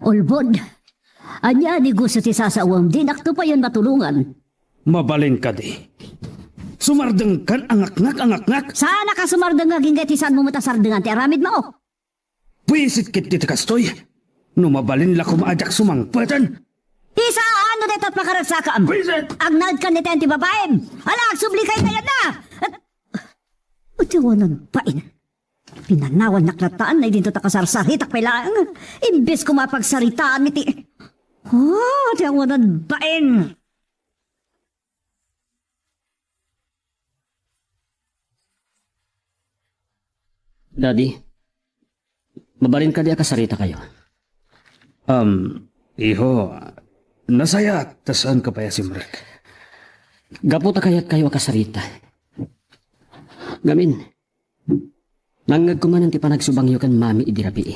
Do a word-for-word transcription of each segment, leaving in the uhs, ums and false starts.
Ulbod. Ania a negosio ti sasaoem? Dinakto payen matulongan. Mabalin kadi. Sumardengkan a ngakngak a ngakngak? Saan a kasumardeng nga agingga iti saanmo met a sardengan ti aramidmo? Buisit ketdi ti kastoy. No mabalin la koma a diak sumangpeten. Isaan no dayta ti pakaragsakam? Buisit! Agnaed kan ni ti babaem. Ala, agsubli kay kayatna. Iti wanan pain. Pinanawannak latta, nay dinto ta kasarsaritak pay laeng. Imbes koma a pagsaritaan iti, oh, ti awanan bain. Daddy, mabalin kadi a kasaritakayo? Um, iho, nasayaat ta saanka pay a simrek. Gapu ta kayatkayo a kasarita. Ngamin, nangngegko manen ti panagsubangyo ken Mami idi rabii.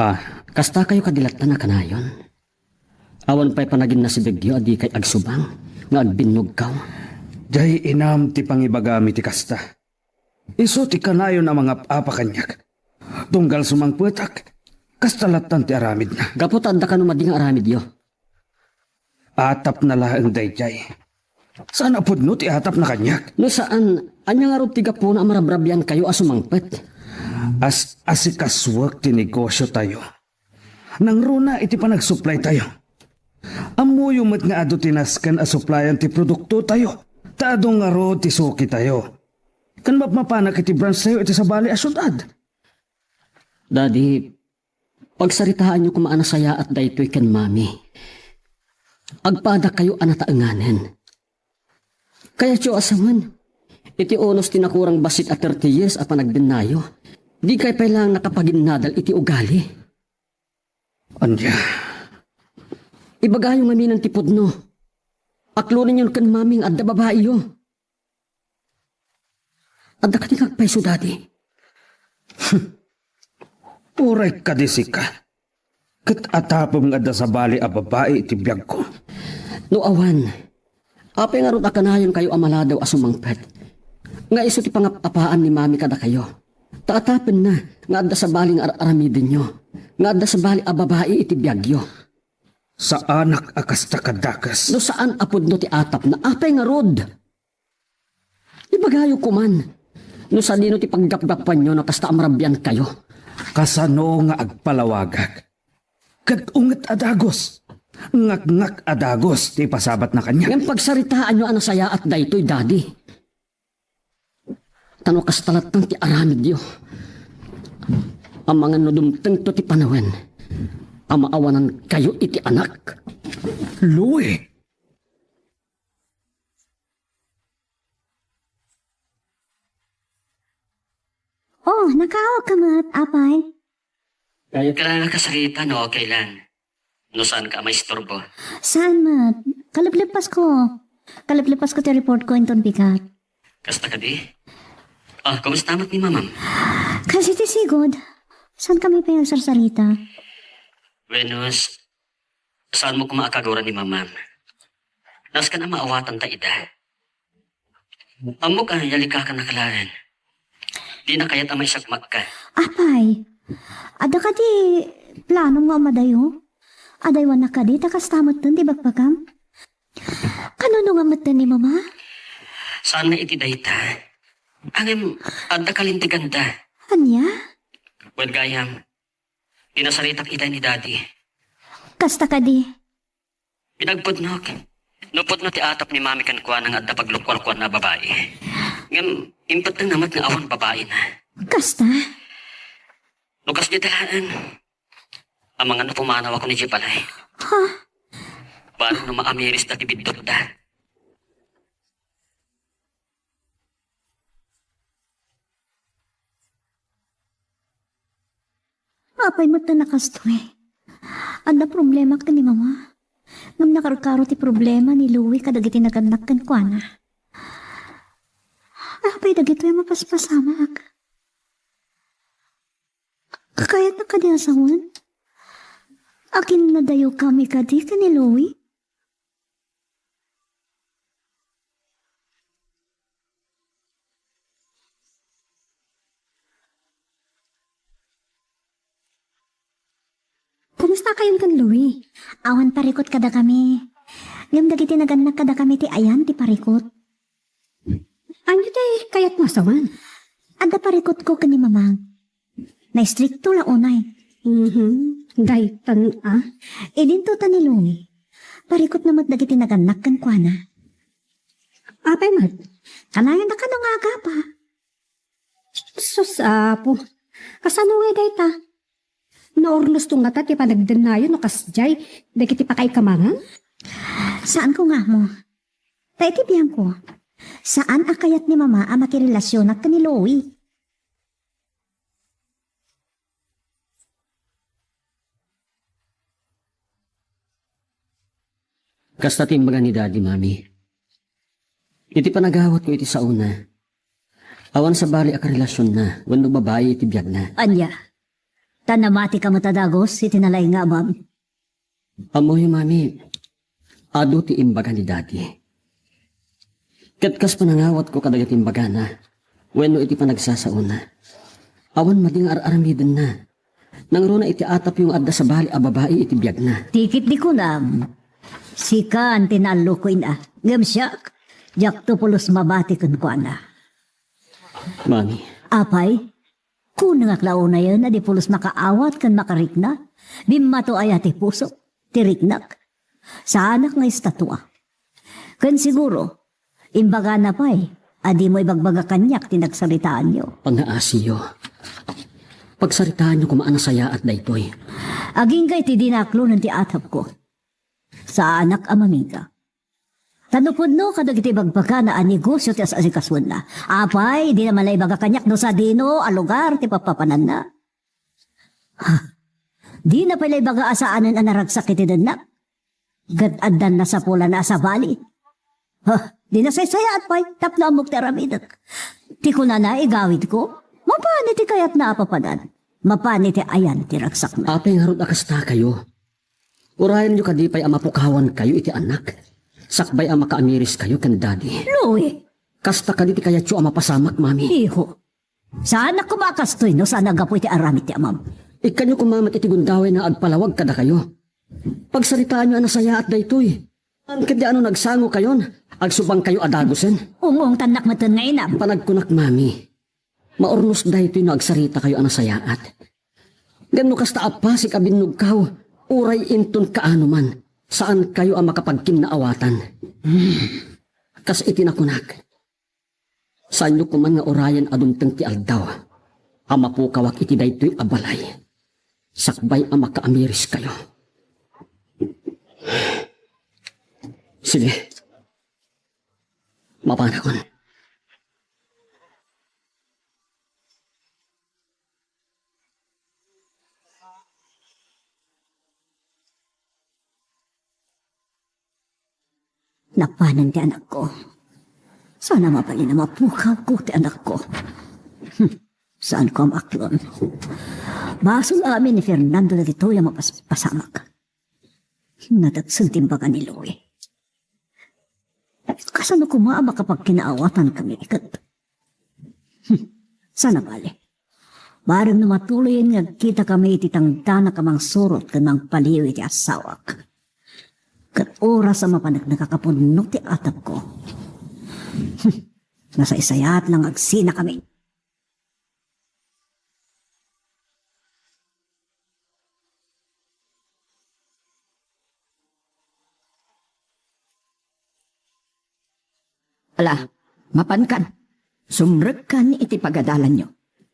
Ah, kastakayo kadi latta a kanayon? Awan pay panaginnasibegyo a dikay agsubang nga agbinnogkaw? Diay inam ti pangibagam iti kasta. Isu ti kanayon a mangap-apa kaniak. Tunggal sumangpetak, kasta lattan ti aramidna. Gapu ta adda kano madi nga aramidyo. Atapna laeng daydiay. Saan a pudno ti atapna kaniak? No saan, ania ngarud ti gapuna a marabrabiankayo a sumangpet? As-asikasuek ti negosiotayo. Nangruna iti panagsupplytayo. Ammoyo met nga adu ti nasken a supplyan ti produktotayo, ta adu ngarud ti sukitayo. Ken mapmapanak iti branchtayo iti sabali a siudad. Daddy, pagsaritaanyo koma a nasayaat daytoy ken Mami. Agpadakayo a nataenganen. Kayatyo a sawen, iti unos ti nakurang bassit a thirty years a panagbiennayo, dikay pay laeng nakapaginnadal iti ugali. Ania? Ibagayo ngaminen ti pudno. Aklonenyon ken Mami nga adda babaiyo. Adda kadi nga agpayso, Daddy? Uray kadi sika. Ket atapem nga adda sabali a babai iti biagko. No awan, apay ngarud a kanayonkayo a maladaw a sumangpet nga isu ti pangap-apaan ni Mami kadakayo? Ta atapenna nga adda sabali nga ar-aramidenyo, nga adda sabali a babai iti biagyo. Saanak a kasta kadakes. No saan a pudno ti atapna, apay ngarud? Ibagayo koman, no sadino ti paggapgappuanyo no kasta a marabiankayo. Kasano nga agpalawagak? Ket unget a dagus, ngakngak a dagus ti ipasabatna kaniak. Ngem pagsaritaanyo a nasayaat daytoy, Daddy. Ta no kasta lattan ti aramidyo, amangan no dumtengto ti panawen a maawanankayo iti anak. Louie! Oh, nakaawak ka met, apay. Kayat ka lang nakasarita, no? Okay lang. No saan ka maisturbo. Saan met? Kaleplepas ko. Kaleplepas ko ti report ko inton bigat. Kasta kadi? Ah, kumusta met ni mamam? Kasi ti sigud. Saan kami pay agsarsarita? Wenus, saan mo koma a kagura ni mamam? Nasken a maawatan ta ida. Ammok a yalikakan a kalaen. Dina kayat a maisagmakka. Apay, adda kadi planom nga umadayo? Adaywannak kadi ta kasta metten ti bagbagam? Kanunongan metten ni Mama? Saan nga iti dayta. Ngem, adda kalinteganda. Ania? Wen gayam, pinasaritak itay ni Daddy. Kasta kadi? Pinagpudnok. No pudno ti atap ni Mami kenkuana nga adda paglukualkuanna a babai. Ngem, impettengna met nga awan babaina. Kasta? No kasdi ti laeng, amangan no pumanaw ako ni Jay balay. Ha? Bareng no maamiris da ti biddutda. Apay met ta nakastoy. Adda problema ken ni Mama. Ngem nakarkaro ti problema ni Louie kadagiti nagannak kenkuana. Apay dagitoy a mapaspasamak? Kakayatna kadi a sawen? Aginnadayokami kadi ken ni Louie? Kastokayon ken Louie. Awan parikut kadakami. Ngem dagiti nagannak kadakami ti ayan ti parikut. Ania ti kayatmo a sawen? Adda parikutko ken ni Mamang. Naistrikto la unay. Mhm. Daytan a. Idinto ta ni Louie. Parikutna met dagiti nagannak kenkuana. Apay met? Kanayon da kano nga agapa. Sus, Apo. Kasano nga dayta? Naurnosto ngata ti panagdennayo no kasdiay dagiti pakaikamangan? Saanko nga ammo. Ta iti biangko, saan a kayat ni Mama a makirelasionak ken ni Louie. Kasta ti imbaga ni Daddy, Mami. Iti panagawatko iti saona, awan sabali a karelasionna wenno babai iti biagna. Ania? Ta namatika met a dagus iti nalaing nga amam? Ammoyo, Mami, adu ti imbaga ni Daddy. Ket kas panangawatko kadagiti imbagana wenno iti panagsasaona, awan madi nga ar-aramidenna. Nangruna iti atapyo nga adda sabali a babai iti biagna. Tikit di kunam, sikan ti naalluko ina. Ngem siak, diakto pulos mabati kenkuana. Mami. Apay, kunengak la unayen a di pulos makaawat ken makarikna? Bimmato aya ti pusok, ti riknak? Saanak nga estatua. Ken siguro, imbagana pay a dimo ibagbaga kaniak ti nagsaritaanyo. Pangngaasiyo. Pagsaritaanyo koma a nasayaat daytoy. Agingga iti dinaklonen ti atapko. Saanak a mamingga. Ta no pudno kadagiti ibagbagana a negosio ti as-asikasuenna, apay, dina man la ibaga kaniak no sadino a lugar ti pappapananna? Ha? Dina pay la ibaga a saanen a naragsak iti dennak? Ket addan nasapulanna a sabali. Ha? Dina saysayaat pay tapno ammok ti aramidek. Ti kunana, igawidko, mapan iti kayatna a papanan. Mapan iti ayan ti ragsakna. Apay ngarud a kastakayo? Urayenyo kadi pay a mapukawankayo iti anak, sakbay a makaamiriskayo ken Daddy. Louie! Kasta kadi ti kayatyo a mapasamak, Mami? Iho. Saanak koma a kastoy no saan a gapu iti aramid ti amam. Ikkanyo koma met iti gundaway nga agpalawag kadakayo. Pagsaritaanyo a nasayaat daytoy. Ngem ket diay no nagsangokayon, agsubangkayo a dagusen. Ung-ungtannak metten nga inam. Panagkunak, Mami. Maurnos daytoy no agsaritakayo a nasayaat. Ngem no kasta a pasig a binnugkaw, uray inton kaano man, saankayo a makapagkinnaawatan. Hmm. Kas iti nakunak, saanyo koman nga urayen a dumteng ti aldaw a mapukawak iti daytoy a balay, sakbay a makaamiriskayo. Sige. Mapanakon. Napanen ti anakko. Sana mabalin a mapukawko ti anakko. Hmm. Saanko a maaklon. Basol amin ni Fernando dagitoy a mapas-, pasamak. Nadagsen ti imbaga ni Louie. Kasano koma a makapagkinaawatankayo ket? Hmm. Sana bale. Bareng no matuloyen nga agkitakami iti tangdanak a mangsurot ken mangpaliw iti asawak. Ket oras a mapanek nakakapudno ti atapko. Hmm. Nasaysayaat la nga agsinakami. Ala, mapankan. Sumrekkan iti pagadalanyo.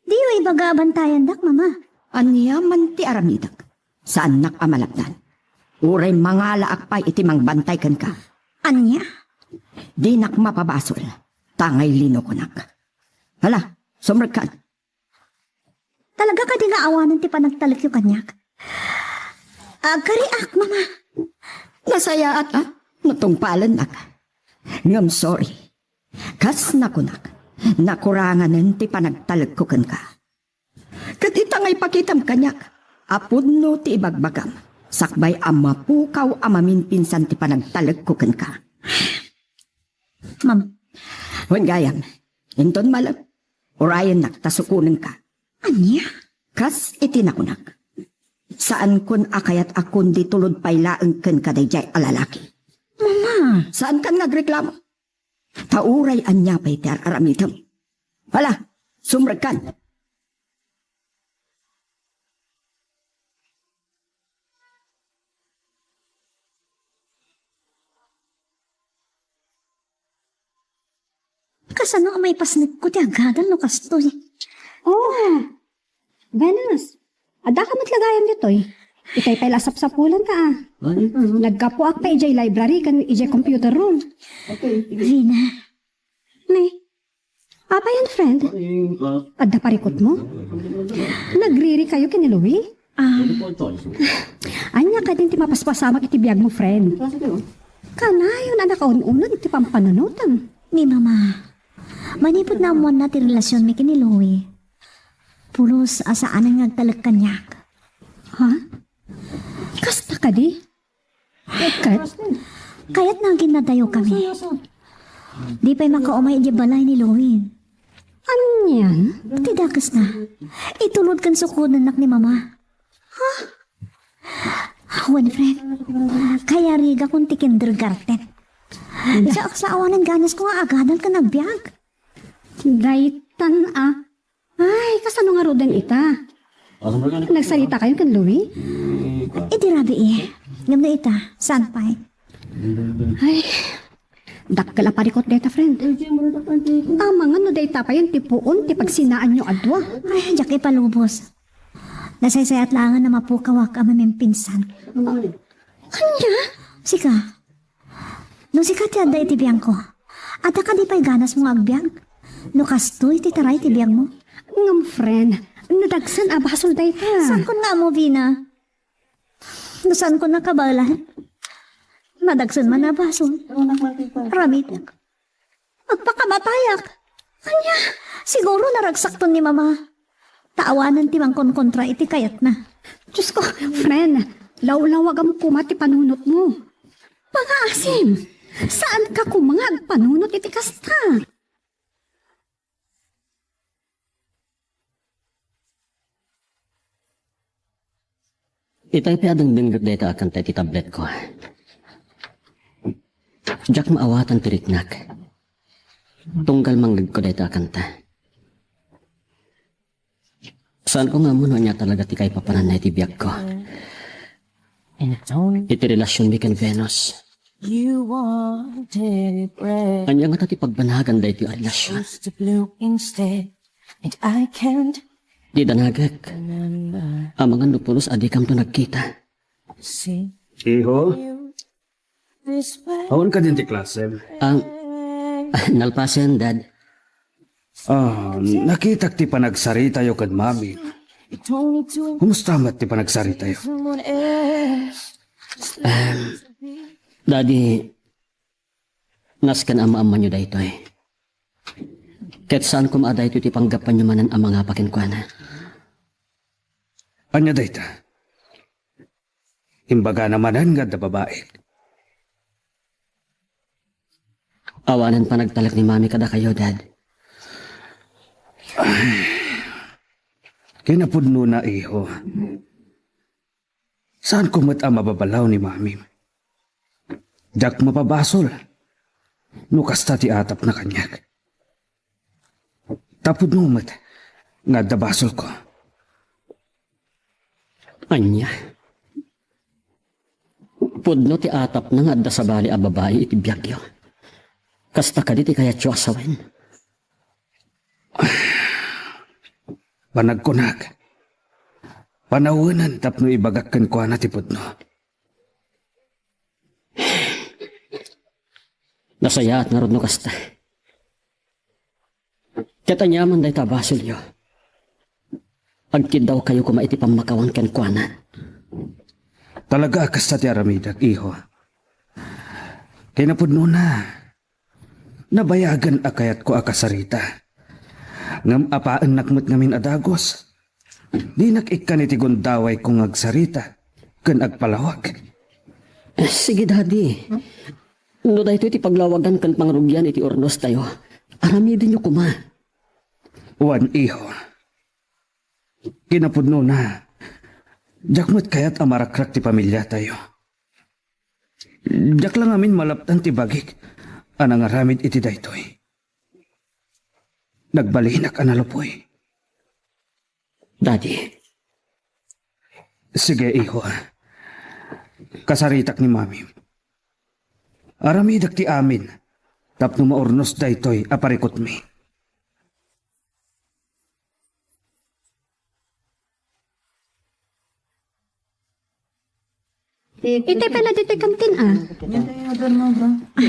Diyo ibaga a bantayandak, Mama. Ania man ti aramidek? Saannak a malapdan. Uray mangalaak pay iti mangbantay kenka. Ania? Dinak mapabasol. Tangay linokonak. Ala, sumrekkan. Talaga kadi nga awanen ti panagtalekyo kaniak? Agkariak, Mama. Nasayaat a no tungpalennak. Ngem sorry. Kas nakunak, nakuranganen ti panagtalekko kenka. Ket ita nga ipakitam kaniak a pudno ti ibagbagam, sakbay a mapukaw a maminpinsan ti panagtalekko kenka. Ma'am. Wen gayam, inton malem, urayennak ta sukonenka. Ania? Kas iti nakunak. Saankon a kayat a kundi tulod pay laeng kenka daydiay a lalaki. Mama! Saankan nga agreklamo? Ta uray ania pay ti ar-aramidem. Hala, sumrekkan. Kasano a maipasnekko ti agadal no kastoy? Oh, Venus, addaka met la gayam ditoy. Itay pay la a sapsapulanta, a. Naggapuak pay idiay library ken idiay computer room. Vina. Ne, apay a, friend? Adda parikutmo? Nagririkayo ken ni Louie? Ah. Ania kadin ti mapaspasamak iti biagmo, friend? Kanayon a nakaun-unod iti pampanunotem. Ni Mama, manipud naammoanna ti relasionmi ken ni Louie, pulos a saanen nga agtalek kaniak. Ha? Kasta kadi? Ket kayatna nga innadayokami. Di pay makaumay idiay balay ni Louie. Anian? Ti dakesna, itulod ken sukodennak ni Mama. Ha? Wen, friend, kayarigakon ti kindergarten. Diak sa awanen ganasko nga agadal ken agbiag. Daytan a. Ay, kasano ngaruden ita? Nagsaritakayo ken Louie? Idi rabii. Ngem no ita, saan pay? Ay, dakkel a parikut dayta, friend. Amangan no dayta payen ti puon ti pagsinaanyo a dua. Ay, diak ipalubos. Nasaysayat laengen a mapukawak a mamimpinsan. Ania? Sika, no sika ti adda iti biangko, adda kadi pay ganasmo nga agbiag? No kastoy ti taray ti biagmo? Ngem, friend, nadagsen a basol dayta. Saanko nga ammo, Vina. No saanko nakabaelan, nadagsen man a basol. Aramidek. Agpakamatayak. Ania, siguro naragsakton ni Mama. Ta awanen ti mangkonkontra iti kayatna. Diosko, friend, lawlawagam koma ti panunotmo. Pangaasim, saanka koma nga agpanunot iti kasta. Itay pay a dengdengngek dayta a kanta iti tabletko. Diak maawatan ti riknak. Tunggal mangngegko dayta a kanta. Saanko nga ammo no ania talaga ti kaipapananna iti biagko. Iti relasionmi ken Venus. Ania ngata ti pagbanagan daytoy a relasion? Di danagek. Amangan no pulos a dikamto nagkita. Iho? Awan kadin ti klasem? Ang, nalpasen, Dad. Ah, nakitak ti panagsaritayo ken Mami. Kumusta met ti panagsaritayo? Em, Daddy, nasken a maammoanyo daytoy. Ket saan koma a daytoy ti panggapuanyo manen a mangapa kenkuana. Ania dayta? Imbagana manen nga adda babaek. Awanen panagtalek ni Mami kadakayo, Dad. Kinapudnona, iho. Saanko met a mababalaw ni Mamim. Diak mapabasol no kasta ti atapna kaniak. Ta pudno met nga adda basolko. Ania? Pudno ti atapna nga adda sabali a babai iti biagyo. Kasta kadi ti kayatyo a sawen? Panagkunak, panawenen tapno ibagak kenkuana ti pudno. Nasayaat ngarud no kasta. Ket aniaman dayta a basolyo, agkiddawkayo koma iti pammakawan kenkuana. Talaga a kasta ti aramidek, iho. Kinapudnona, nabayagen a kayatko a kasarita. Ngem apaennak met ngamin a dagus. Dinak ikkan iti gundawayko nga agsarita ken agpalawag. Eh, sige, Daddy. No daytoy ti paglawagan ken pangrugian iti urnostayo, aramidenyo koma. Wen, iho. Kinapudnona, Diak met kayat a marakrak ti pamiliatayo. Diak la ngamin malaptan ti bagik a nangaramid iti daytoy. Nagbalinak a nalupoy. Daddy. Sige, iho. Kasaritak ni Mami. Aramidek ti amin tapno maurnos daytoy a parikutmi. Itay pala ditoy kantin, ah.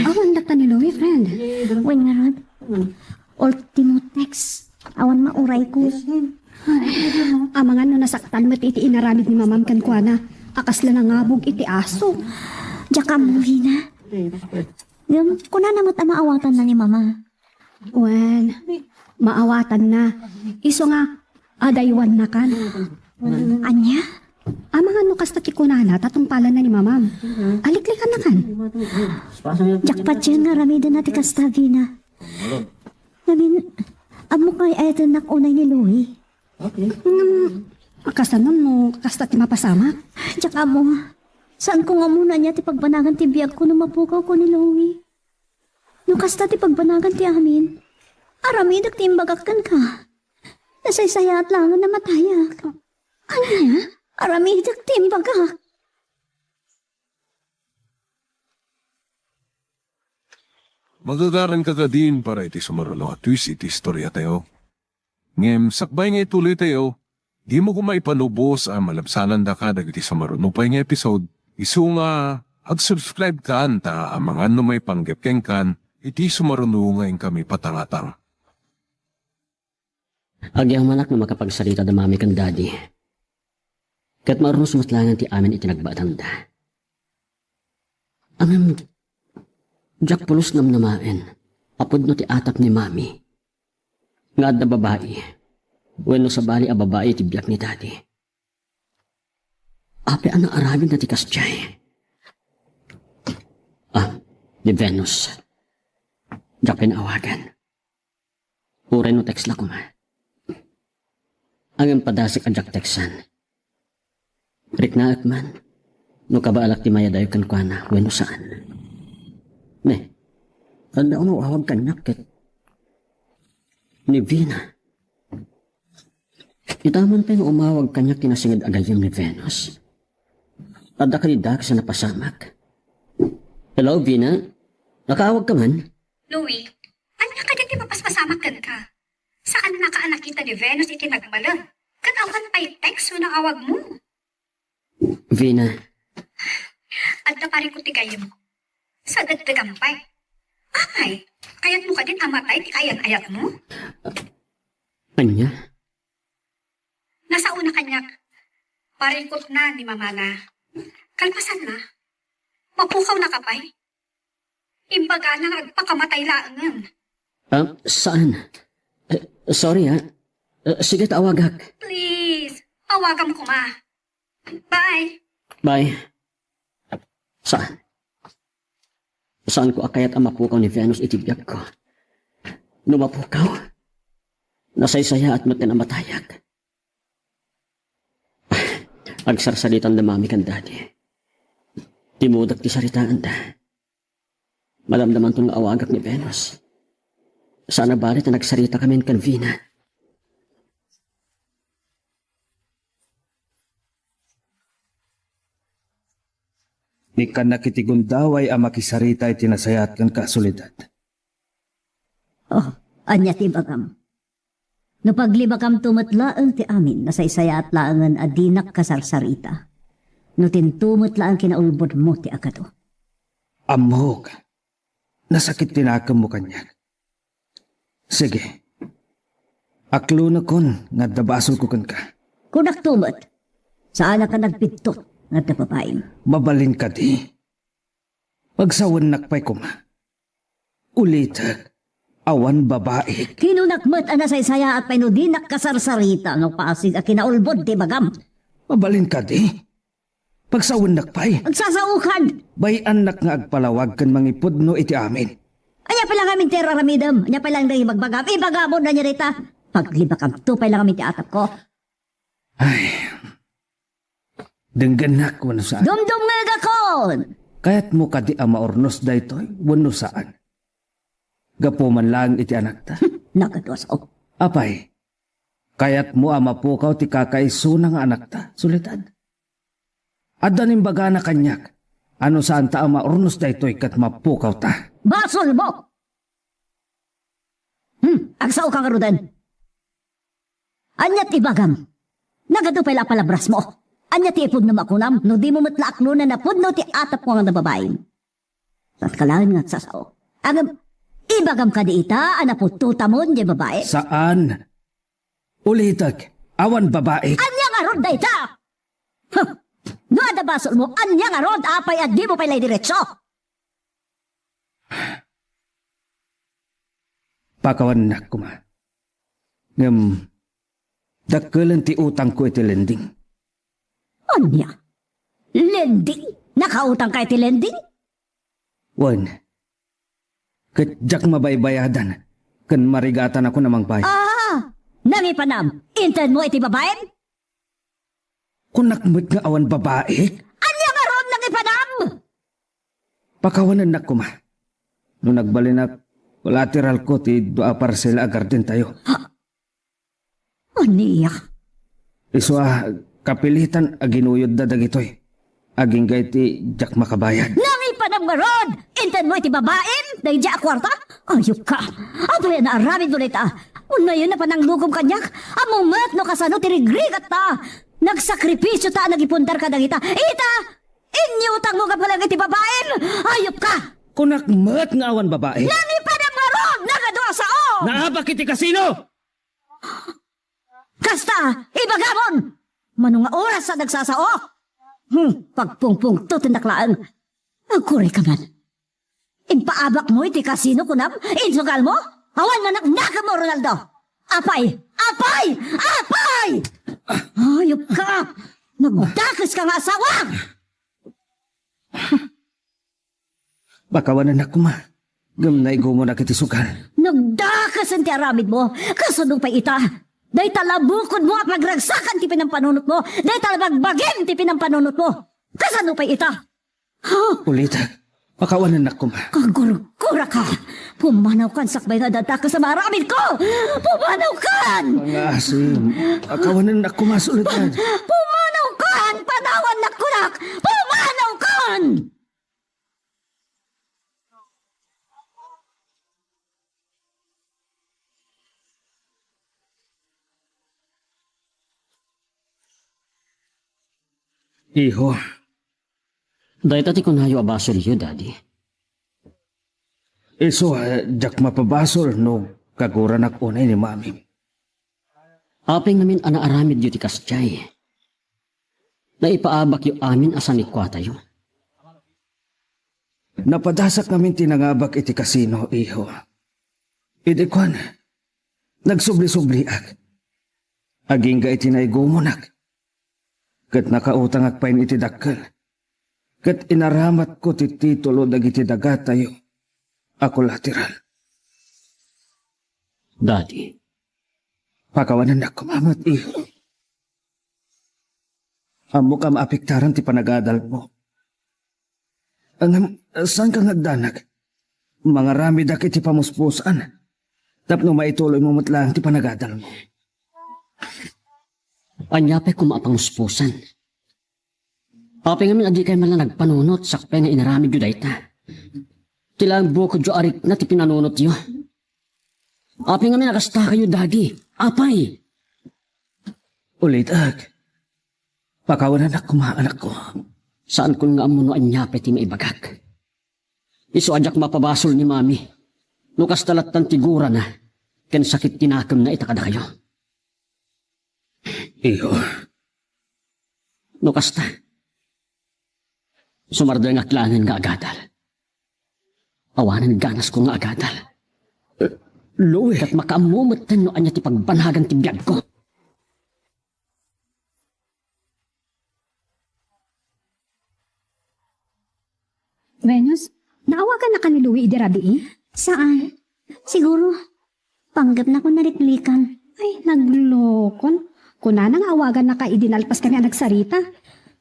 Awan data ni Louie, friend. Wen ngarud. Ultimo text. Awan maurayko. Amangan no nasaktan met iti inaramid ni Mamam kenkuana a kasla nangabog iti aso. Diak ammo, Vina. Ngem, kunana met a maawatanna ni Mama. Wen, maawatanna. Isu nga, adaywannakan. Ania? Amangan no kasta ti kunana, ta tungpalanna ni Mamam. Aliklikannakan. Diak patien nga aramidenna ti kasta, Vina. Ngamin, ammok nga ay-ayatennak unay ni Louie. Ngem, kasano no kasta ti mapasamak? Diak ammo. Saanko nga ammo no ania ti pagbanagan ti biagko no mapukawko ni Louie. No kasta ti pagbanagan ti amin, aramidek ti imbagak kenka. Nasaysayaat laengen a matayak. Ania? Aramidek ti imbagak. Magagaranka kadin para iti sumaruno a twist iti istoriatayo. Ngem sakbay nga ituloytayo, dimo koma ipanubos a malabsanandaka dagiti sumaruno pay nga episode, isu nga ag-subscribe kan ta amangan no maipanggep kenkan iti sumaruno nga inkami patangatang. Agyamanak no makapagsarita da Mami ken Daddy. Ket maurnos met laengen ti amin iti nagbaetanda. Ngem, diak pulos namnamaen a pudno ti atap ni Mami nga adda babai wenno sabali a babai iti biag ni Daddy. Apay a naaramidna ti kasdiay? Ah, ni Venus. Diak pay naawagan. Uray no text la koma. Ngem padasek a diak textan. Riknaek man no kabaelak ti mayadayo kenkuana wenno saan. Ne, adda unay awag kaniak ket ni Vina. Ita man pay nga umawag kaniak ti nasinged a gayyem ni Venus. Adda kadi dakes a napasamak. Hello, Vina? Nakaawag ka man? Louie, ania kadi ti mapaspasamak kenka? Saannaka a nakita ni Venus iti nagmalem, ket awan pay text wenno awagmo. Vina. Adda parikut ti gayyemko. Sadeddegam pay. Apay, kayatmo kadin a matay ti ayan-ayatmo? Ania? Nasaona kaniak. Parikutna ni Mamana. Kalpasanna, mapukawnaka pay. Imbagana nga agpakamatay laengen. Ah, saan? Eh, sorry, ah. Eh, sige, ta awagak. Please, awagam koma. Bye. Bye. Saan? Saanko a kayat a mapukaw ni Venus iti biagko. No mapukaw, nasaysayaat met a matayak. Agsarsaritan da Mami ken Daddy. Timmudek ti saritaanda. Madamdamanton nga awagak ni Venus. Saan a bale ta nagsaritakamin ken Vina. Ikkannak iti gundaway a makisarita iti nasayaat kenka a Soledad. Oh, ania ti ibagam? No paglibakamto met laeng ti amin, nasaysayaat laengen a dinak kasarsarita. No tinto met laeng kinaulbodmo ti agado. Ammok, nasakit ti nakemmo kaniak. Sige. Aklonekon nga adda basolko kenka. Kunakto met, saanaka nagpidtot nga adda babaim. Mabalin kadi? Pagsawennak pay koma. Ulitek, awan babaik. Kinunak met a nasaysayaat pay no dinak kasarsarita no pasig a kinaulbod ti ibagam. Mabalin kadi? Pagsawennak pay. Agsasaokan! Bay-annak nga agpalawag ken mangipudno iti amin. Ania pay la ngamin ti ar-aramidem? Ania pay la ngamin ti ibagbagam? Ibagam no ania dayta. Paglibakamto pay la ngamin ti atapko. Ay. Denggennak wenno saan? Dumdumngegakon! Kayatmo kadi a maurnos daytoy wenno saan? Gapu man laeng iti anakta. Nagaduas, oh. Apay, kayatmo a mapukaw ti kakaisuna nga anakta, Soledad? Adda nimbagana kaniak a no saanta a maurnos daytoy ket mapukawta. Basolmo! Hmm, agsaoka ngaruden. Ania ti ibagam? Nagadu pay la a palabrasmo. Ania ti ipudnom a kunam no dimo met la aklonen a pudno ti atapmo nga babaim? Saan ka laeng nga agsasao? Ngem, ibagam kadi ita a napudtotamon diay babai? Saan. Ulitek, awan babai. Ania ngarud dayta? Huh! No adda basolmo, ania ngarud? Apay a dimo pay la idiretso? Pakawanennak koma. Ngem, dakkelen ti utangko iti lending. Ania? Lending? Nakautangka iti lending? Wen. Ket diak mabaybayadan ken marigatanakon a mangbayad. Ah! Nangipanam, intedmo iti babaim? Kunak met nga awan babai. Ania ngarud, nangipanam? Pakawanennak koma. No nagbalinak, collateralko ti dua a parsela a gardentayo. Ania? Isu a kapilitan a ginuyodda dagitoy. Agingga iti diak makabayad. Nangipanam ngarud! Intedmo iti babaim daydiay a kuarta? Ayupka! Apay a naaramidmo dayta? Unayen a pananglukom kaniak? Ammom met no kasano ti rigrigatta? Nagsakripisio ta a nagipundar kadagita. Ita! Inyutangmo gapu laeng iti babaim! Ayupka! Kunak met nga awan babai. Nangipanam ngarud! Nagadu a sao! Naabak iti kasino! Kasta, ibagamon! Mano nga oras a nagsasao? Hmm, pagpungpungtotendak laeng. Agkurayka man. Impaabakmo iti kasino, kunam? Insugalmo? Awan manaknakemmo, Ronaldo! Apay! Apay! Apay! Ayupka! Nagdakeska nga asawa! Pakawanennak koma. Ngem naigumonak iti sugal. Nagdakesen ti aramidmo. Kasano pay ita? Dayta la bukodmo a pagragsakan ti pinampanunotmo. Dayta la bagbagim ti pinampanunotmo. Kasano pay ita? Ha? Ulitek, pakawanennak koma. Agkurkuraka. Pumanawkan sakbay nga adda dakes a maaramidko. Pumanawkan! Mangaasim. Pakawanennak koma, Soledad. Pumanawkan! Panawannak kunak! Pumanawkan! Iho. Dayta ti kunayo a basolyo, Daddy. Isu, eh, diak mapabasol no kaguranak unay ni Mami. Apay ngamin a naaramidyo ti kasdiay? Naipaabakyo amin a sanikuatayo. Napadasak ngamin ti nangabak iti kasino, iho. Idi kuan, nagsubli-subliak. Agingga iti naigumonak. Ket nakautangak pay iti dakkel. Ket inaramatko ti titulo dagiti dagatayo a kolateral. Daddy. Pakawanennak koma met, iho. Ammok a maapektaran ti panagadalmo. Ngem, saanka nga agdanag? Mangaramidak iti pamuspusan tapno maituloymo met laeng ti panagadalmo. Ania pay koma a pamuspusan? Apay ngamin a dikay man la nagpanunot sakbay nga inaramidyo dayta? Ti laeng bukodyo a rikna ti pinanunotyo. Apay ngamin a kastakayo, Daddy? Apay? Ulitek. Pakawanennak koma, anakko. Saankon nga ammo no ania pay ti maibagak. Isu a diak mapabasol ni Mami no kasta lattan ti gurana ken sakit ti nakemna ita kadakayo. Iho. No kasta, sumardengak laengen nga agadal. Awanen ganasko nga agadal. Eh, Louie. Ket makaammo metten no ania ti pagbanagan ti biagko. Venus, naawagannaka ni Louie idi rabii? Saan. Siguro, panggepna ko nariklikan. Ay, naglokon. Kunana nga awagannaka idi nalpaskami a nagsarita.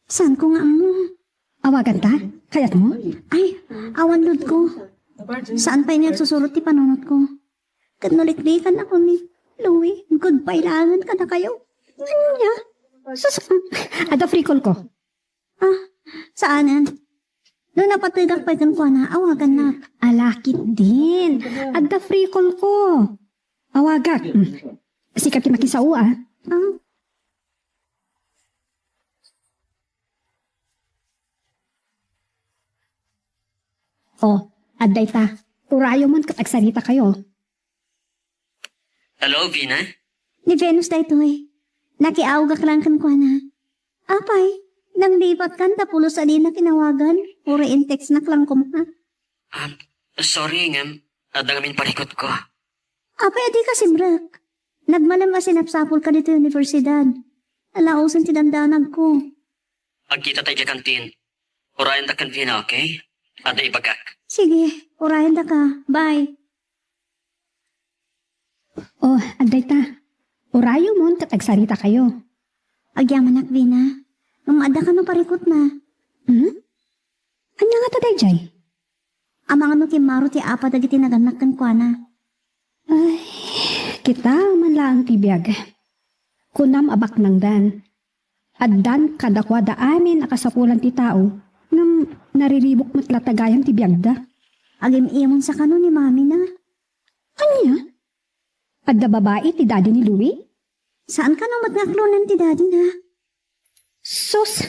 Saanko nga ammo. Awagan ta? Kayatmo? Ay, awan load ko. Saan pay nga agsusurot ti panunotko. Ket no liklikan ako ni Louie, goodbye laengen kadakayo. Ania? Sus, adda free call ko. Ah, saanen. No napategak pay kenkuana, awagannak. Ala, ketdin. Adda free call ko. Awagak. Hmm. Sika ti makisao, ah. Ah. Oh, adda ita. Urayomon ket agsaritakayo. Hello, Vina? Ni Venus daytoy. Nakiawgak lang kenkuana. Apay, nanglibatkan ta pulos a dinak inawagan, uray in-textnak lang koma. Um, sorry, ngem adda ngamin parikutko. Apay, adika simrek. Nagmalem a sinapsapulka ditoy universidad. Alaosen ti dandanagko. Agkita tayo diay kantin. Urayendak ken Vina, okay? Adda ibagak. Sige, urayendaka. Bye. Oh, adda ita. Urayomon ket agsaritakayo. Agyamanak, Vina. Ngem adda kano parikutna? Hmm? Ania ngata daydiay? Amangan no kimmaro ti apa dagiti nagannak kenkuana. Ay, kita man laeng ti biag. Kunam a baknangdan. Addan kadakuada amin a kasapulan ti tao, ngem nariribuk met latta gayam ti biagda. Agim-imonsa kano ni mamina? Ania? Adda babai ti daddy ni Louie? Saan kano met nga aklonen ti daddy na? Sus!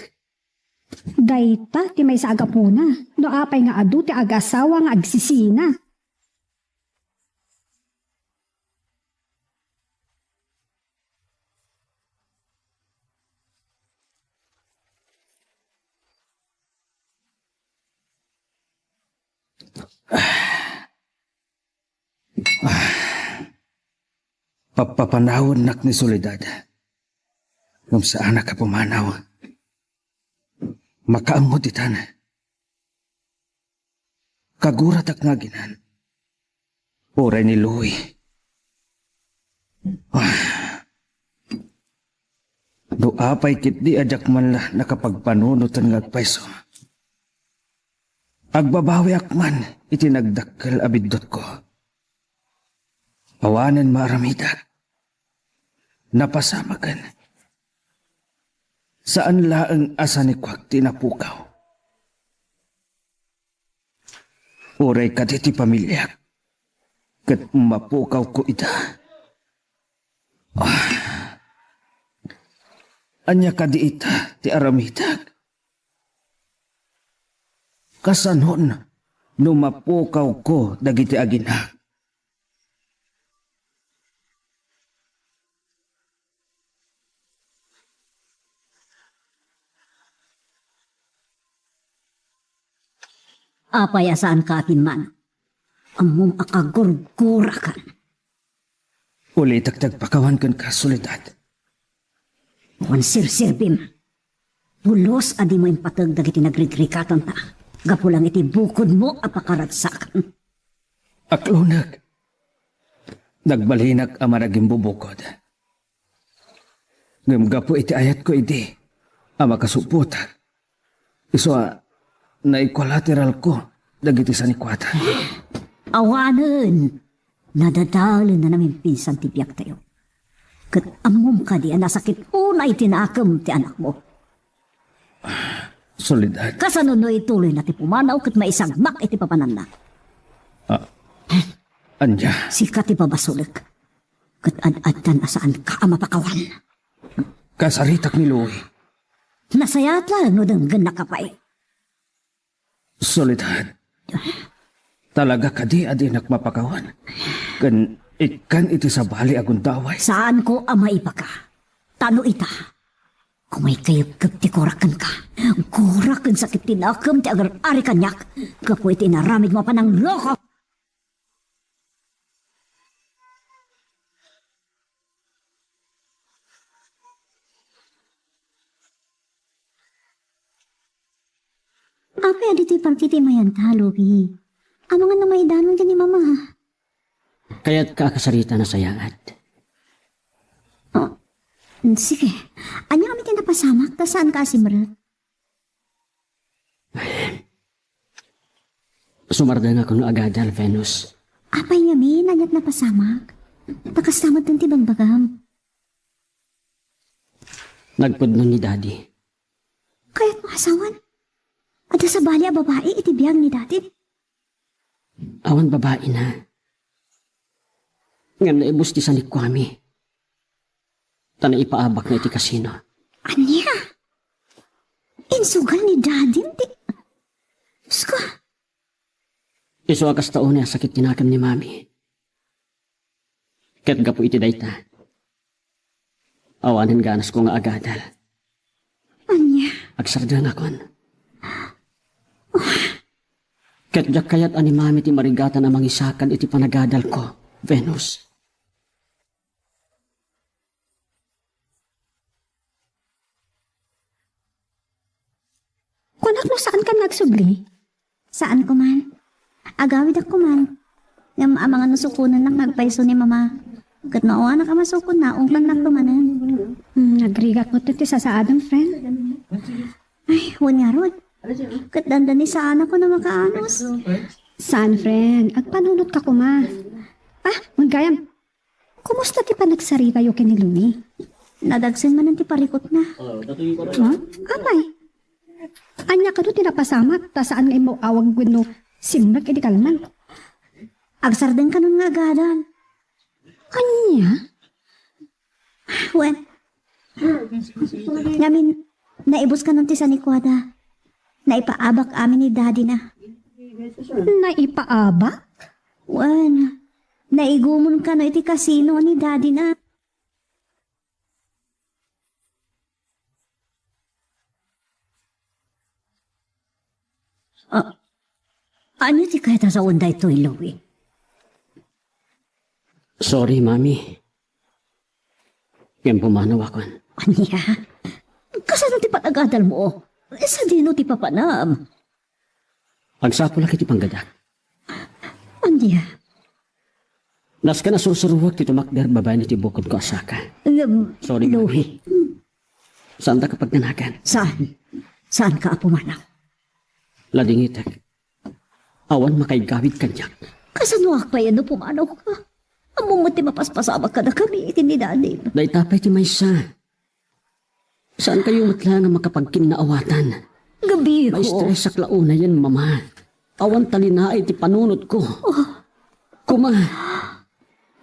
Dayta ti maysa a gapuna no apay nga adu ti agasawa nga agsisina. Papapanawennak ni Soledad. Ngem saanak a pumanaw. Makaammo ditan. Kaguratak nga aginan. Uray ni Louie. Ah. No apay ketdi a diak man la nakapagpanunoten nga agpayso. Agbabawiak man iti nagdakkel a biddutko. Awanen maaramidak. Napasamaken. Saan laeng a sanikuak ti napukaw. Uray kadi ti pamiliak, ket mapukawko ida. Ah. Ania kadi ita ti aramidak? Kasanon no mapukawko dagiti aginak? Apay a saanka a pimmanaw? Ammom a kagurgurakan. Ulitek ti agpakawan kenka, Soledad. Awan serserbim. Pulos a dimo impateg dagiti nagrigrikatanta gapu lang iti bukodmo a pakaragsak. Aklonek. Nagbalinak a managimbubukod. Ngem gapu iti ayatko idi a makasubotak, isu a naequalateralko dagiti sanikuada. Awanen, nadadael a namimpinsan ti biagtayo. Ket ammom kadi a nasakit unay ti nakem ti anakmo? Soledad. Kasano no ituloyna ti pumanaw ket maisagmak iti papananna? Ah, ania? Sika ti babasolek. Ket ad-addan a saanka a mapakawan. Kasaritak ni Louie. Nasayaat laeng no denggennaka pay. Soledad. Talaga kadi a dinak mapakawan? Ken ikkan iti sabali a gundaway? Saanko a maipaka. Ta no ita, kumaykayepkep ti kurak kenka. Kurak ken sakit ti nakem ti agar-ari kaniak gapu iti inaramidmo a panangloko. Apay a ditoy parti ti imayanta, Louie? Amangan no maidanon ken ni Mama. Kayatka a kasarita, nasayaat. Oh, sige. Ania kami ti napasamak ta saanka a simrek? Sumardengakon nga agadal, Venus. Apay ngamin, aniat napasamak? Ta kasta met ti bagbagam. Nagpudno ni Daddy. Kayatmo a sawen? Adda sabali a babai iti biag ni Daddy? Awan babaina. Ngem naibus ti sanikuami. Ta naipaabakna iti kasino. Ania? Insugal ni Daddy ti... Diyos ko. Isu a kasta unay a sakit ti nakem ni Mami. Ket gapu iti dayta, awanen ganasko nga agadal. Ania? Agsardengakon. Ket diak kayat a ni Mami ti marigatan a mangisakal iti panagadalko, Venus. Kunak no saankan nga agsubli? Saanko man. Agawidak koman. Ngem amangan no sukonennak nga agpayso ni Mama. Ket no awanak a masukonna, ungkannakto manen. Hmm, nagrigat mo ti sasaadem, friend. Ay, wen ngarud. Ket dandani saanakon a makaanus. Saan, friend? Agpanunot ka koma. Ah, wen gayam. Kumusta ti panagsaritayo ken ni Louie? Nadagsen manen ti parikutna. Ha? Apay? Ania kano ti napasamak ta saan nga immaw-awag wenno simrek iti kalman? Agsardeng kanon nga agadal. Ania? Wen, ngamin, naibus kanon ti sanikuada. Naipaabak amin ni Daddy na. Naipaabak? Wen, naigumon kano iti kasino ni Daddy na. Ah, ania ti kayat a sawen daytoy, Louie? Sorry, Mami. Ngem pumanawakon. Ania? Kasano ti panagadalmo? Sadino ti papanam? Agsapulak iti panggadak. Ania? Nasken a sursuruek ti tumakder babaen iti bukodko a saka. Ngem, Sorry, Louie. Mami. Saandak a pagdanagan. Saan? Saanka a pumanaw? Ladingitek. Awan makaigawid kaniak. Kasanoak pay no pumanawka? Ammom met ti mapaspasamak kadakami iti ni Daddy. Dayta pay ti maysa. Saankayo met laeng a makapagkinnaawatan. Gabii ko. Maistresak la unayen, Mama. Awan talinaed ti panunotko. Oh. Koma,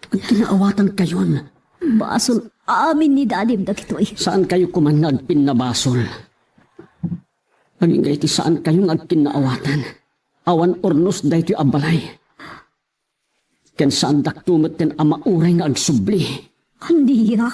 agkinnaawatankayon. Basol amin ni Dadim dagitoy. Saankayo koman nga agpinnabasol. Agingga iti saankayo nga agkinnaawatan. Awan urnos daytoy a balay. Ken saandakto metten a mauray nga agsubli. Ania?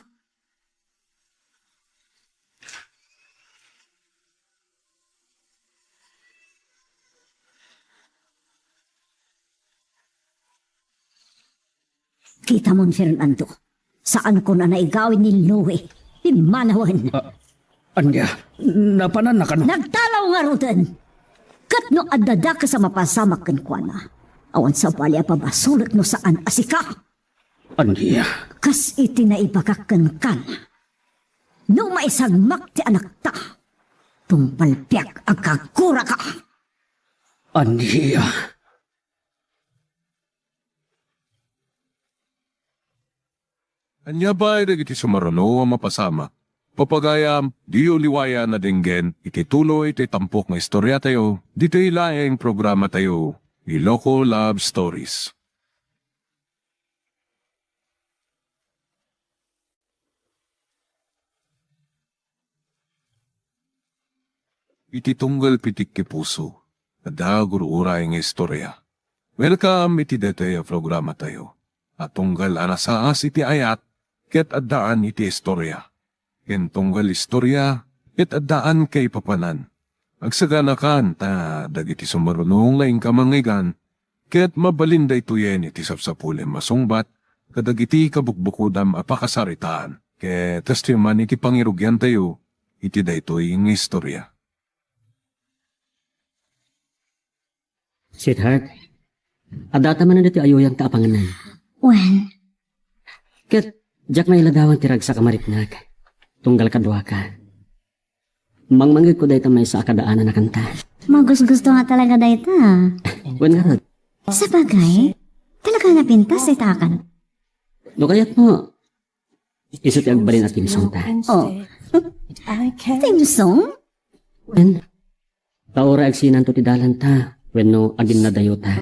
Kitamon, Fernando, saanko a naigawid ni Louie. Pimmanawen. Ah, ania? Napananna kano? Nagtalaw ngaruden. Ket no adda dakes a mapasamak kenkuana, awan sabali a pabasolek no saan a sika. Ania? Kas iti naibagak kenka, no maisagmak ti anakta, tungpal biag agkaguraka. Ania? Ania pay dagiti sumaruno a mapasamak? Pagayam, diyo liwayan a denggen iti tuloy ti tampok nga istoriatayo, ditoy laeng programatayo, Iloko Love Stories. Iti tunggal pitik ti puso, adda gur-uray nga istorya. Welcome iti daytoy a programatayo a tunggal a nasaas iti ayat ket addaan iti istorya. Ken tunggal istorya ket addaan kaipapanan. Agsaganakan ta dagiti sumaruno nga inka mangngegana, ket mabalin daytoyen iti sapsapulem a sungbat kadagiti kabukbukodam a pakasaritaan. Ket kastoy man iti pangirugiantayo iti daytoy nga istorya. Sweetheart, addata manen ditoy ayuyangta a pangneng. Wen. Ket diak mailadawan ti ragsak a mariknak. Tunggal kaduaka. Mangmangegko dayta maysa a kadaanan a kanta. Magusgusto nga talaga dayta. Wen ngarud. Sabagay, talaga napintas dayta a kanta. No kayatmo, isu ti agbalin a theme song ta. Oh. Theme song? Wen, ta uray agsinanto ti dalanta, wenno aginnadayota.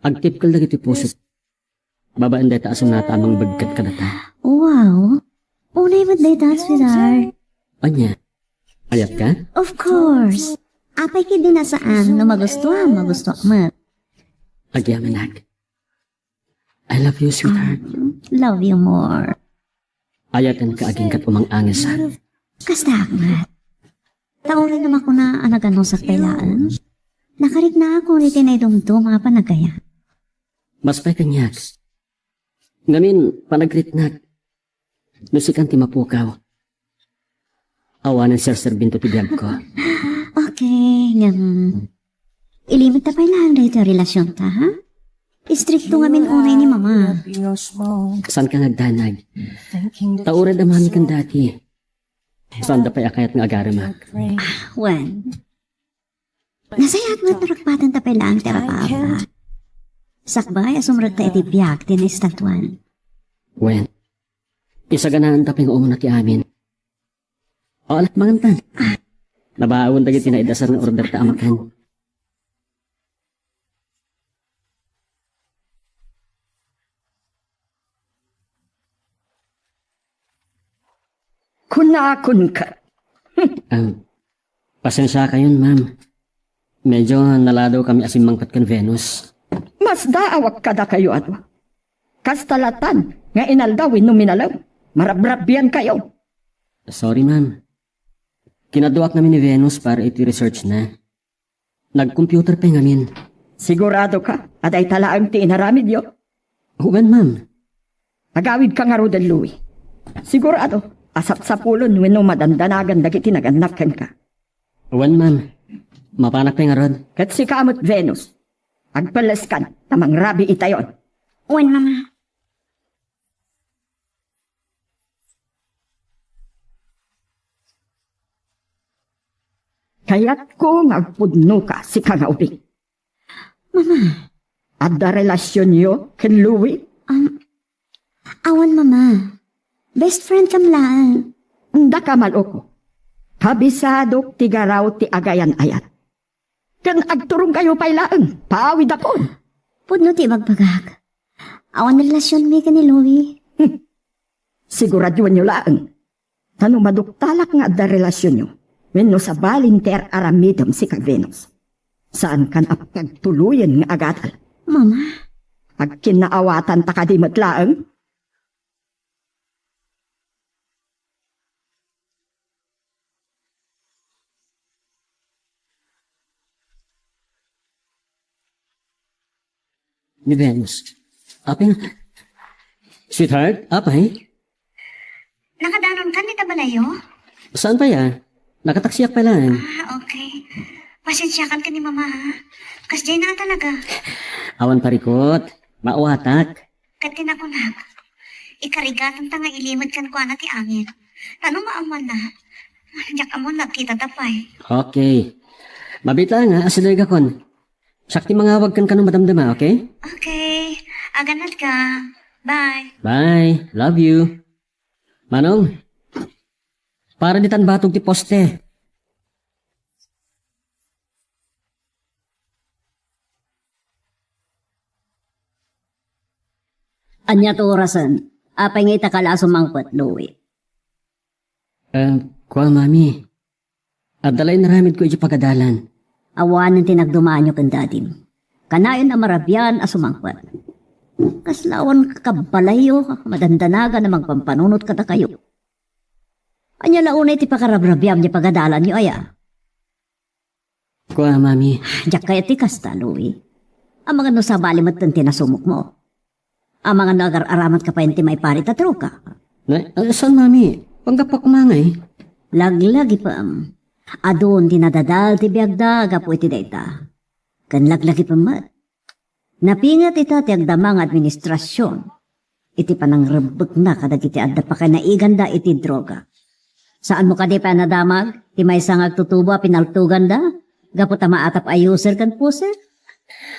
Agtipkel dagiti pusot. Babaen dayta a sonata a mangbegget kadata. Wow! Unay met dayta, sweetheart. Ania? Ayatka? Of course. Apay ketdi a saan no magustuam, magustuak met. Agyamanak. I love you, sweetheart. Ah, love you more. Ayatenka agingga't umang-angesak. Kasta met. Ta uray no makuna a naganusak pay laeng, nakariknaakon iti naidumduma a panagayat. Mas pay kaniak. Ngamin, panagriknak. No sikan ti mapukaw, awanen serserbinto ti biagko. Okay, ngem, ilimedta pay laeng daytoy a relasionta, ha? Istrikto ngamin unay ni Mama. Saanka nga agdanag? Ta uray da Mami ken Daddy, saanda pay a kayat nga agaremak. Ah, wen. Nasayaat met no ragpatenta pay laeng ti arababa. Sakbay a sumrekta iti biag ti naestatuan. Wen, isaganaanta pay nga umuna ti amin. O, alak mangantan. Nabaon dagiti naidasar nga orderta a makan. Kunakon ket. Ah, pasensiakayon, ma'am. Medyo naladawkami a simmangpet ken Venus. Masdaawak kadakayo a dua. Kasta latan nga inaldaw wenno minalem, marabrabiankayo. Sorry, ma'am. Kinaduak ngamin ni Venus para iti research na. Nag-computer pay ngamin. Sigurado ka a dayta laeng ti inaramidyo? Wen, ma'am. Agawid ka ngaruden, Louie. Sigurado a sapsapulon wenno madandanagan dagiti nagannak kenka. Wen, ma'am. Mapanak pay ngarud. Ket sika met, Venus. Agpelleskan ta mangrabi itayon. Wen, mama. Kayatko nga agpudnoka, sika nga ubing. Mama. Adda relasionyo ken Louie? Am, awan, Mama. Best friend kam laeng. Daka, Maloko. Kabisadok ti garaw ti agayan-ayat. Ken agturongkayo pay laeng, paawidakon. Pudno ti ibagbagak. Awan relasionmi ken ni Louie. Hmm. Siguraduenyo laeng. Ta no maduktalak nga adda relasionyo, wenno sabalin ti ar-aramidem, sika Venus, saankan a pagtuloyen nga agadal. Mama. Agkinnaawatan ta kadi met laeng? Ni Venus. Apay nga. Sweetheart, apay? Nakadanonkan ita balayo? Saan pay a? Nakataksiak pay laeng. Ah, okay. Pasensiakan ken ni Mama, ha? Kasdiay na talaga. Awan parikut. Maawatak. Ket ti nakunak, ikarigatanta nga ilimed kenkuana ti angin. Ta no maammoanna, diak ammo no agkitata pay. Okay. Mabiit laeng a, asidegakon. Siak ti mangawag kenka no madamdama, okay? Okay. Agannad ka. Bye. Bye. Love you. Manong, para ditan batog ti poste. Ania ti orasen? Apay nga ita ka la a sumangpet, Louie? Eh, kua, Mami. Adda la inaramidko iti pagadalan. Awanen ti nagdumaanyo ken dadim. Kanayon a marabian a sumangpet. Kasla awan kakabalayyo, madandanagan a mangpampanunot kadakayo. Ania la unay ti pakarabrabiam ti pagadalanyo aya? Kua, Mami. Diak kayat ti kasta, Louie. Amangan no sabali metten ti nasumokmo. Amangan no agar-aramat ka pay ti maiparit a droga. Na, ah, saan, Mami? Panggapko koma ngay. Laglagipem. Adun ti nadadael ti biagda gapu iti dayta. Ken laglagipem met. Napinget ita ti agdama nga administrasion iti panangrebbekna kadagiti adda pakainaiganda iti droga. Saanmo kadi pay a nadamag ti maysa nga agtutubo a pinaltoganda gapu ta maatap a user ken poser?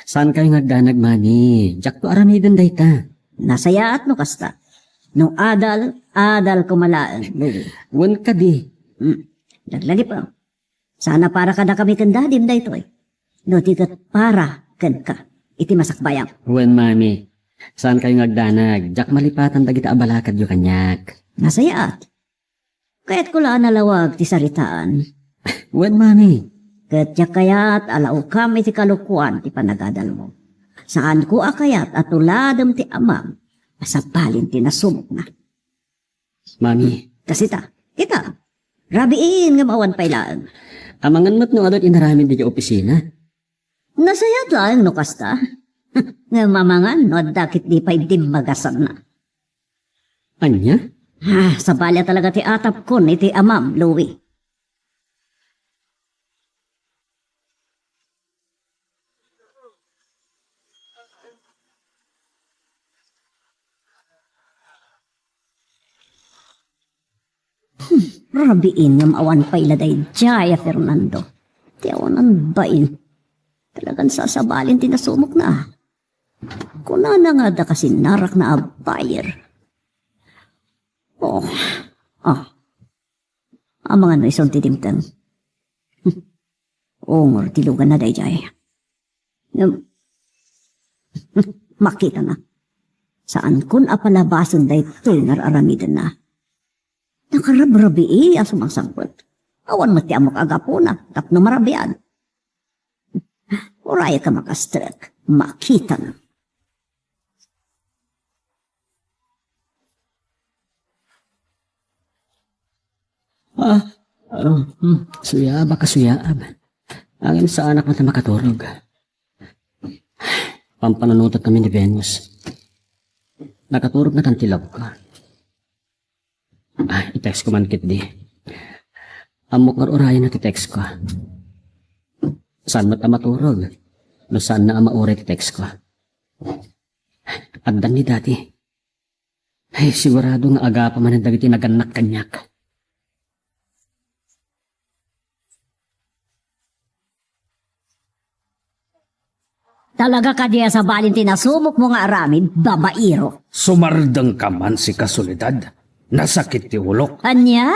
Saankayo nga agdanag, Mami. Diakto aramiden dayta. Nasayaat no kasta. No adal, adal koma laeng, Louie. Wen kadi. Hmm. Laglagipem. Saan a para kadakami ken dadim daytoy. No di ket para kenka iti masakbayam. Wen, Mami. Saankayo nga agdanag. Diak malipatan dagiti abalakadyo kaniak. Nasayaat. Kayatko la a nalawag ti saritaan. Wen, Mami. Ket diak kayat a laukam iti kalokuan ti panagadalmo. Saanko a kayat a tuladem ti amam a sabalin ti nasumokna. Mami. Kasita, kita, rabiin ngem awan pay laeng. Amangan met no adu ti inaramid idiay opisina. Nasayaat laeng no kasta. Ngem amangan no adda ketdi pay dimmagasanna. Ania? Ah, sabali a talaga ti atapkon iti amam, Louie. Hmm, rabiin ngem awan pay la daydiay a Fernando. Ti awanan bain. Talagan sasabalin ti nasumokna. Kunana nga adda kasinnarakna a buyer. Oh, ah. Amangan no isun ti dimteng. Hmm. Ungor ti luganna daydiay. Ngem, makitana. Saankon a palabasen daytoy nga ar-aramidenna. Nakarabrabii a sumangsangpet. Awan met ti ammok a gapuna tapno marabian. Uray ka makastrek, makitana. Ah, ah, hmm, suyaab a kasuyaab. Ngem saanak met a makaturog. Pampanunotek kami ni Venus. Nakaturog ngatan ti love ko. Ah, i-text ko man ketdi. Ammok nga ur-urayenna ti text ko. Saan met a maturog no saanna a mauray ti text ko. Addan ni dati. Ay, sigurado nga agapa manen dagiti nagannak kaniak. Talaga kadi a sabalin ti nasumokmo nga aramid, babaero? Sumardengka man, sika Soledad. Nasakit ti ulok. Ania?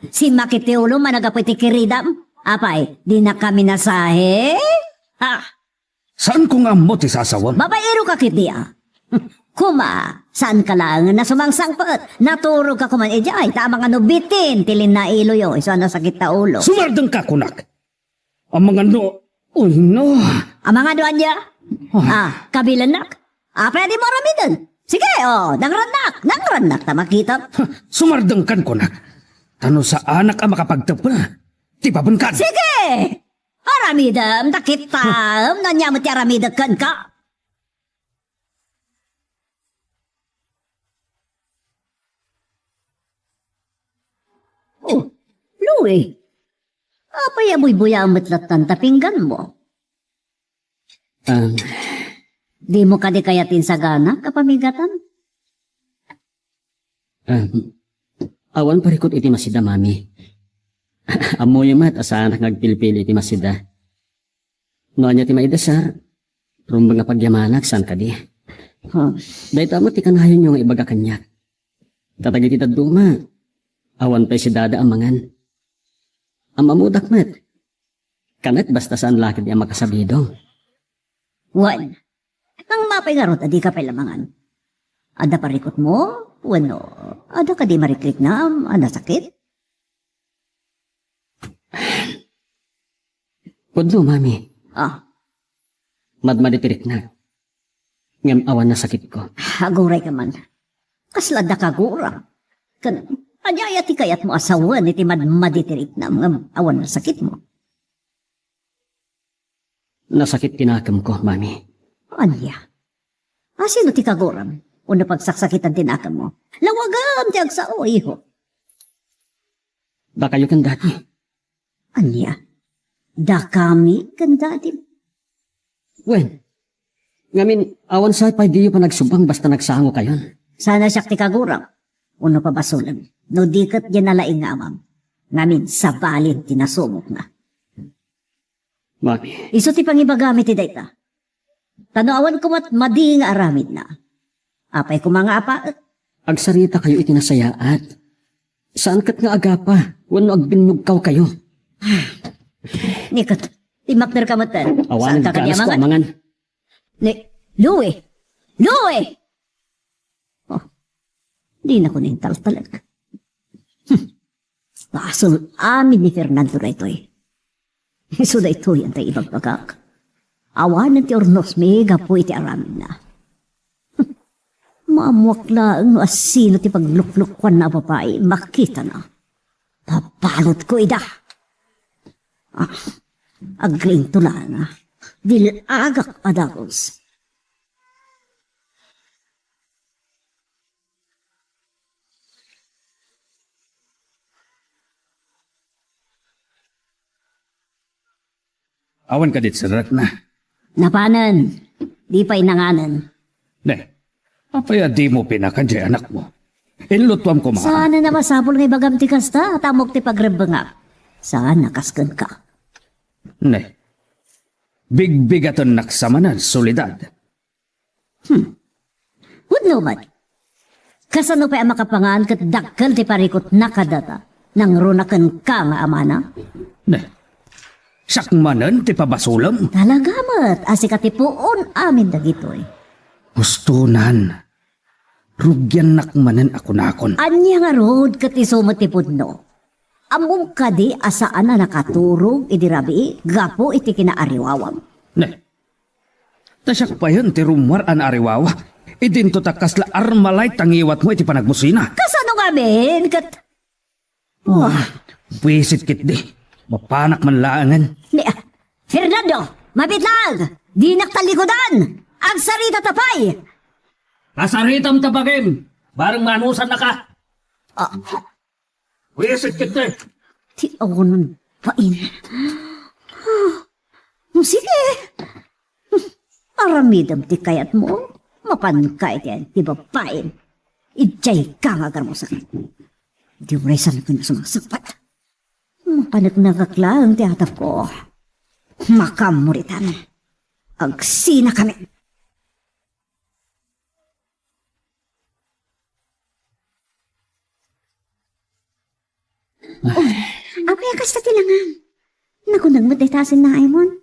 Simmakit ti ulo managapu iti kiridam? Apay, dina kami nasahe? Ah! Saanko nga ammo ti sasawem. Babaero ka ketdi a. Kuma, saanka laengen a sumangsangpet. Naturogka koman idiay, ta amangan no bitin ti linnailoyo, isu a nasakit ta ulo. Sumardengka, kunak. Amangan no, uy, no. Amangan no ania? Ah. Ah, kabilennak. Apay a dimo aramiden? Sige, oh, nangrannak, nangrannak, ta makitam. Ha, sumardengkan, kunak. Ta no saanak a makapagtebna, ti babenkan. Sige! Aramidem, ta kitam, no ania met ti aramidek kenka. Oh, Louie, apay a buybuyaem met lattan ta pingganmo? Ah. Dimo kadi kayat insaganak a pamigatan? Ah, awan parikut iti masida, Mami. Ammoyo met a saanak nga agpilpili iti masida. No ania ti maidasar, rumbeng a pagyamanak, saan kadi? Ha? Dayta met ti kanayonyo nga ibaga kaniak. Ta dagiti dadduma, awan pay sidada a mangan. Am-ammodak met. Kanet basta saan la ketdi a makasabido. Wen, nang mapay ngarud a dika pay la mangan. Adda parikutmo? Wenno, adda kadi marikriknam a nasakit? Pudno, Mami. Ah. Madmadi ti riknak. Ngem awan nasakitko. Aguray ka man. Kasla adda kaguram. Ken, ania aya ti kayatmo a sawen iti madmadi ti riknam ngem awan nasakitmo? Nasakit ti nakemko, Mami. Ania? Asino ti kaguram? Wenno pagsaksakitan ti nakemmo? Lawagem ti agsao, iho. Dakayo ken dati. Ania? Dakami ken dadim? Wen, ngamin, awan sa pay diyo panagsubang basta nagsangokayon. Saan a siak ti kaguram? Wenno pabasolem, no di ket diay nalaing nga amam. ngamin sabalin ti nasumokna. Mami. Isu ti pangibagam iti dayta. Ta no awan koma madi nga aramidna, apay koma nga apaek? Agsarita kayo iti nasayaat. Saan ket nga agapa wenno agbinnugkaw kayo. Ni ket, timmakder ka met, eh. Awanen. Saan ka kaniamangan? Amangan. Ni, Louie! Louie! Oh, dinako intaltalek. Hmm. Basol amin ni Fernando daytoy. Isu daytoy anta ibagbagak. Awanen ti urnosmi gapu iti aramidna. Hmm. Maammuak laeng no asino ti pagluklukuanna a babai, makitana. Pabalutko ida. Ah, agrinto laeng. Dil-agak a dagus. Awan kadi serrekna? Napanen, di pay nanganen. Ne, apay a dimo pinakan diay anakmo? Inlutuam koma. Saan a masapul nga ibagam ti kasta, ta ammok ti pagrebbengak. Saan a kas kenka. Ne, bigbigatennak sa manen, Soledad. Hmm. Pudno met. Kasano pay a makapangan ket dakkel ti parikutna kadata? Nangruna kenka nga amana? Ne. Siak manen ti pabasolem? Talaga met a sika ti puon amin dagitoy. Hustonan. Rugiannak manen a kunakon. Ania ngarud ket isu met ti pudno? Ammom kadi a saan a nakaturog idi rabii gapu iti kinaariwawam? Ne. Ta siak payen ti rummuar a naariwawa. Idinto ta kasla Armalite ta ngiwatmo iti panagmusina. Kasano ngamin ket? Oh, buisit ketdi. Mapanak man laengen. Ni, ah, Fernando, mabitlang! Dinak talikudan! Agsarita ta pay! Kasaritam ta bagim! Bareng maanusannaka! Ah, Wisit ketdi. Ti awanan bain. Hmm, sige. Hmm, aramidem ti kayatmo. Mapanka iti babaim. Idiay ka nga agarmusak. Di uray saan ken sumangsangpat. Mapaneknekak laeng ti atapko. Makammuritan. Agsinakami. Oh, apay a kasta ti langam? Nakunag met dayta a sinnaimon?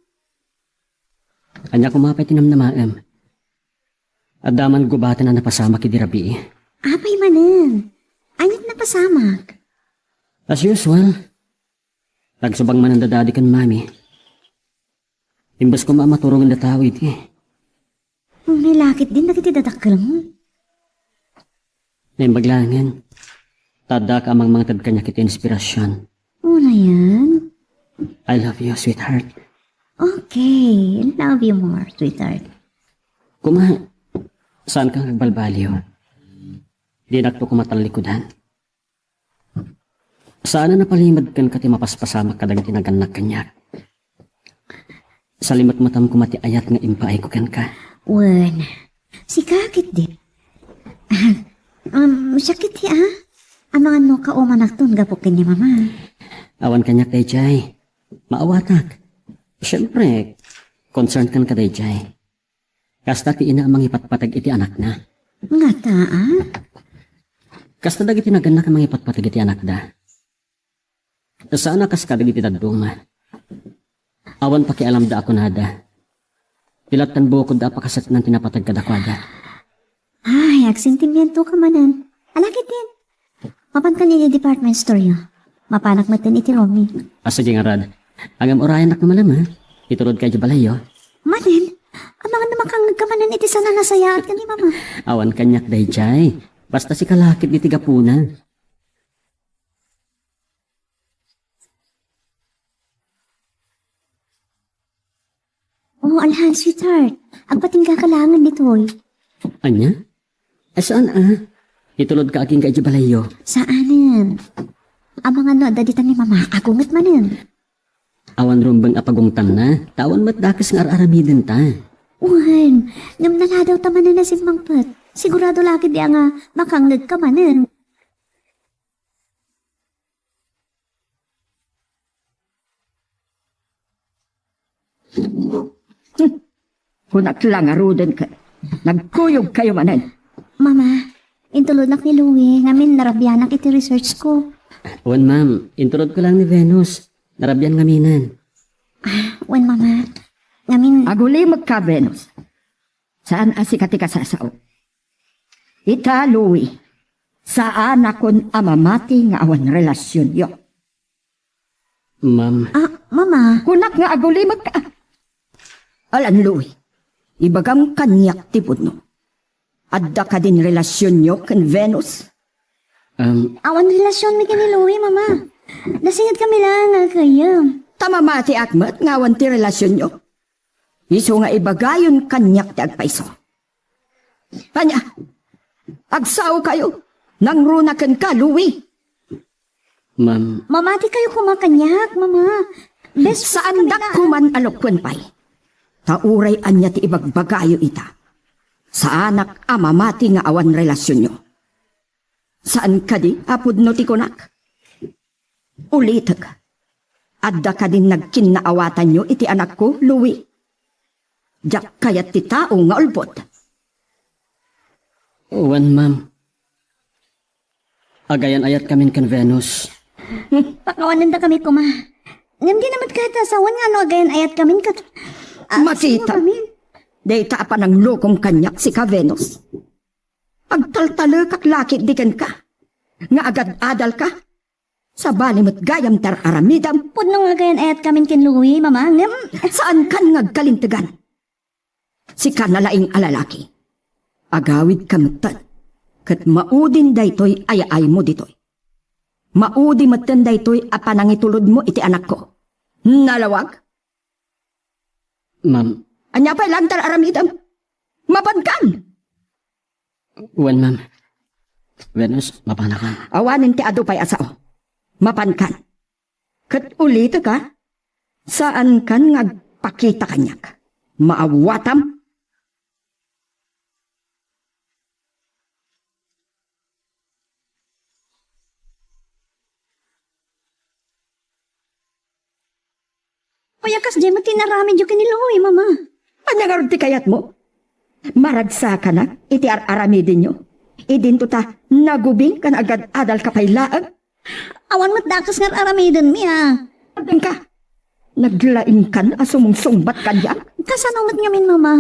Ania koma pay ti namnamaem? Adda man gubaten a napasamak idi rabii. Apay manen? Aniat napasamak? As usual, nagsubang manen da Daddy ken Mommy. Imbes koma a maturongen da tao iti. Unay la ketdin dagiti dadakkelmo. Naimbag laengen. Ta addak a mangmangted kaniak iti inspirasyon. Unayen? I love you, sweetheart. Okay, love you more, sweetheart. Koma, saan ka nga agbalbaliw? Dinakto koma tallikudan. Saan a napalimed kenka ti mapaspasamak kadagiti nagannak kaniak. Salimek matam koma ti ayat nga impaayko kenka. Wen, sika ketdi. Ah, um, siak ketdi, ah. Amangan no kaumanakton gapu ken ni Mama. Awan kaniak daydiay. Maawatak. Siempre, concern kenka daydiay. Kasta ti ina a mangipatpateg iti anakna. Ngata, a? Kasta dagiti nagannak a mangipatpateg iti anakda. Saan a kas kadagiti dadduma. Awan pakialamda a kunada. Ti lattan bukodda a pakaseknan ti napateg kadakuada. Ay, agsentimiento ka manen. Alakit din. Mapankan iti department store yo. Mapanak metten iti room mi. A, sige ngarud. Ngem urayennak no malem, ha? Itulodka iti balayyo. Manen, amangan no makangngegka manen iti saan a nasayaat ken ni Mama. Awan kaniak daydiay. Basta sika la ketdi ti gapuna. Oh, alhan, sweetheart. Agpatingga ka laengen ditoy. Ania? A, saan a? Itulodka agingga iti balayyo. Saanen. Amangan no adda ditan ni Mama, agunget manen. Awan rumbeng a pagungtanna, ta awan met dakes nga ar-aramidenta. Wen, ngem naladaw ta manen a simmangpet. Sigurado la ketdi a nga makangngegka manen. Kunak la ngaruden ket nagkuyogkayo manen. Mama, intulodnak ni Louie, ngamin narabianak iti research ko. Wen, ma'am. Intulodko lang ni Venus. Narabian ngaminen. Ah, wen, Mama. Ngamin. Agulimekka, Venus. Saan a sika ti kasasao. Ita, Louie, saanakon a mamati nga awan relasionyo. Ma'am. Ah, Mama. Kunak nga agulimekka. Alan, Louie, ibagam kaniak ti pudno. Adda kadin relasionyo ken Venus? Um, Awan relasionmi ken ni Louie, Mama. Nasingetkami laeng nga aggayyem. Ta mamatiak met nga awan ti relasionyo. Isu nga ibagayon kaniak ti agpayso. Ania, agsaokayo, nangruna kenka, Louie. Ma'am. Mamatikayo koma kaniak, Mama. Best friend Saandak kami na. Kuman a lokuen pay. Ta uray ania ti ibagbagayo ita. Saanak a mamati nga awan relasionyo. Saan kadi a pudno ti kunak? Ulitek. Adda kadin nagkinnaawatanyo iti anakko, Louie? Diak kayat ti tao nga ulbod. Wen, ma'am. Agayan-ayatkamin ken Venus. Pakawanendakami koma. Ngem di na met kayat a sawen nga no agayan-ayatkamin ket, ah, Makita. Sino kami? Dayta a pananglokom kaniak sika, Venus. Agtaltalekak la ketdi kenka. Nga agad-adalka. Sabali met gayam ti ar-aramidem. Pudno nga agayan-ayatkamin ken Louie, Mama, ngem Saankan nga agkalintegan. Sika nalaing a lalaki. Agawidka metten. Ket maudin daytoy a yaaymo ditoy. Maudi metten daytoy a panangitulodmo iti anakko. Nalawag? Ma'am. Ania pay laeng ti ar-aramidem? Mapankan! Wen, ma'am. Venus, mapanakan. Awanen ti adu pay a sao. Mapankan. Ket ulitek a, saankan nga agpakita kaniak. Maawatam. Aya kasdiay met ti inaramidyo ken ni Louie, Mama. Ania ngarud ti kayatmo? Maragsakanak iti ar-aramidenyo. Idinto ta nagubing ken agad-adalka pay laeng. Awan met dakes nga ar-aramidenmi, a. Adingka. Naglaingkan a sumungsungbat kaniak. Kasano met ngamin, Mama?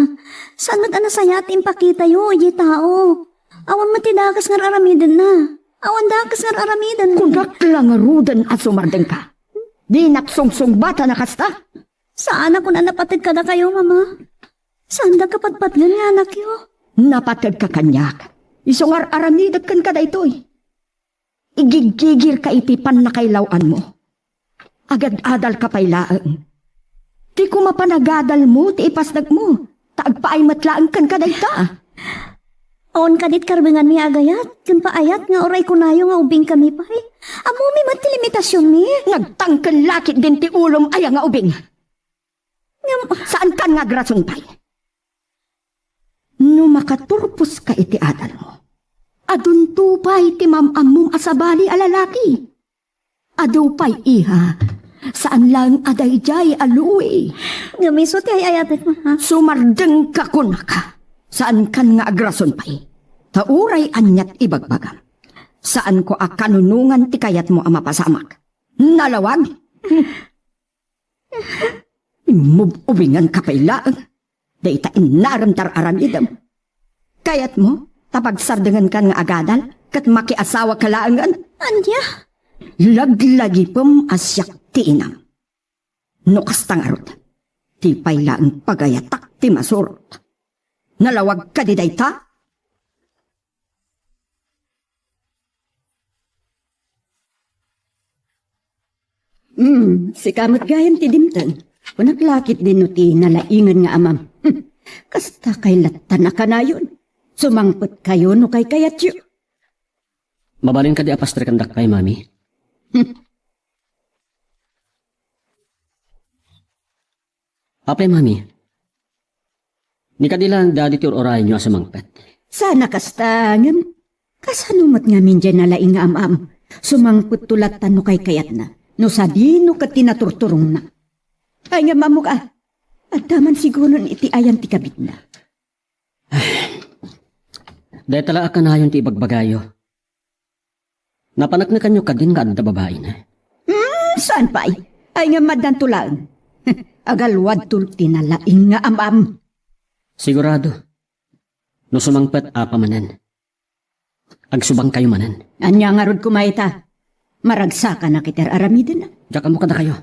Saan met a nasayaat ti impakitayo idiay tao? Awan met ti dakes nga ar-aramidenna. Awan dakes nga ar-aramiden. Kunak la ngaruden a sumardengka. Dinak sungsungbatan a kasta. Saanak a napateg kadakayo, Mama. Saandak a patpatgen nga anakyo. Napategka kaniak. Isu nga ar-aramidek kenka daytoy. Igiggigirka iti pannakailaw-anmo. Agad-adalka pay laeng. Ti koma panagadalmo ti ipasdekmo, ta agpaay met laeng kenka dayta. Awan kadi ti karbenganmi a agayat, ken paayat nga uray kunayo nga ubingkami pay. Ammomi met ti limitasionmi. Nagtangken la ketdin ti ulom aya nga ubing. Ngem, saankan nga agrason pay. No makaturposka iti adalmo, adunto pay ti maam-ammom a sabali a lalaki. Adu pay, iha. Saan laeng a daydiay a Louie. Ngem isu ti ay-ayatek, Mama. Sumardengka, kunaka. Saankan nga agrason pay. Ta uray aniat ibagbagam. Saanko a kanunongan ti kayatmo a mapasamak. Nalawag? Immub-ubinganka pay laeng. Dayta inarem ti ar-aramidem. Kayatmo ta pagsardengenkan nga agadal ket makiasawaka laengen? Ania? Laglagipem a siak ti inam. No kasta ngarud, ti pay laeng pagayatak ti masurot. Nalawag kadi dayta? Hmm, sika met gayam ti dimteng. Kunak la ketdin no ti nalaingen nga amam. Hmm, kasta kay lattan a kanayon. Sumangpetkayo no kaykayatyo. Mabalin kadi a pasterkan dakay, Mami? Hmm. Apay, Mami? Ni kadi laeng Daddy ti ur-urayenyo a sumangpet? Sana kasta, ngem kasano met ngamin diay nalaing nga am-am? Sumangpetto latta no kaykayatna, no sadino ket ti naturturongna. Ay, ngem ammok a, Adda man siguron iti ayan ti kabitna. Dayta la a kanayon ti ibagbagayo. Napaneknekanyo kadin nga adda babaina? Hmm, saan pay? Ay nga maddanto laeng. Agalwadto ti nalaing nga amam. Sigurado. No sumangpet, apa manen. Agsubangkayo manen. Ania ngarud koma ita? Maragsakanak iti ar-aramiden. Diak ammo kadakayo.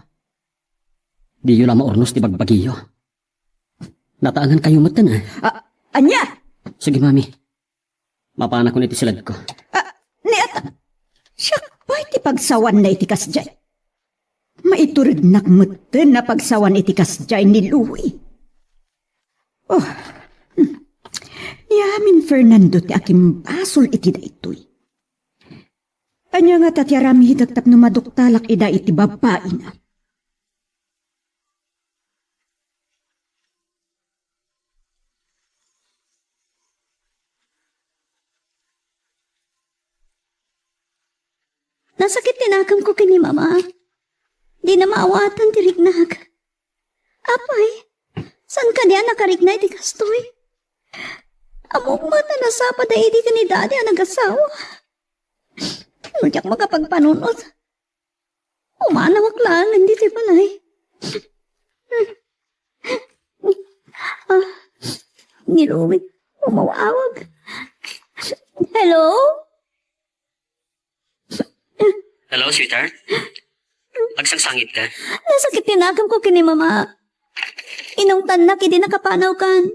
Diyo la maurnos ti bagbagiyo. Nataengankayo metten, eh. Ah, ania? Sige, mami. Mapanakon iti siledko. Ah, ni ata. Siak pay ti pagsawanna iti kasdiay. Maiturednak metten a pagsawan iti kasdiay ni Louie. Oh. Hmm. Ni amin Fernando ti akimbasol iti daytoy. Ania ngata ti aramidek tapno maduktalak ida iti babaina? Nasakit ti nakemko ken ni Mama. Dina maawatan ti riknak. Apay, saan kadi a nakarikna iti kastoy? Ammok met a nasapada idi ken ni Daddy a nagasawa. No diak makapagpanunot, umanawak laeng ditoy balay. Ah, ni Louie, umawawag. Hello? Hello, sweetheart? Agsangsangit ka? Nasakit ti nakemko ken ni Mama. Inungtannak idi nakapanawkan.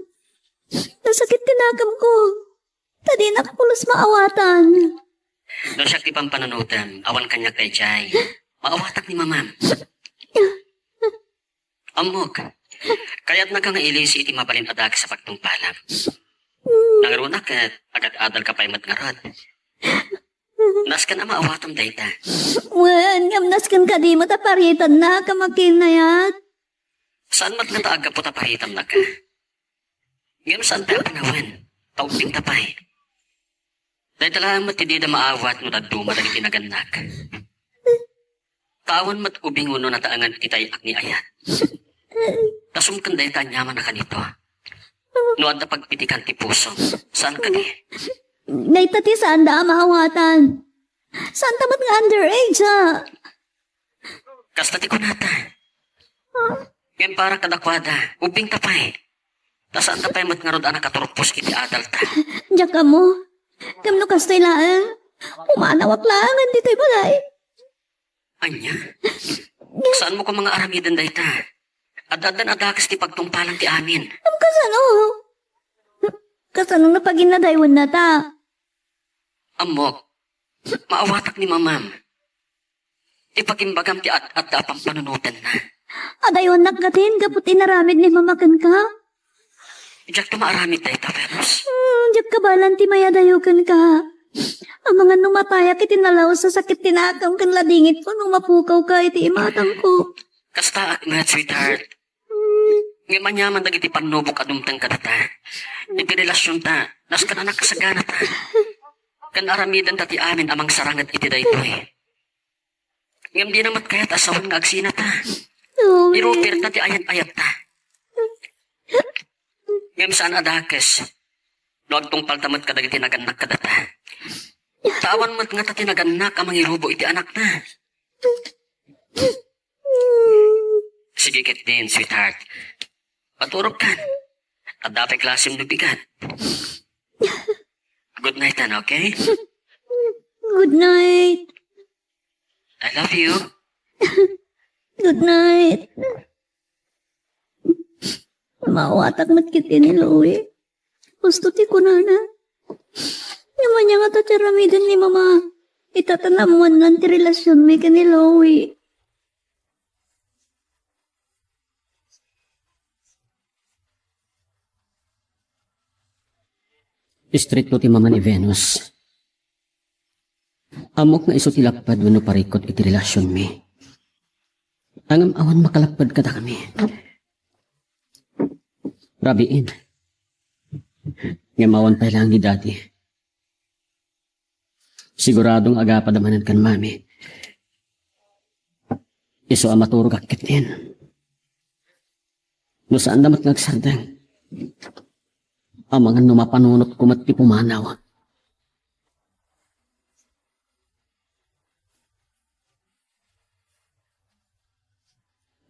Nasakit ti nakemko. Ta dinak pulos maawatan. No siak ti pampanunotem, awan kaniak daydiay. Maawatak ni Mamam. Ammok. Kayatnaka nga ilisi iti mabalin a dakes a pagtungpalam. Nangruna ket agad-adalka pay met ngarud. Nasken a maawatam dayta. Wen, ngem nasken kadi met a paritannaka, makinayat. Saan met ngata a gapu ta paritannaka? Ngem saan pay a panawen, ta ubbingta pay. Dayta laeng met ti dida maawat no dadduma dagiti nagannak. Ta awan met ubing wenno nataengan iti tay-ak ni ayat. Ta sumken dayta aniaman a kanito. No adda pagpitikan ti puso, saan kadi? Dayta ti saanda a maawatan. Saanta met nga underage, a. Kasta ti kunata. Ngem para kadakuada, ubbingta pay. Ta saanta pay met ngarud a nakaturpos iti adalta. Diak ammo. Ngem no kastoy laeng, umanawak laengen ditoy balay. Ania? Saanmo koma nga aramiden dayta? Ad-addan a dakes ti pagtungpalan ti amin. Ngem kasano? Kasano no paginnadaywennata? Ammok, maawatak ni Mamam. Ipagimbagam ti ad-adda a pampanunotenna. Adaywannak gatin gapu ti inaramid ni Mama kenka? Diak ta maaramid dayta, Venus. Hmm, diak kabaelan ti mayadayo kenka. Amangan no mapayak iti nalaus a sakit ti nakem ken ladingitko no mapukawka iti imatangko. Kastaak met, sweetheart. Ngem aniaman dagiti pannubok a dumteng kadata. Iti relasionta, nasken a nakasaganata. Ken aramidenta ti amin a mangsaranget iti daytoy. Ngem dina met kayat a sawen nga agsinata. Iruperta ti ayan-ayatta. Ngem saan a dakes no agtungpalta met kadagiti nagannak kadata. Ta awan met ngata ti nagannak a mangirubo iti anakna. Sige ketdin, sweetheart. Maturogkan. Adda pay klasem no bigat. Good night, ano, okay? Good night. I love you. Good night. Maawatak met ketdi ni Louie. Husto ti kunana. Ngem ania ngata ti aramiden ni Mama? Ita ta naammoanna ti relasionmi ken ni Louie. Istrikto ti mama ni Venus. Ammok nga isu ti lapad wenno parikut iti relasionmi. Ngem awan makalapad kadakami. Rabiin. Ngem awan pay laeng ni Daddy. Sigurado nga agapada manen ken Mami. Isu a maturogak ketdin. No saanda met nga agsardeng, amangan no mapanunotko met ti pumanaw.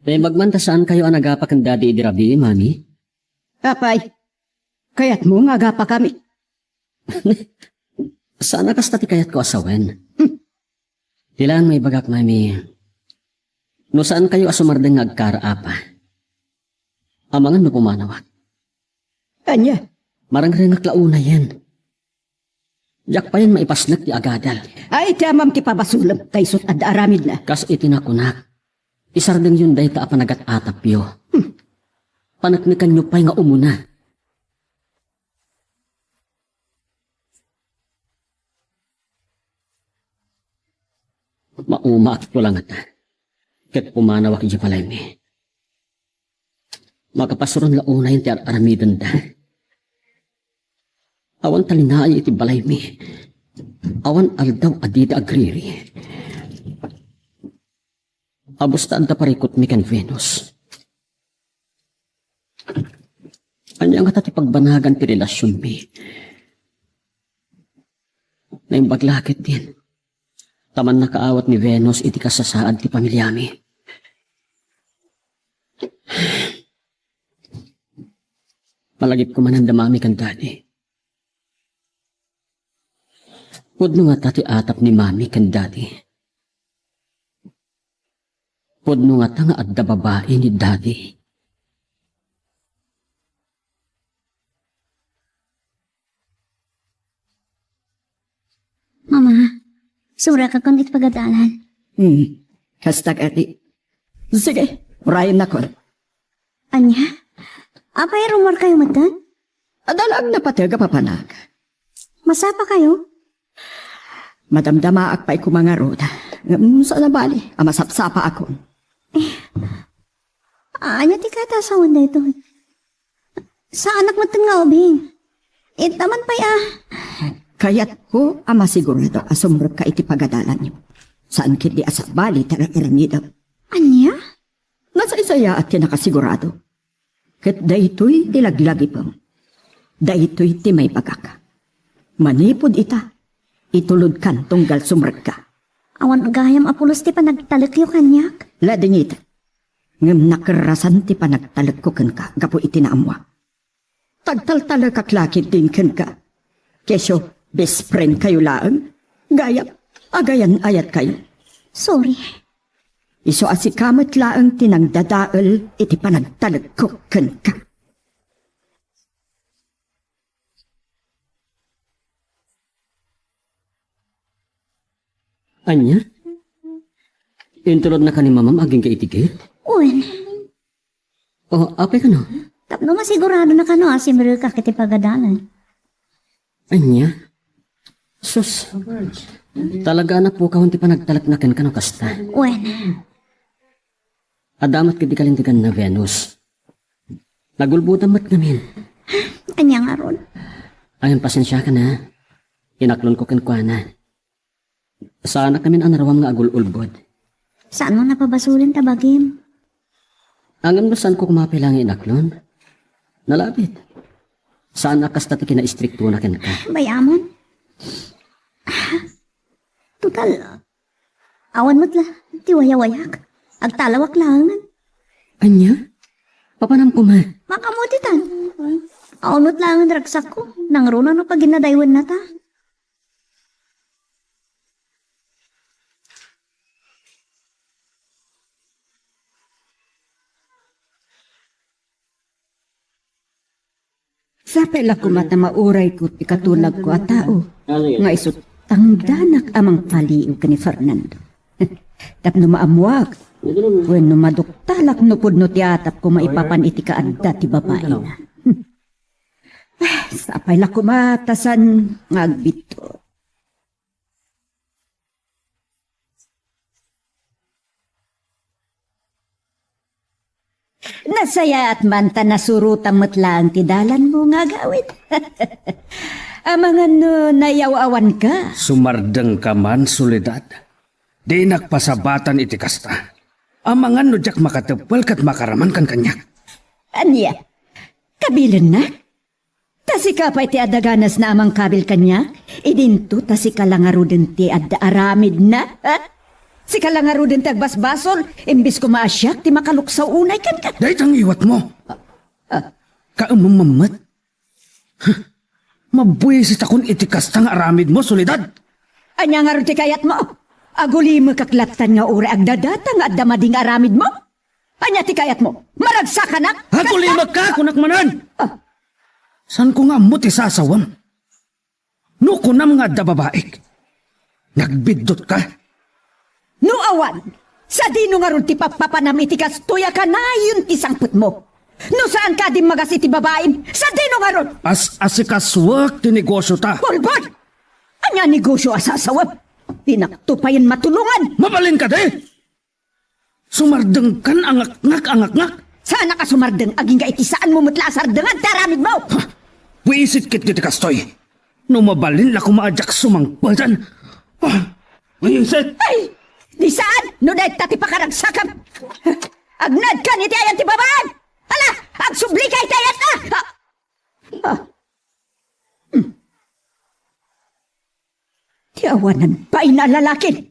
Naimbag man ta saankayo a nagapa ken Daddy idi rabii, Mami? Apay, kayatmo nga agapakami? Saan a kasta ti kayatko a sawen. Ti laeng maibagak, Mami, no saankayo a sumardeng nga agkaraapa, amangan no pumanawak. Ania? Marengrengak la unayen. Diak payen maipasnek ti agadal. Ay, ti amam ti pabasolem, ta isut' adda aramidna. Kas iti nakunak, isardengyon dayta a panagat-atapyo. Hmm. Paneknekanyo pay nga umuna. Maumaakto la ngata, ket pumanawak idiay balaymi. Makapasuron la unayen ti ar-aramidenda. Awan talinaay iti balaymi. Awan aldaw a dida agriri. Abus ta adda parikutmi ken Venus. Ania ngata ti pagbanagan ti relasionmi? Naimbag la ketdin ta mannakaawat ni Venus iti kasasaad ti pamiliami. Malagipko manen da Mami ken Daddy. Pudno ngata ti atap ni Mami ken Daddy. Pudno ngata nga adda babai ni Daddy. Mama, sumrekakon iti pagadalan. Hmm. Kasta kadi. Sige, urayennakon. Ania? Apay, rummuarkayo metten? Adda laeng napateg a papanak. Masapakayo? Madamdamaak pay koma ngarud. Ngem saan a bali a masapsapaakon. Ania ti kayat a sawen daytoy? Saanak metten nga ubing. Ita man pay a. Kayatko a masigurado a sumrekka iti pagadalanyo. Saan ketdi a sabali ti ar-aramidem. Ania? Nasaysayaat ti nakasigurado. Ket daytoy ti laglagipem. Daytoy ti maibagak. Manipud ita, itulodkan tunggal sumrekka. Awan gayam a pulos ti panagtalekyo kaniak. Ladingit. Ngem nakerrasan ti panagtalekko kenka gapu iti naammoak. Tagtaltalekak la ketdin kenka. Kesyo, best friend kayo laeng? Gayam, agayan-ayatkayo. Sorry. Isu a sika met laeng ti nangdadael iti panagtalekko kenka. Ania? Intulodnaka ni Mamam agingga iti gate? Wen. Oh, apay kano? Tapno masiguradonaka no a simrekak iti pagadalan. Ania? Sus. Talaga a napukawan ti panagtalekna kenka no kasta. Wen. Adda met ketdi kalinteganna, Venus. Nagulbodam met ngamin. Ania ngarud? Ay, pasensiakan a. Inaklonko kenkuana. Saanak ngamin a naruam nga agul-ulbod. Saanmo a pabasolen ta bagim? Ngem no saanko koma pay la nga inaklon? Nalabit. Saan a kasta ti kinaistriktona kenka. Bay-amon. Total, awan met la ti wayawayak. Agtalawak laengen. Ania? Papanam koma. Makamuditan. Awan met laengen ragsakko. Nangruna no paginnadaywennata. Sapay la koma ta maurayko ti katulagko a tao nga isu tangdanak a mangpaliw ken ni Fernando. Tapno maammoak wenno maduktalak no pudno ti atapko maipapan iti kaadda ti babaina. Sapay la koma ta saan nga agbiddut. Nasayaat man ta nasurotam met laeng ti dalanmo nga agawid. Amangan no nayaw-awanka. Sumardengka man, Soledad. Dinak pasabatan iti kasta. Amangan no diak makateppel ket makaramankan kaniak. Ania? Kabilennak? Ta sika pay ti adda ganasna a mangkabil kaniak? Idinto ta sika la ngaruden ti adda aramidna, ha? Sika la ngaruden ti agbasbasol, imbes koma a siak ti makaluksaw unay kenka. Dayta ngiwatmo. Ah. Kaemmem met. Huh. Mabuisitakon iti kasta nga aramidmo, Soledad. Ania ngarud ti kayatmo? Agulimekak lattan nga uray agdadata nga adda madi nga aramidmo? Ania ti kayatmo? Maragsakanak? Agulimekka, kunak manen! Ah. Saanko nga ammo ti sasawem? No kunam nga adda babaik, nagbiddutka. No awan, sadino ngarud ti pappapanam iti kastoy a kanayon ti sangpetmo? No saanka a dimmagas iti babaim, sadino ngarud? As-asikasuek ti negosiota. Ulbod! Ania a negosio a sasawem? Dinakto payen matulongan. Mabalin kadi? Sumardengkan a ngakngak a ngakngak. Saanak a sumardeng agingga iti saanmo met la a sardengan ti aramidmo. Ha! Buisit ketdi ti kastoy. No mabalin la koma a diak sumangpeten. Ah! Buisit! Ay! Di saan no dayta ti pakaragsakem. Agnadkan iti ayan ti babaem. Hala, agsublika iti ayatna. Ah! Ah! Hmm. Ti awanan pay a lalaki.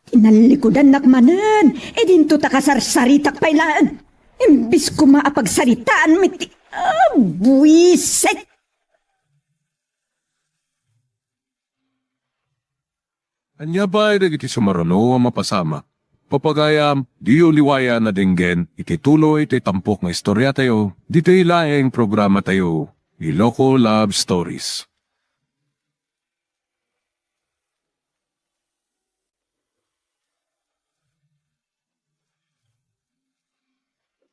Tinallikudannak manen, idinto ta kasarsaritak pay laeng. Imbes koma a pagsaritaan met ti, ah, buisit! Ania pay dagiti sumaruno a mapasamak? Papagayam, diyo liwayan a denggen iti tuloy ti tampok nga istoriatayo, ditoy laeng programatayo, Iloko Love Stories.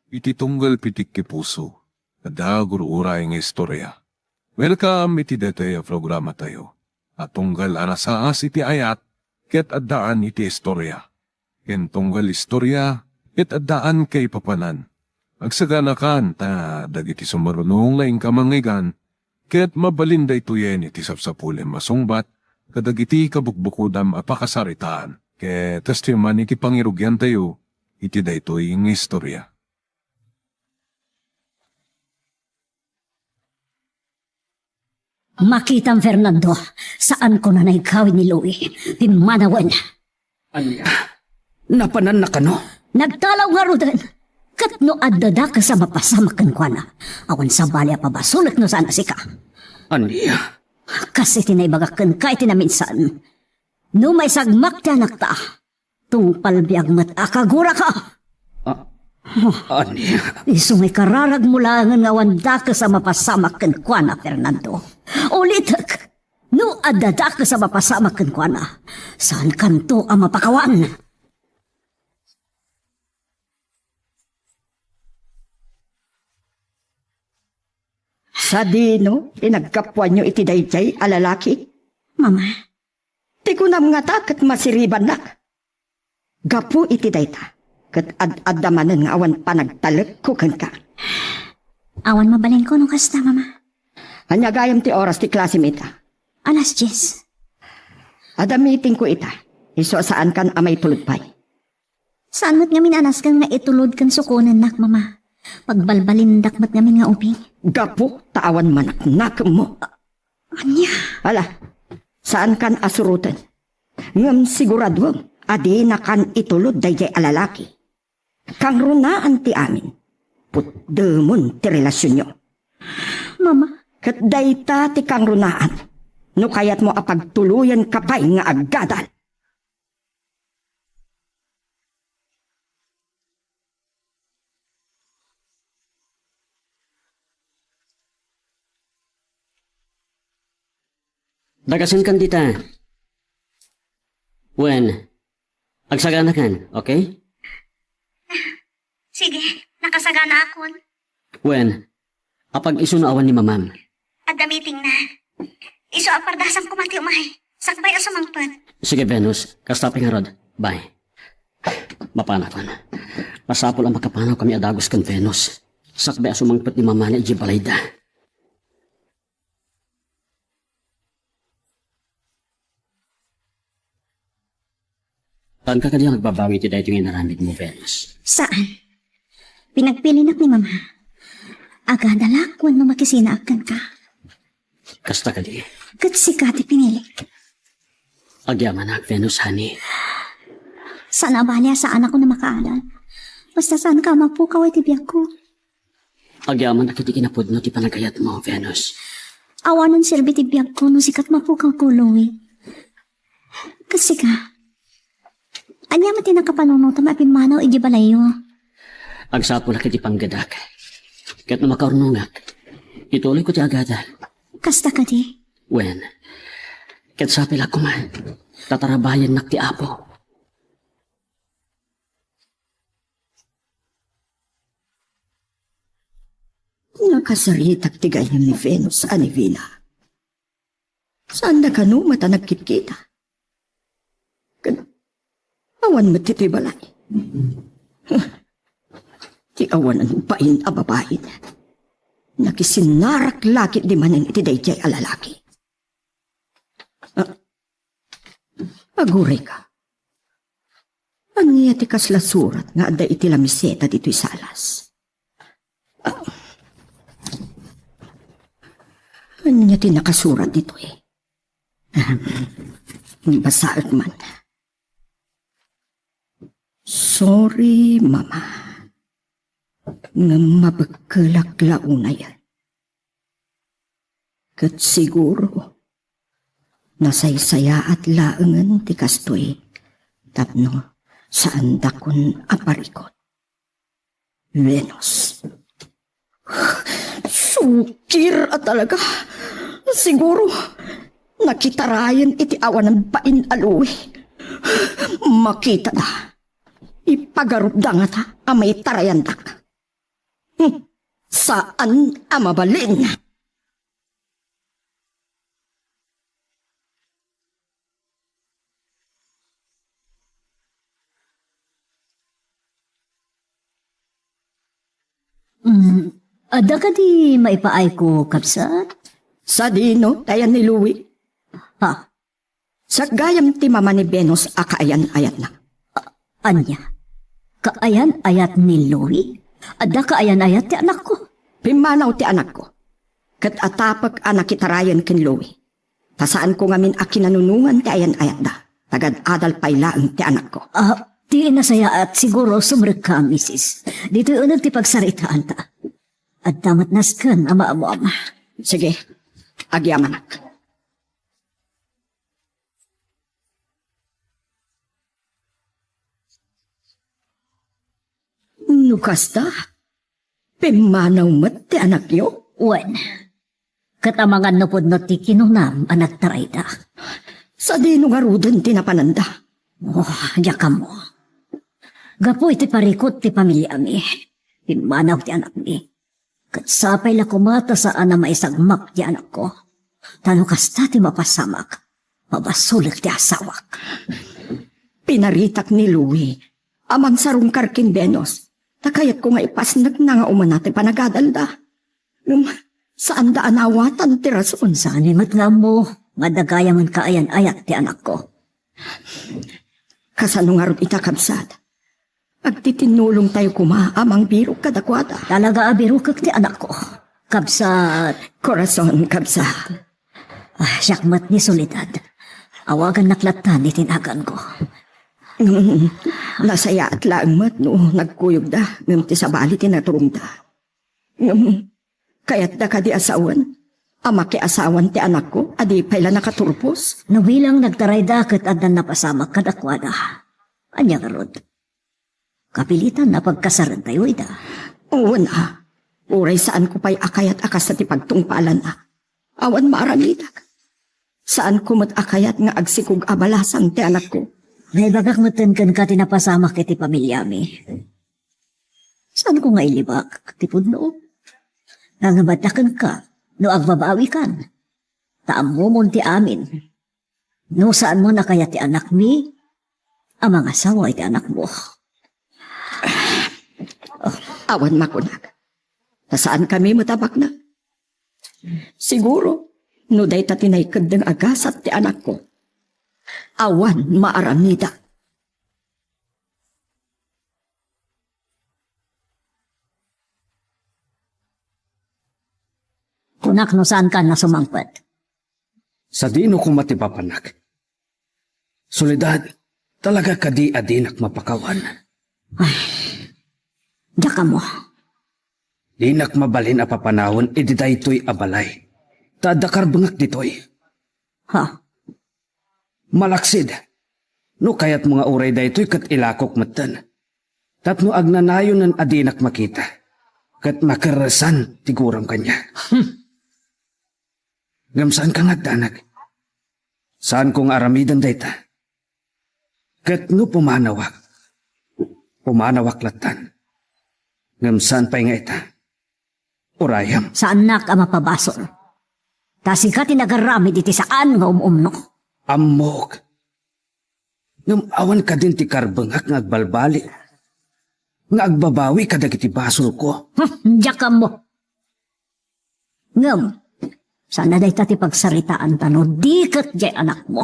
Iti tunggal pitikki puso, adda gur-uray nga istorya. Welcome iti daytoy a programatayo a tunggal a nasaas iti ayat ket addaan iti istorya, ken tunggal istorya ket addaan kaipapanan. Agsaganakan ta dagiti sumaruno nga inka mangngeggan ket mabalin daytoyen iti sapsapulem a sungbat kadagiti kabukbukodam a pakasaritaan ket kastoy man iti pangirugiantayo iti daytoy nga istorya. Makitam, Fernando, saanko a naigawid ni Louie. Pimmanawen. Ania? Napananna kano? Nagtalaw ngaruden. Ket no adda dakes a mapasamak kenkuana, awan sabali a pabasolek no saan a sika. Ania? Kas iti naibagak kenka iti naminsan, no maisagmak ti anakta, tungpal biag met a kaguraka. Ah, ania? Isu nga ikararagmo laengen nga awan dakes a mapasamak kenkuana, Fernando. Ulitek, no adda dakes a mapasamak kenkuana, saankanto a mapakawan. Sadino ti naggapuanyo iti daydiay a lalaki? Mama. Ti kunam ngata ket masiribannak. Gapu iti dayta, ket ad-adda manen nga awan panagtalekko kenka. Awan mabalinko no kasta, Mama. Ania gayam ti oras ti klasem ita? Alas dies. Adda meetingko ita. Isu a saankan a maitulod pay. Saan met ngamin a nasken nga itulod ken sukonennak, Mama. Pagbalbalindak met ngamin nga ubing. Gapu ta awan manaknakemmo. Ania? Ala, saankan a suroten. Ngem siguraduem a dinakan itulod daydiay a lalaki. Kangrunaan ti amin. Putdemon ti relasionyo. Mama. Ket dayta ti kangrunaan no kayatmo a pagtuloyenka pay nga aggadal. Dagasenkan dita. Wen, agsaganakan, okay? Sige, nakasaganaakon. Wen, apag isu no awan ni Mamam? Adda meetingna. Isu a pardasam koma ti umay. Sakbay a sumangpet. Sige, Venus. Kasta pay ngarud. Bye. Mapanakon. Masapul a makapanawkami a dagus ken Venus. Sakbay a sumangpet ni Mamana idiay balayda. Saanka kadi a agbabawi iti daytoy nga inaramidmo, Venus? Saan. Pinagpilinak ni Mama. Agadalak wenno makisinaak kenka. Kasta kadi. Ket sika ti pinilik. Agyamanak, Venus, honey. Saan a bali a saanakon a makaadal. Basta saanka a mapukaw iti biagko. Agyamanak iti kinapudno ti panagayatmo, Venus. Awanen serbi ti biagko no sika ti mapukawko, Louie. Ket sika, ania met ti nakapanunotam a pimmanaw idiay balayyo? Agsapulak iti panggedak. Ket no makaurnongak, ituloyko ti agadal. Kasta kadi? Wen, ket sapay la koma, ta tarabayennak ti Apo. Nakasaritak ti gayyem ni Venus a ni Vila. Saanda kano met a nagkitkita. Ket awan met ditoy balay. Ti awanan bain a babain. Nakisinnarak la ketdi manen iti daydiay a lalaki. Ah, agurayka. Ania ti kasla surat nga adda iti lamiseta ditoy salas? Ah, ania ti nakasurat ditoy? Basaek man. Sorry, Mama. Ngem mabekkelak la unayen. Ket siguro, nasaysayaat laengen ti kastoy tapno saandakon a parikut. Venus. Sukir a talaga. Siguro, nakitarayen iti awanan bain a Louie. Makitada. Ipagarupda ngata a maitarayandak. Hmm. Saan a mabalin. Mm, adda kadi maipaayko, kabsat? Sadino ti ayan ni Louie? Ha? Saggayam ti mama ni Venus a kaayan-ayatna. A-, ania? Kaayan-ayat ni Louie? Adda kaayan-ayat ti anakko? Pimmanaw ti anakko. Ket atapek a nakitarayen ken Louie. Ta saanko ngamin a kinanunongan ti ayan-ayatda. Tagad-adal pay laeng ti anakko. Ah, ti nasayaat siguro sumrekka, misis. Ditoy uneg ti pagsaritaanta. Adda met nasken a maammoam. Sige, agyamanak. No kasta, pimmanaw met ti anakyo? Wen, ket amangan no pudno ti kinunam a nagtarayda. Sadino ngaruden ti napananda? Oh, diak ammo. Gapu iti parikut ti pamiliami, pimmanaw ti anakmi. Ket sapay la koma ta saan a maisagmak ti anakko. Ta no kasta ti mapasamak, mabasolek ti asawak. Pinaritak ni Louie a mangsarungkar ken Venus, ta kayatko nga ipasnekna nga umuna ti panagadalda. Ngem saanda a naawatan ti rason. Saan met nga ammo nga adda gayam a kaayan-ayat ti anakko. Kasano ngarud ita, kabsat? Agtitinnulongtayo koma a mangbirok kadakuada. Talaga a birokek ti anakko, kabsat. Korason, kabsat. Ah, siak met ni Soledad. Awagannak latta iti naganko. Ngem, nasayaat laeng met no nagkuyogda, ngem ti sabali ti naturongda. Ngem, kayatda kadi a sawen a makiasawan ti anakko a di pay la nakaturpos? No bilang nagtarayda ket addan napasamak kadakuada, ania ngarud? Kapilitan a pagkasarentayo ida. Wen a, uray saanko pay a kayat a kasta ti pagtungpalanna. Awan maaramidak. Saanko met a kayat nga agsikog a balasan ti anakko. Naibagak metten kenka ti napasamak iti pamiliami. Saanko nga ilibak ti pudno? Nangamatda kenka no agbabawikan. Ta ammomon ti amin. No saanmo a kayat ti anakmi, a mangasawa iti anakmo. Awan makunak. Ta saankami met a baknang. Siguro, no dayta ti naikeddeng a gasat ti anakko, awan maaramidak. Nak no saankan a sumangpet. Sadino koma ti papanak? Soledad, talaga kadi a dinak mapakawan? Ay, diak ammo. Dinak mabalin a papanawen idi daytoy a balay. Ta adda karbengak ditoy. Ha? Malaksid, no kayatmo nga uray daytoy ket ilakok metten. Tapno agnanayonen a dinak makita, ket makerresan ti guram kaniak. Hmm. Ngem saanka nga agdanag. Saanko nga aramiden dayta. Ket no pumanawak, pumanawak lattan. Ngem saan pay nga ita. Urayem. Saannak a mapabasol. Ta sika ti nagaramid iti saan nga um-umno. Ammok. Ngem awan kadin ti karbengak nga agbalbali, nga agbabawi kadagiti basolko. Hmm, diak ammo. Ngem, saan a dayta ti pagsaritaan ta no di ket diay anakmo.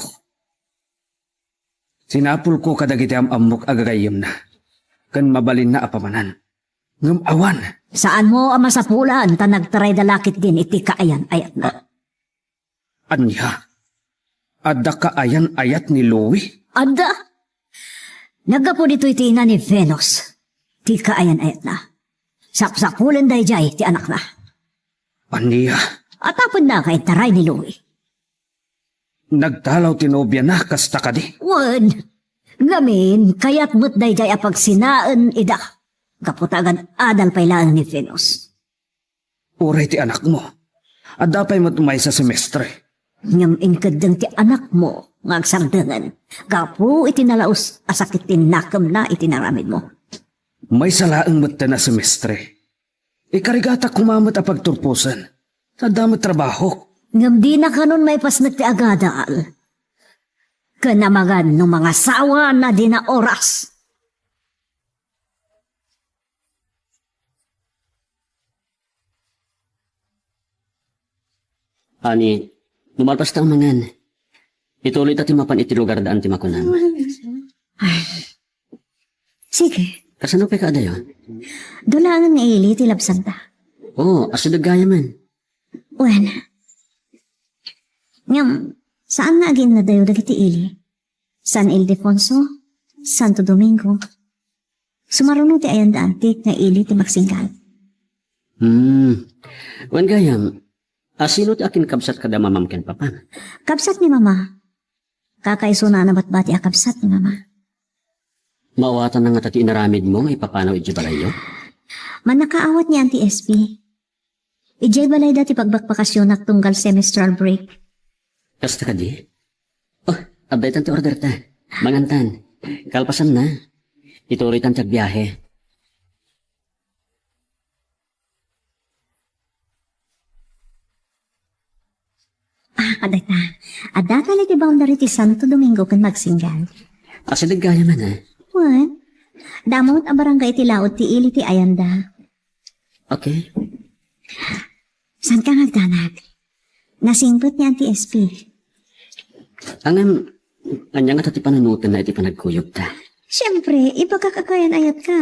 Sinapulko kadagiti am-ammok a gagayyemna, ken mabalinna a pamanan. Ngem awan. Saanmo a masapulan ta nagtarayda la ketdin iti kaayan-ayatna. Ania? Adda kaayan-ayat ni Louie? Adda. Naggapu ditoy ti ina ni Venus. Ti kaayan-ayatna. Sapsapulen daydiay ti anakna. Ania? Atapenna nga intaray ni Louie. Nagtalaw ti nobiana, kasta kadi? Wen, ngamin, kayat met daydiay a pagsinaen ida. Gapu ta agad-adal pay laeng ni Venus. Uray ti anakmo, adda pay met maysa semestre. Ngem inkeddeng ti anakmo nga agsardengen gapu iti nalaus a sakit ti nakemna iti naramidmo. Maysa laeng metten a semestre. Ikarigatak koma met a pagturposen, ta adda met trabahok. Ngem dina kanon maipasnek ti agadal. Ken amangan no mangasawa na dina oras. Ani, no malpas ta mangan, ituloy ta ti mapan iti lugar daan ti makunan. Ay. Sige. Kasano pay kaadayo? Dulaangan nga ili ti labsanta. Oo, asideg gayamen. Wen. Ngem, saan nga agiinnadayo dagiti ili? San Ildefonso, Santo Domingo. Sumaruno ti ayan da antik nga ili ti magsinggal. Hmm. Wen gayam, asino ti akinkabsat kada mamam ken papam? Kabsat ni mama. Kakaisuna a nabatbati a kabsat ni mama. Maawatan na ngata ti inaramidmo nga ipapanaw idiay balayyo? Mannakaawat ni Auntie S P. Idiay balayda ti pagbakbakasionak tunggal semestral break. Kasta kadi? Oh, adda itan ti order ta. Mangantan. Kalpasanna, ituloytan ti agbiahe. Ah, kadata. Adda kali ti boundary ti Santo Domingo ken Magsinggal. Asideg gayamen, eh. Wen? Damo met a barangay ti laud ti ili ti ayanda. Okay. Saan ka nga agdanag? Nasingpet ni Auntie S P. Ngem, ania ngata ti panunotenna iti panagkuyogta? Siempre, ibagak a kaayan-ayat ka.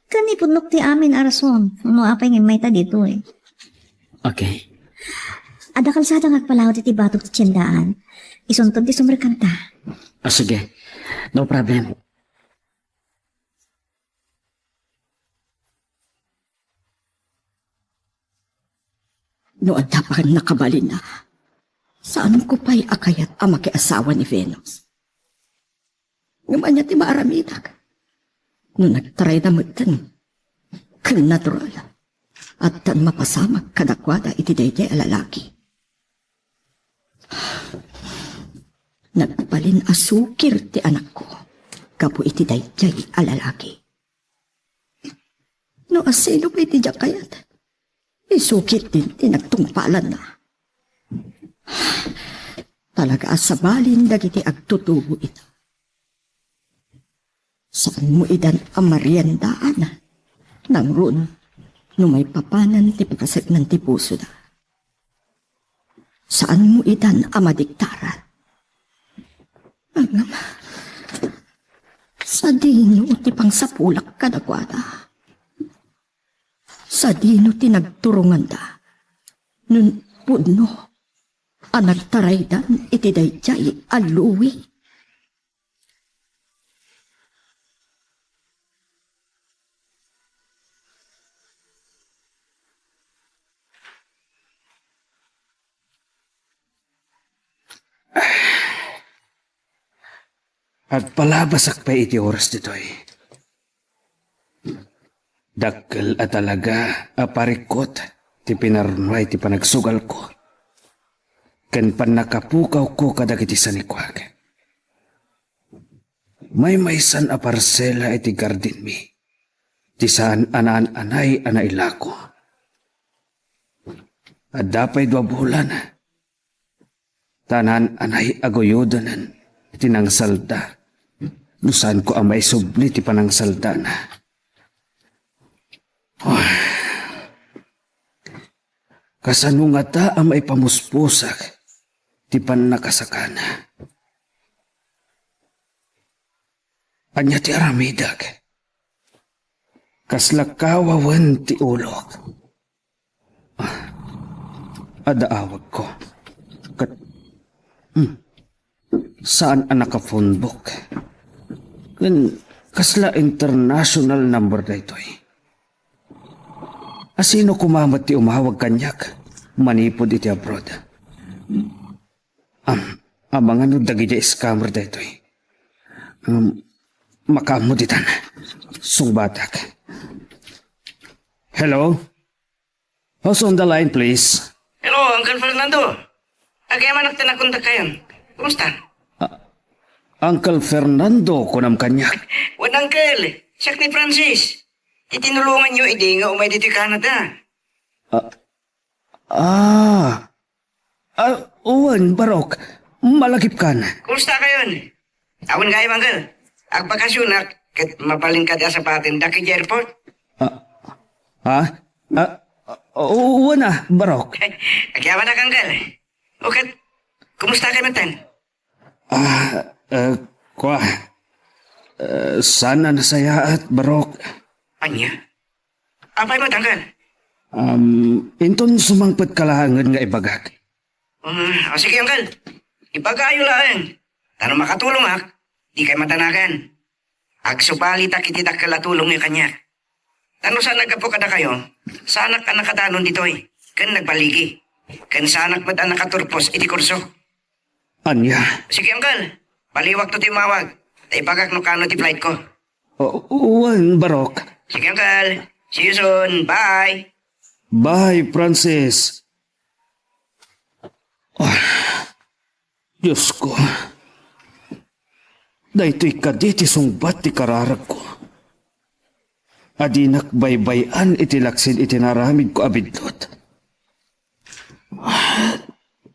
Ken ipudnok ti amin a rason no apay nga immayta ditoy. Okay. Adda kalsada nga agpalaut iti batok ti tiendaan. Isunton ti sumrekanta. Ah, sige. No problem. No adda pay nakabalina, saanko pay a kayat a makiasawa ni Venus. Ngem ania ti maaramidak? No nagtarayda metten, ken natural, addan mapasamak kadakuada iti daydiay a lalaki. Nagbalin a sukir ti anakko gapu iti daydiay a lalaki. No asino pay ti diak kayat, isu ketdin ti nagtungpalanna. Talaga a sabalin dagiti agtutubo ita. Saanmo idan a mariendaan, nangruna no maipapanan ti pakaseknan ti pusoda. Saanmo idan a madiktaran. Ngem, sadino ti pangsapulak kadakuada? Sadino ti nagturonganda? No, pudno a nagtaraydan iti daydiay a lubong. Agpalabasak pay iti oras ditoy. Dakkel a talaga a parikot ti pinarnuay ti panagsugalko ken pannakapukawko kadagiti sanikuak. Maymaysan a parsela iti gardinmi ti saan a naan-anay a nailako. Adda pay dua bulan ta naan-anay a guyodanen ti nangsalda no saanko a maisubli ti panangsaldana. Kasano ngata a maipamuspusak ti pannakasakana? Ania ti aramidek? Kasla kawawen ti ulok. Ah, adda awagko. Ket, hmm, saan a naka-phone book. Ken kasla international number daytoy. Asino koma met ti umawag kaniak manipud iti abroad? Am, amangan no dagiti scammer daytoy. Um, makaammo ditan. Sungbatak. Hello? Who's on the line, please? Hello, Uncle Fernando. Agayamanak ti nakontak kayon. Kumusta? Ah, Uncle Fernando, kunam kaniak. Wen, Uncle. Siak ni Francis. Ti tinulonganyo idi nga umay ditoy Canada. Ah, ah. Ah, wen, Barok. Malagipkan. Kumusta kayon? Awan gayam, Uncle. Agbakasionak ket mabalin kadi a sapatendak idiay airport. Ah, ha? Ah, ah, wen a, Barok. Agyamanak, Uncle. O ket, kumusta kayo metten? Ah, eh, kua. Eh, saan a nasayaat, Barok. Ania? Apay met, Uncle? Um, inton sumangpet ka laengen nga ibagak. Um, o sige, Uncle. Ibagayo laeng. Ta no makatulongak, dikay madanagan. Agsubalitak iti dakkel a tulongyo kaniak. Ta no saan a gapu kadakayo, saanak a nakadanon ditoy, ken nagbaligi. Ken saanak met a nakaturpos iti kurso. Ania? Sige, Uncle. Baliwakto ti umawag. Ta ibagak no kano ti flight ko. O, wen, Barok. Sige, Uncle. See you soon. Bye. Bye, Francis. Ah, Diosko, daytoy kadi ti sungbat ti kararagko. A dinak baybay-an iti laksid iti naaramidko a bidlot.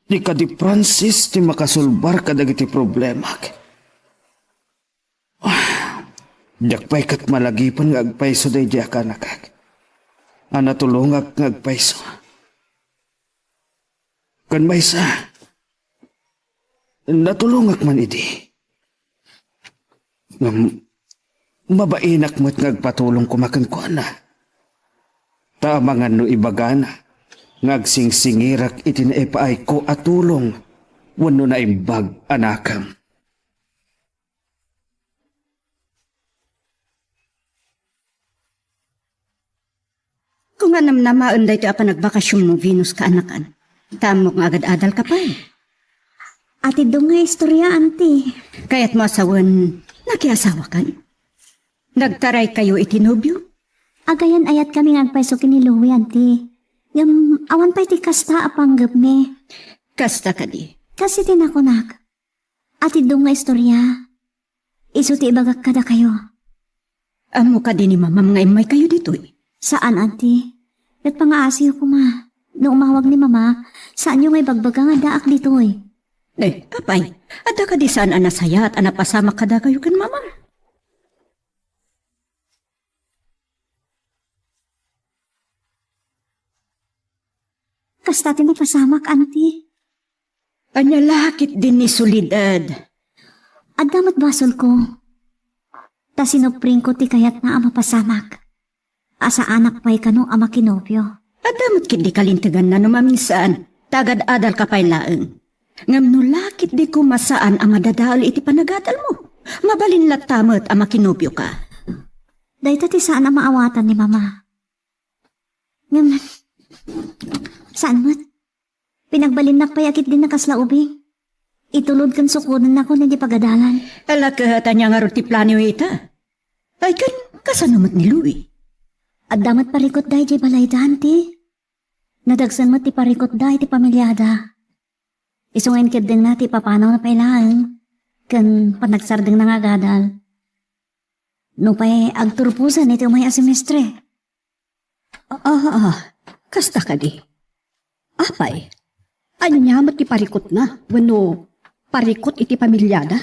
Di kadi Francis ti makasulbar kadagiti problemak. Diak pay ket malagipen nga agpayso daydi a kanakak a natulongak nga agpayso. Ken maysa, natulongak man idi. Ngem mabainak met nga agpatulong koma kenkuana. Ta amangan no ibagana nga agsingsingirak iti naipaayko a tulong wenno naimbag a nakam. Kung nga namnamaen daytoy a panagbakasionmo, Venus, kaanakan, ta ammok nga agad-adalka pay. Ati, dua nga istorya, anti. Kayatmo a sawen, nakiasawakan? Nagtaraykayo iti nobio? Agayan-ayatkami nga agpayso ken ni Louie, anti. Ngem awan pay ti kasta a panggepmi. Kasta kadi? Kas iti nakunak. Ati, dua nga istorya. Isu ti ibagak kadakayo. Ammo kadi ni mamam nga immaykayo ditoy? Saan, anti. Ket pangaasiyo koma. No umawag ni mama, saanyo nga ibagbaga nga addaak ditoy. Eh, apay, adda kadi saan a nasayaat a napasamak kadakayo ken mamam? Kasta ti napasamak, anti. Ania la ketdi ni Soledad? Adda met basolko. Ta sinupringko ti kayatna a mapasamak. A saanak pay kano a makinobio. Adda met ketdi kalinteganna no maminsan. Tagad-adalka pay laeng. Ngem no lakit di koma saan a madadael iti panagadalmo, mabalin latta met a makinobioka. Dayta ti saan a maawatan ni Mama. Ngem, saan met? Pinagbalinnak pay a ketdin a kasla ubing. Itulod ken sukodennakon iti pagadalan. Ala ket ania ngarud ti plano ita? Ay ken, kasano met ni Louie? Adda met parikutda idiay balayda, Auntie. Nadagsen met ti parikutda iti pamiliada. Isu nga inkeddengna ti ipapanawna pay laeng ken panagsardengna nga agadal. Nupay agturposen iti umay a semestre. Ah, ah, kasta kadi. Apay, ania met ti parikutna wenno parikut iti pamiliada?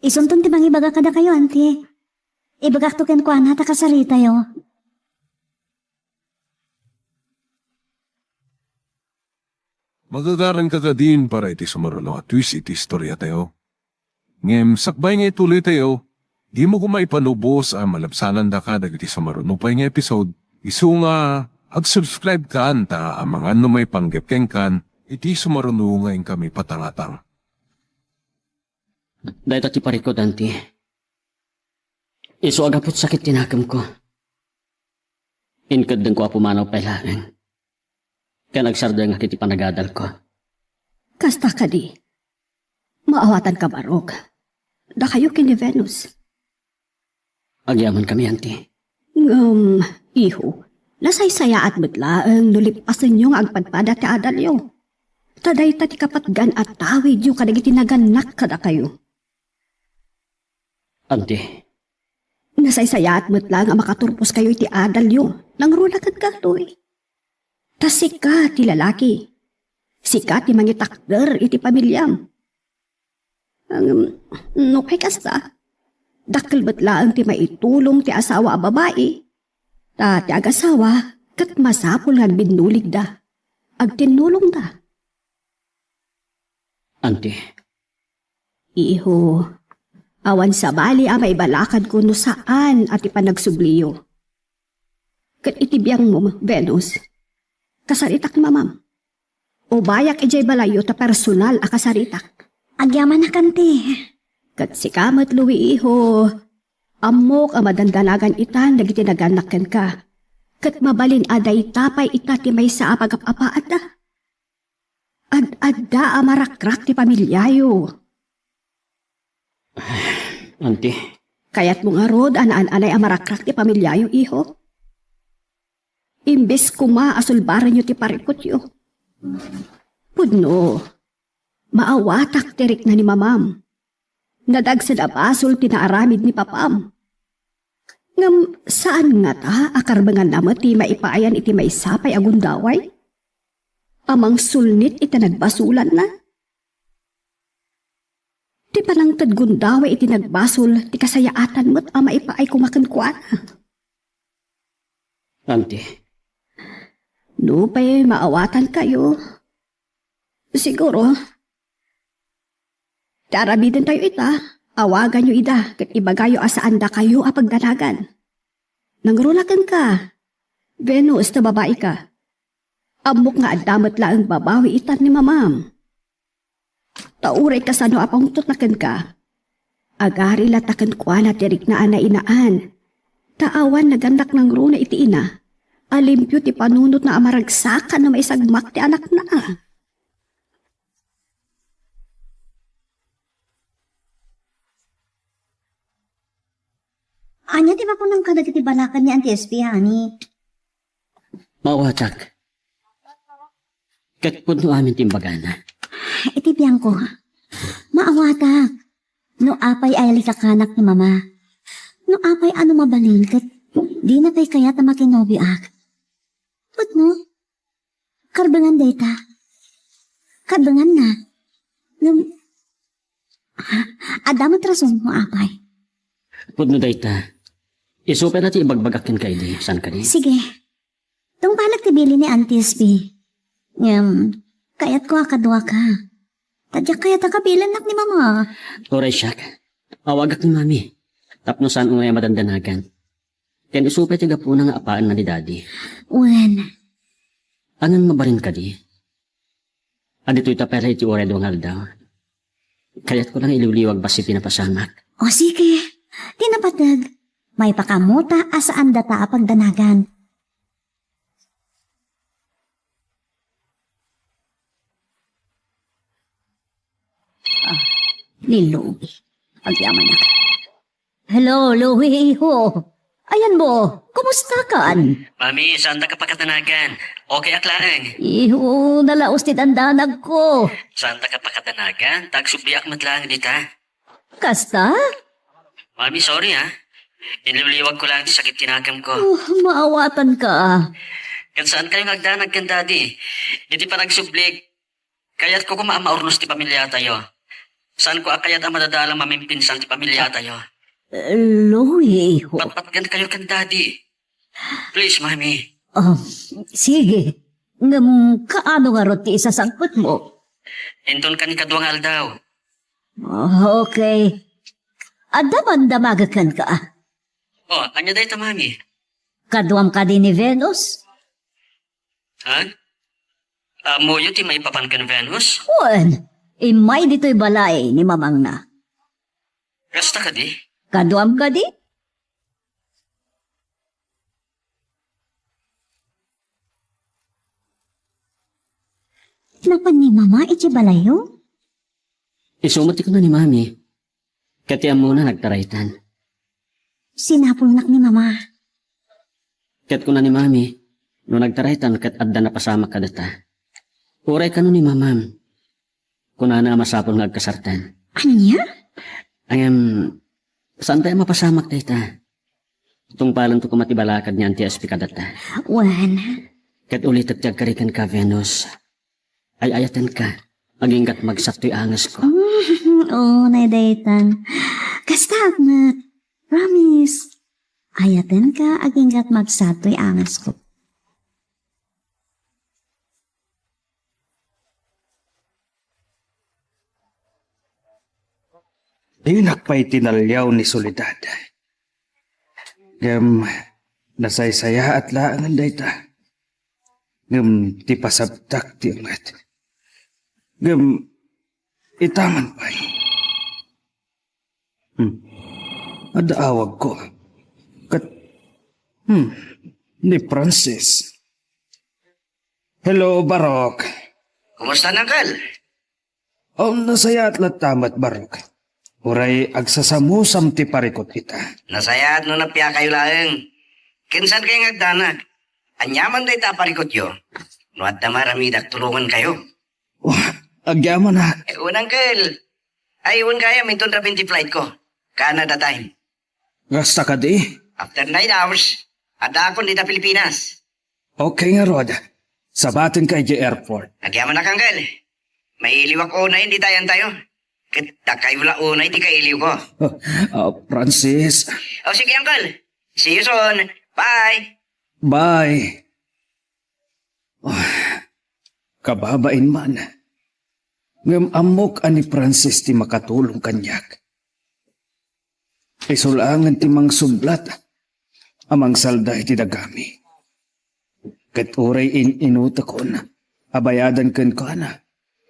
Isunton ti mangibaga kadakayo, Auntie. Ibagakto kenkuana ta kasaritayo. Magagaranka kadin para iti sumaruno a twist iti istoriatayo. Ngem sakbay nga ituloytayo, dimo koma ipanubos a malabsanandaka dagiti sumaruno pay nga episode, isu nga ag-subscribe kan ta amangan no maipanggep kenkan iti sumaruno nga inkami patangatang. Dayta ti parikut, Auntie. Isu a gapu ti sakit ti nakemko, inkeddengko a pumanaw pay laeng ken agsardengak iti panagadalko. Kasta kadi. Maawatanka barok. Dakayo ken ni Venus. Agyamankami, Auntie. Ngem, iho, nasaysayaat met laeng no lip-asenyo nga agpadpada ti adalyo. Ta dayta ti kapatgan a tawidyo kadagiti nagannak kadakayo. Auntie. Nasaysayaat met laeng a makaturposkayo iti adalyo. Nangruna kenka, Louie. Ta sika ti lalaki. Sika ti mangitakder iti pamiliam. Ngem, nupay kasta, dakkel met laeng ti maitulong ti asawa a babai. Ta ti agasawa, ket masapul nga agbinnuligda. Agtinnulongda. Auntie. Iho, awan sabali a maibalakadko no saan a ti panagsubliyo. Ket iti biangmo, Venus, kasaritak ni Mamam. Ubayak idiay balayyo ta personal a kasaritak. Agyamanak, Auntie. Ket sika met, Louie, iho, ammok a madandanagan itan dagiti nagannak kenka. Ket mabalin a dayta pay ita ti maysa a pagap-apaanda. Ad-adda a marakrak ti pamiliayo. Auntie. Kayatmo ngarud a naan-anay a marakrak ti pamiliayo, iho? Imbes koma a sulbarenyo ti parikutyo. Pudno, maawatak ti rikna ni Mamam. Nadagsen a basol ti naaramid ni Papam. Ngem saan ngata a karbenganna met ti maipaayan iti maysa pay a gundaway a mangsulnit iti nagbasolanna? Ti panangted gundaway iti nagbasol ti kasayaatan met a maipaay koma kenkuana. Auntie. Nupay maawatankayo, siguro, ti aramidentayo ita, awaganyo ida ket ibagayo a saan dakayo a pagdanagan. Nangruna kenka, Venus, ta babaika. Ammok nga adda met laeng babawi itan ni Mamam. Ta uray kasano a pangtotna kenka, agari latta kenkuana ti rikna a nainaan. Ta awan nagannak nangruna iti ina a limpio ti panunotna a maragsakan no maisagmak ti anakna. Ania ti makunem kadagiti balakan ni Auntie Espi, honey? Maawatak. Ket pudno amin ti imbagana. Iti biangko, maawatak. No apay a ilikakanak ni Mama. No apay a no mabalin ket dina pay kayat a makinobioak. Pudno, karbengan dayta. Karbenganna. Ngem, adda met rasonmo, apay. Pudno dayta. Isu pay la ti ibagbagak kenka idi, saan kadi? Sige. Tungpalek ti bilin ni Auntie Espi. Ngem, kayatko a kaduaka. Ta diak kayat a kabilennak ni Mama. Uray siak, awagak ni Mami. Tapno saan unay a madandanagan. Ken isu pay ti gapuna nga apaenna ni Daddy. Wen. Ania, mabalin kadi? Aditoy ta pay iti uray dua nga aldaw. Kayatko lang iliwliwag bassit ti napasamak. O sige, ti napateg, maipakaammo ta a saan data a pagdanagan. Ah, ni Louie. Agyamanak. Hello, Louie, iho. Ayanmo, kumusta kan? Mami, saandak a pakadanagan. Okay ak laeng. Iho, nalaus ti dandanagko. Saandak a pakadanagan, ta agsubliak met laeng dita. Kasta? Mami, sorry, ha. Inliwliwagko laeng ti sakit ti nakemko. Oh, maawatanka. Ket saankayo nga agdanag ken Daddy. Iti panagsublik, kayatko koma a maurnos ti pamiliatayo. Saanko a kayat a madadalan mamimpinsan ti pamiliatayo. Eh, Louie, iho. Patpatgankayo ken Daddy. Please, Mami. Ah, sige. Ngem kaano ngarud ti isasangpetmo? Inton kan kadua nga aldaw. Ah, okay. Adda man damagek kenka. Oh, ania dayta, Mami? Kaduam kadi ni Venus? Ha? Ammoyo ti maipapan ken Venus? Wen, immay ditoy balay ni mamangna. Kasta kadi? Kaduam kadi? Napan ni Mama iti balayyo? Isu met ti kuna ni Mami. Ket ti ammona nagtaraytan. Sinapulnak ni Mama. Ket kuna ni Mami, no nagtaraytan ket adda napasamak kadata. Uray kano ni Mamam, kunana a masapul nga agkasartan. Ania? Ngem, saantayo a mapasamak dayta. Tungpalanto koma ti balakad ni Auntie S P kadata. Wen. Ket ulitek ti agkari kenka, Venus. Ay-ayatenka, aginggat magsat toy angesko. Mm, oo, nay daytan. Kastaak met. Promise. Ayatenka, aginggat magsat toy angesko. Dinak pay tinaliaw ni Soledad. Ngem nasaysayaat laengen dayta. Ngem ti pasabtak ti unget. Ngem itaman pay. Hmm. Adda awagko. Ket, hmm, ni Francis. Hello, Barok. Kumusta, Uncle? Oh, nasayaat latta met, Barok. Uray agsasamusam ti parikut ita. Nasayaat no napiakayo laeng. Ken saankayo nga agdanag? Aniaman dayta a parikutyo? No adda maaramidak, tulongankayo. Oh, agyamanak. Eh, unang kel. Ay, un kayam inton rabii ti flight ko. Canada time. Kasta kadi? After nine hours, addaakon dita Pilipinas. Okay ngarud. Sabatenka idiay airport. Agyamanak, Uncle. Mailiwak unay dita ayantayo. Ket dakayo la unay ti kailiwko. Ah, Francis. O, sige, Uncle. See you soon. Bye. Bye. Ah, kababain man. Ngem ammok a ni Francis ti makatulong kaniak. Isu laengen ti mangsublat a mangsalda iti dagami. Ket uray in-inutekon a bayadan kenkuana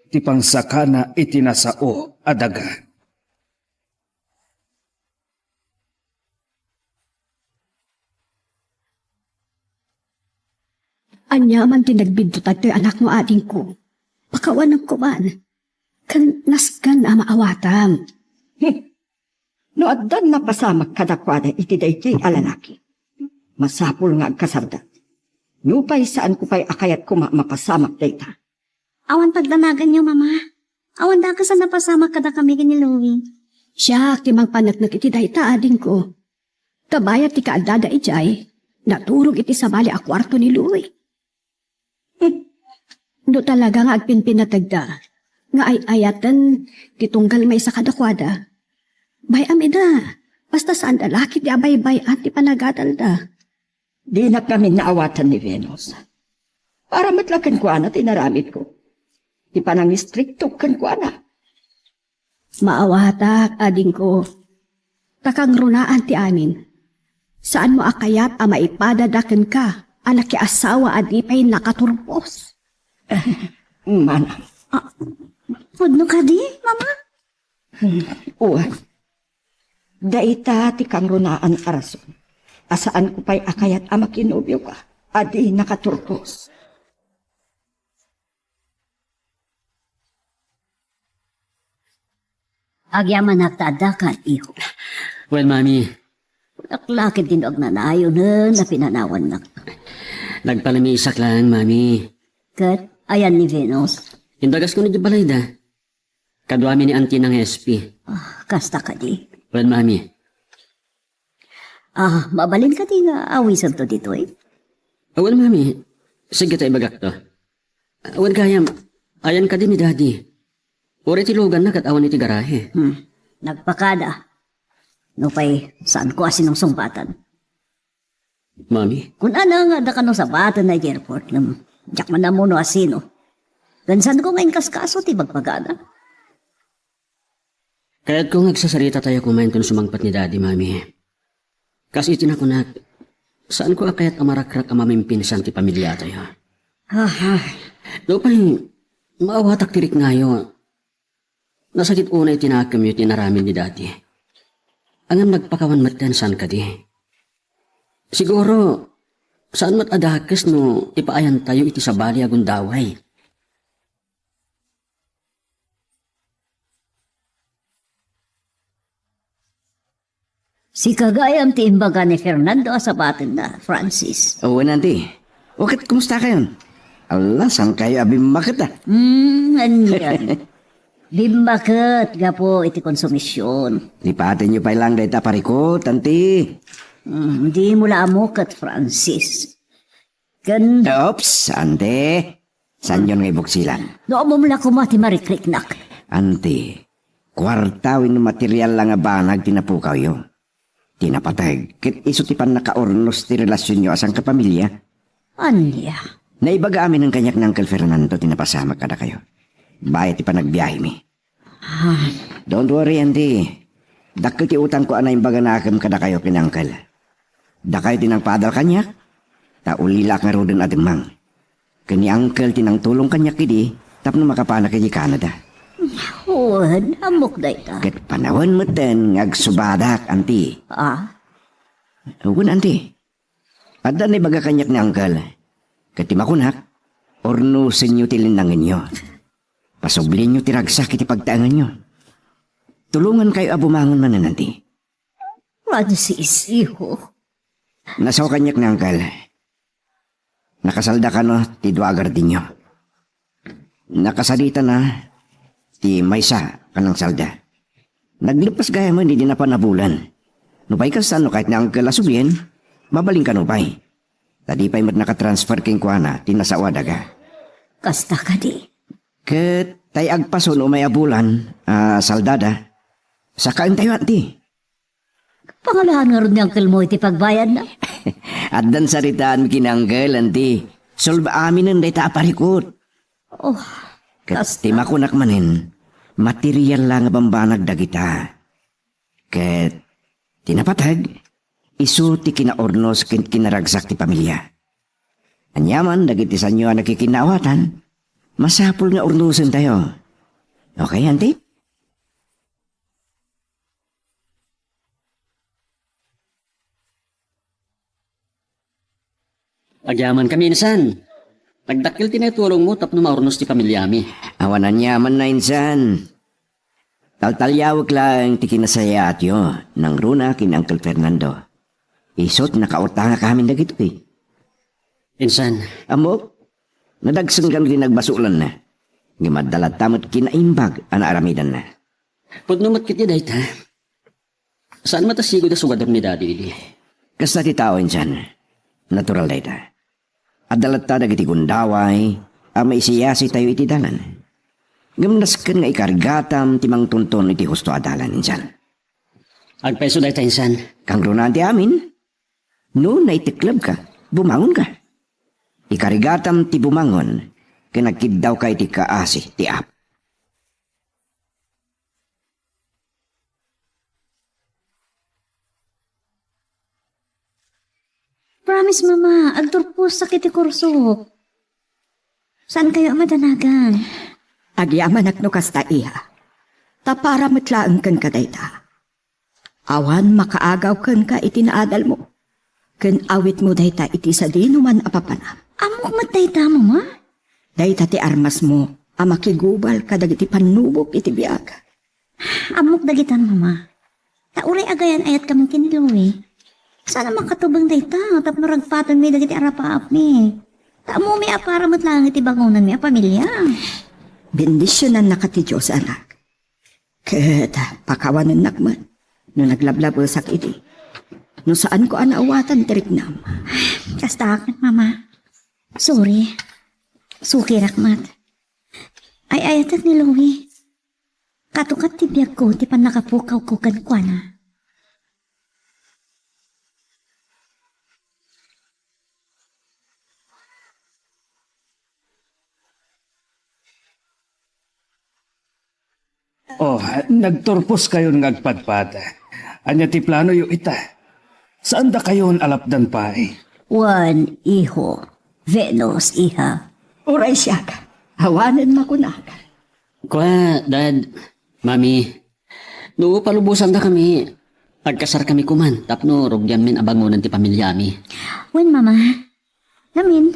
ti pangsakana iti nasao a daga. Ania man ti nagbiddutag toy anakmo, adingko? Pakawanam koma. Ken nasken a maawatam. Hmm. No addan napasamak kadakuada iti daydiay a lalaki, masapul nga agkasarda. Nupay saanko pay a kayat koma a mapasamak dayta. Awan pagdanaganyo, Mama. Awan dakes a napasamak kadakami ken ni Louie. Siak ti mangpaneknek iti dayta, adingko. Ta bayat ti kaaddada idiay, naturog iti sabali a kuarto ni Louie. No talaga nga agpinpinategda nga ay-ayaten ti tunggal maysa kadakuada, bay-am ida, basta saanda la ketdi a baybay-an ti panagadalda. Dinak ngamin naawatan ni Venus. Para met la kenkuana ti inaramidko. Ti panangistrikto kenkuana. Maawatak, adingko. Ta kangrunaan ti amin. Saanmo a kayat a maipadada kenka a nakiasawa a di pay nakaturpos? Manang, Ah, pudno kadi, Mama? Hmm, wen. Dayta ti kangrunaan a rason a saanko pay a kayat a makinobioka a di nakaturpos. Agyamanak ta addakan, iho. Wen, Mami. Kunak la ket dinto agnanayon a pinanawannak. Nagpalamisak lang, Mami. Ket ayan ni Venus? Indagasko idiay balayda. Kaduami ni Auntie nga S P. Ah, kasta kadi. Wen, Mami. Ah, mabalin kadi nga awisanto ditoy? Wen, Mami. Sige ta ibagakto. Wen gayam, ayan kadi ni Daddy. Uray ti luganna ket awan iti garahe. Hmm. Nagpakada. Nupay, saanko a sinungsungbatan. Mami? Kunana nga adda kano sabatenna iti airport, ngem diak man ammo no asino. Ken saanko nga inkaskaso ti bagbaga. Kayatko nga agsasaritatayo koma inton sumangpet ni Daddy, Mami. Kas iti nakunak, saanko a kayat a marakrak a mamimpinsan ti pamiliatayo. Aha. Nupay, maawatak ti riknayo. Nasakit unay ti nakemyo ti inaramid ni Daddy. Ngem nagpakawan metten saan kadi. Siguro, saan met a dakes no ipaayantayo iti sabali a gundaway. Sika gayam ti imbaga ni Fernando a sabatenna, Francis. Wen, Auntie. O ket, kumustakayon? Ala, saankayo a bimmaket, a? Hmm, anian. Bimmaket gapu iti konsumision. Lipatenyo pay lang dayta a parikut, Auntie. Hmm, dimo la ammo ket, Francis. Ken Oops, Auntie. Saanyon nga ibuksilan? No ammom la koma ti marikriknak. Auntie, kuarta wenno material la nga banag ti napukawyo. Ti napateg, ket isu ti pannakaurnos ti relasionyo a sangkapamilia. Ania? Naibaga aminen kaniak ni Uncle Fernando ti napasamak kadakayo. Bayat ti panagbiahemi. Ah. Don't worry, Auntie. Dakkel ti utangko a naimbag a naakem kadakayo ken ni Uncle. Dakayo ti nangpaadal kaniak, ta ulilaak ngaruden a dimmang. Ken ni Uncle ti nangtulong kaniak idi tapno makapanak idiay Canada. Wen, ammok dayta. Ket panawen metten nga agsubadak, Auntie. Ah? Wen, Auntie. Adda naibaga kaniak ni Uncle. Ket ti makunak, urnosenyo ti linnangenyo. Pasublienyo ti ragsak iti pagtaenganyo. Tulongankayo a bumangon manen, Auntie. Francis, iho. Nasao kaniak ni Uncle. Nakasalda kano ti dua a gardinyo. Nakasaditana ti maysa a nangsalda. Nagleppas gayamen idi napan a bulan. Nupay kasta, no kayat ni Uncle a sublien, mabalin kano pay. Ta di pay met nakatransfer kenkuana ti nasao a daga. Kasta kadi? Ket tay agpaso no umay a bulan a saldada, sakaentayo, Auntie. Pangalahan ngarud ni Uncle mo iti pagbayadna? Addan saritaanmi ken ni Uncle, Auntie. Solve aminen dayta a parikut. Oh, ket kas- ti makunak manen, material la nga bambanag dagita. Ket ti napateg, isu ti kinaurnos ken kinaragsak ti pamilia. Aniaman dagiti saanyo a nakikinnaawatan, masapul nga urnosentayo. Okay, Auntie? Agyamankami, insan. Nagdakkel ti naitulongmo tapno maurnos ti pamiliami. Awan aniamanna, insan. Taltaliawek laeng ti kinasayaatyo, nangruna ken ni Uncle Fernando. Isu ti nakautangak amin dagitoy. Insan. Ammok, nadagsen kano ti nagbasolanna. Ngem adda latta met kinaimbag a naaramidanna. Pudno met ketdi dayta. Saan met a sigud a sugadem ni Daddy idi. Kasta ti tao, insan. Natural dayta. Adda latta dagiti gundaway a maisiyasitayo iti dalan. Ngem nasken nga ikarigatam ti mangtunton iti husto a dalan, insan. Agpayso dayta, insan. Kangrunaan ti amin. No naiteklebka, bumangonka. Ikarigatam ti bumangon ken agkiddawka iti kaasi ti Apo. Promise, Mama, agturposak iti kursok. Saankayo a madanagan? Agyamanak no kasta, iha. Ta para met laeng kenka dayta. Awan makaagaw kenka iti naadalmo. Ken awitmo dayta iti sadinoman a papanam. Ammok met dayta, Mama. Dayta ti armasmo a makigubal kadagiti pannubok iti biag. Ammok dagitan, Mama. Ta uray agayan-ayatkami ken ni Louie, saan a makatubeng dayta tapno ragpatonmi dagiti arapaapmi. Ta ammomi a para met laeng iti bangonanmi a pamilia. Bendisionannaka ti Dios, anak. Ket pakawanennak met no naglablabesak idi. No saanko a naawatan ti riknam. Kasta ket, Mama. Sorry. Sukirak met. Ay-ayatek ni Louie. Kadukat ti biagko ti pannakapukawko kenkuana. Oh, nagturposkayon nga agpadpada. Ania ti planoyo ita? Saandakayon a lapdan pay? Wen, iho. Venus, iha. Uray siak. Awanen makunak. Kua, Dad, Mami, no palubosandakami, agkasarkami koman tapno rugianmin a bangonen ti pamiliami. Wen, Mama. Ngamin,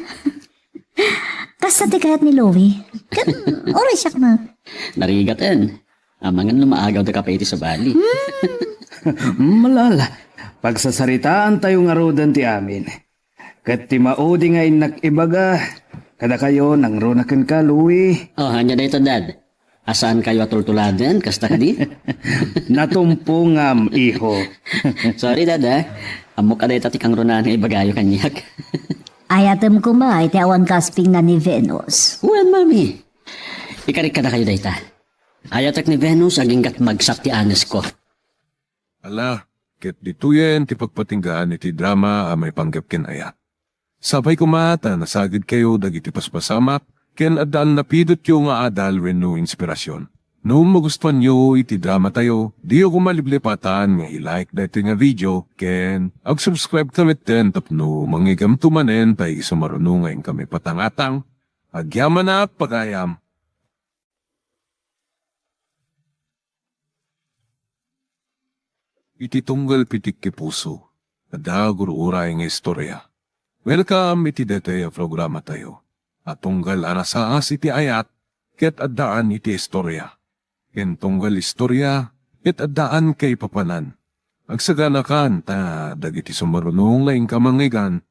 kasta ti kayat ni Louie. Ken, uray siak na. Narigaten. Amangan no maagawdaka pay iti sabali. Malala, pagsasaritaantayo ngaruden ti amin. Ket ti maudi nga innak ibaga kadakayo nangruna kenka, Louie. Oh, ania dayta, Dad? A saankayo a tultuladen, kasta kadi? Natumpongam, iho. Sorry, Dad, ah. Ammok a dayta ti kangrunaan nga ibagayo kaniak. Ayatem koma iti awan kaspingna ni Venus. Wen, Mami. Ikarik kadakayo dayta. Ayatek ni Venus agingga ti magsap ti angesko. Ala, ket ditoyen ti pagpatinggaan iti drama a maipanggep ken ayat. Sapay koma ta nasagidkayo dagiti paspasamak ken addaan napidotyo nga adal wenno inspirasyon. No magustuanyo iti dramatayo, diyo koma liplipatan nga i-like daytoy nga video ken ag-subscribe ka metten tapno mangigamto manen ta isu maruno nga inkami patangatang. Agyamanak, pagayam. Iti tunggal pitikki puso, adda gur-uray nga istorya. Welcome iti daytoy a programatayo a tunggal a nasaas iti ayat ket addaan iti istorya. Ken tunggal istorya ket addaan kaipapanan. Agsaganakan ta dagiti sumarunong nga inka mangngeggan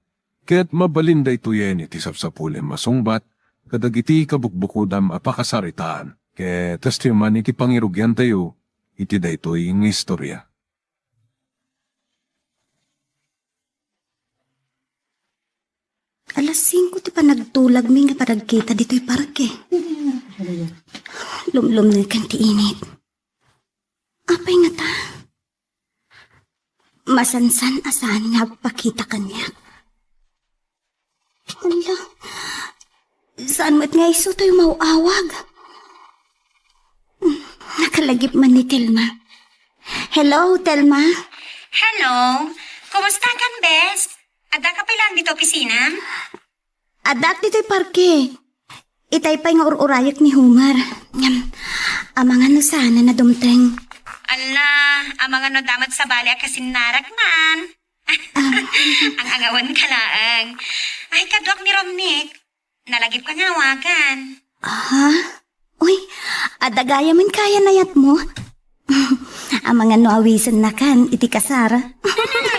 ket mabalin daytoyen iti sapsapulem a sungbat kadagiti kabukbukodam a pakasaritaan. Ket kastoy man iti pangirugiantayo iti daytoy nga istorya. Alas singko ti panagtulagmi nga panagkita ditoy parke. Lumlumneken ti init. Apay ngata? Masansan a saan nga agpakita kaniak. Hala, saan met nga isu toy maw-awag? Nakalagip man ni Telma. Hello, Telma. Hello. Kumusta kan, bes? Adda ka pay laeng ditoy opisinam? Addaak ditoy parke. Itay pay nga ur-urayek ni Homer. Ngem, amangan no saan a nadumteng. Ala, amangan no damet sabali a kasinnarak man. Ang-angawan ka laeng. Ay, kaduak ni Romnick. Nalagip ka nga awagan. Ha? Uy, adda gayamen kayan ayatmo? Amangan no awisennakan iti kasar.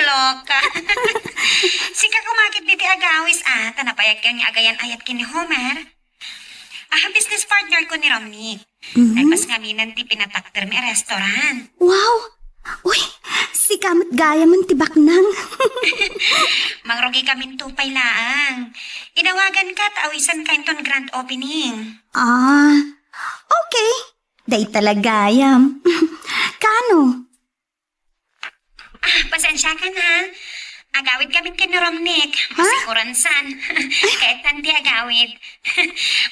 Loka. Sika kumakit diti agawis, ah, ta napayagkan nga agayan-ayat ken ni Homer. Ah, business partner ko ni Romnick. Mhm. Nagpas ngamin ti pinatakdermi a restaurant. Wow! Uy, sika met gayamen ti baknang. Mangrugi kaminto pay laeng. Inawagan ka ta awisan ka inton grand opening. Ah, okay. Dayta la gayam. Kano? Ah, pasensiakan, ha. Agawid kamin ken ni Romnick. Ha? Masikuran san. Kayaten ti agawid.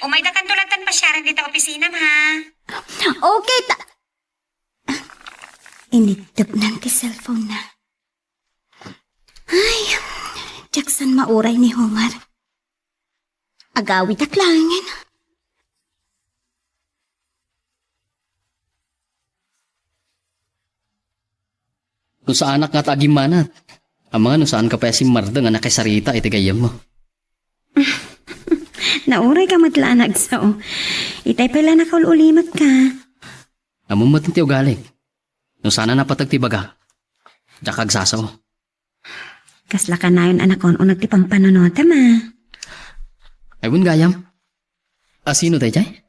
Umaydakanto latta pasiaren dita opisinam, ha. Okay, ta-, Initdepnan ti cellphone na. Ay, diak san mauray ni Homer. Agawidak laengen. No saanak nga ta agimmanat. Amangan no saanka pay a simmardeng a nakisarita iti gayyemmo. Nauray ka met la a nagsao. Itay pay la nakaul-ulimek ka. Ammom met ti ugalik. No saan a napateg ti bagak, diak agsasao. Kasla kanayon a nakun-uneg ti pampanunotem a. Ay, wen gayam. A sino daydiay?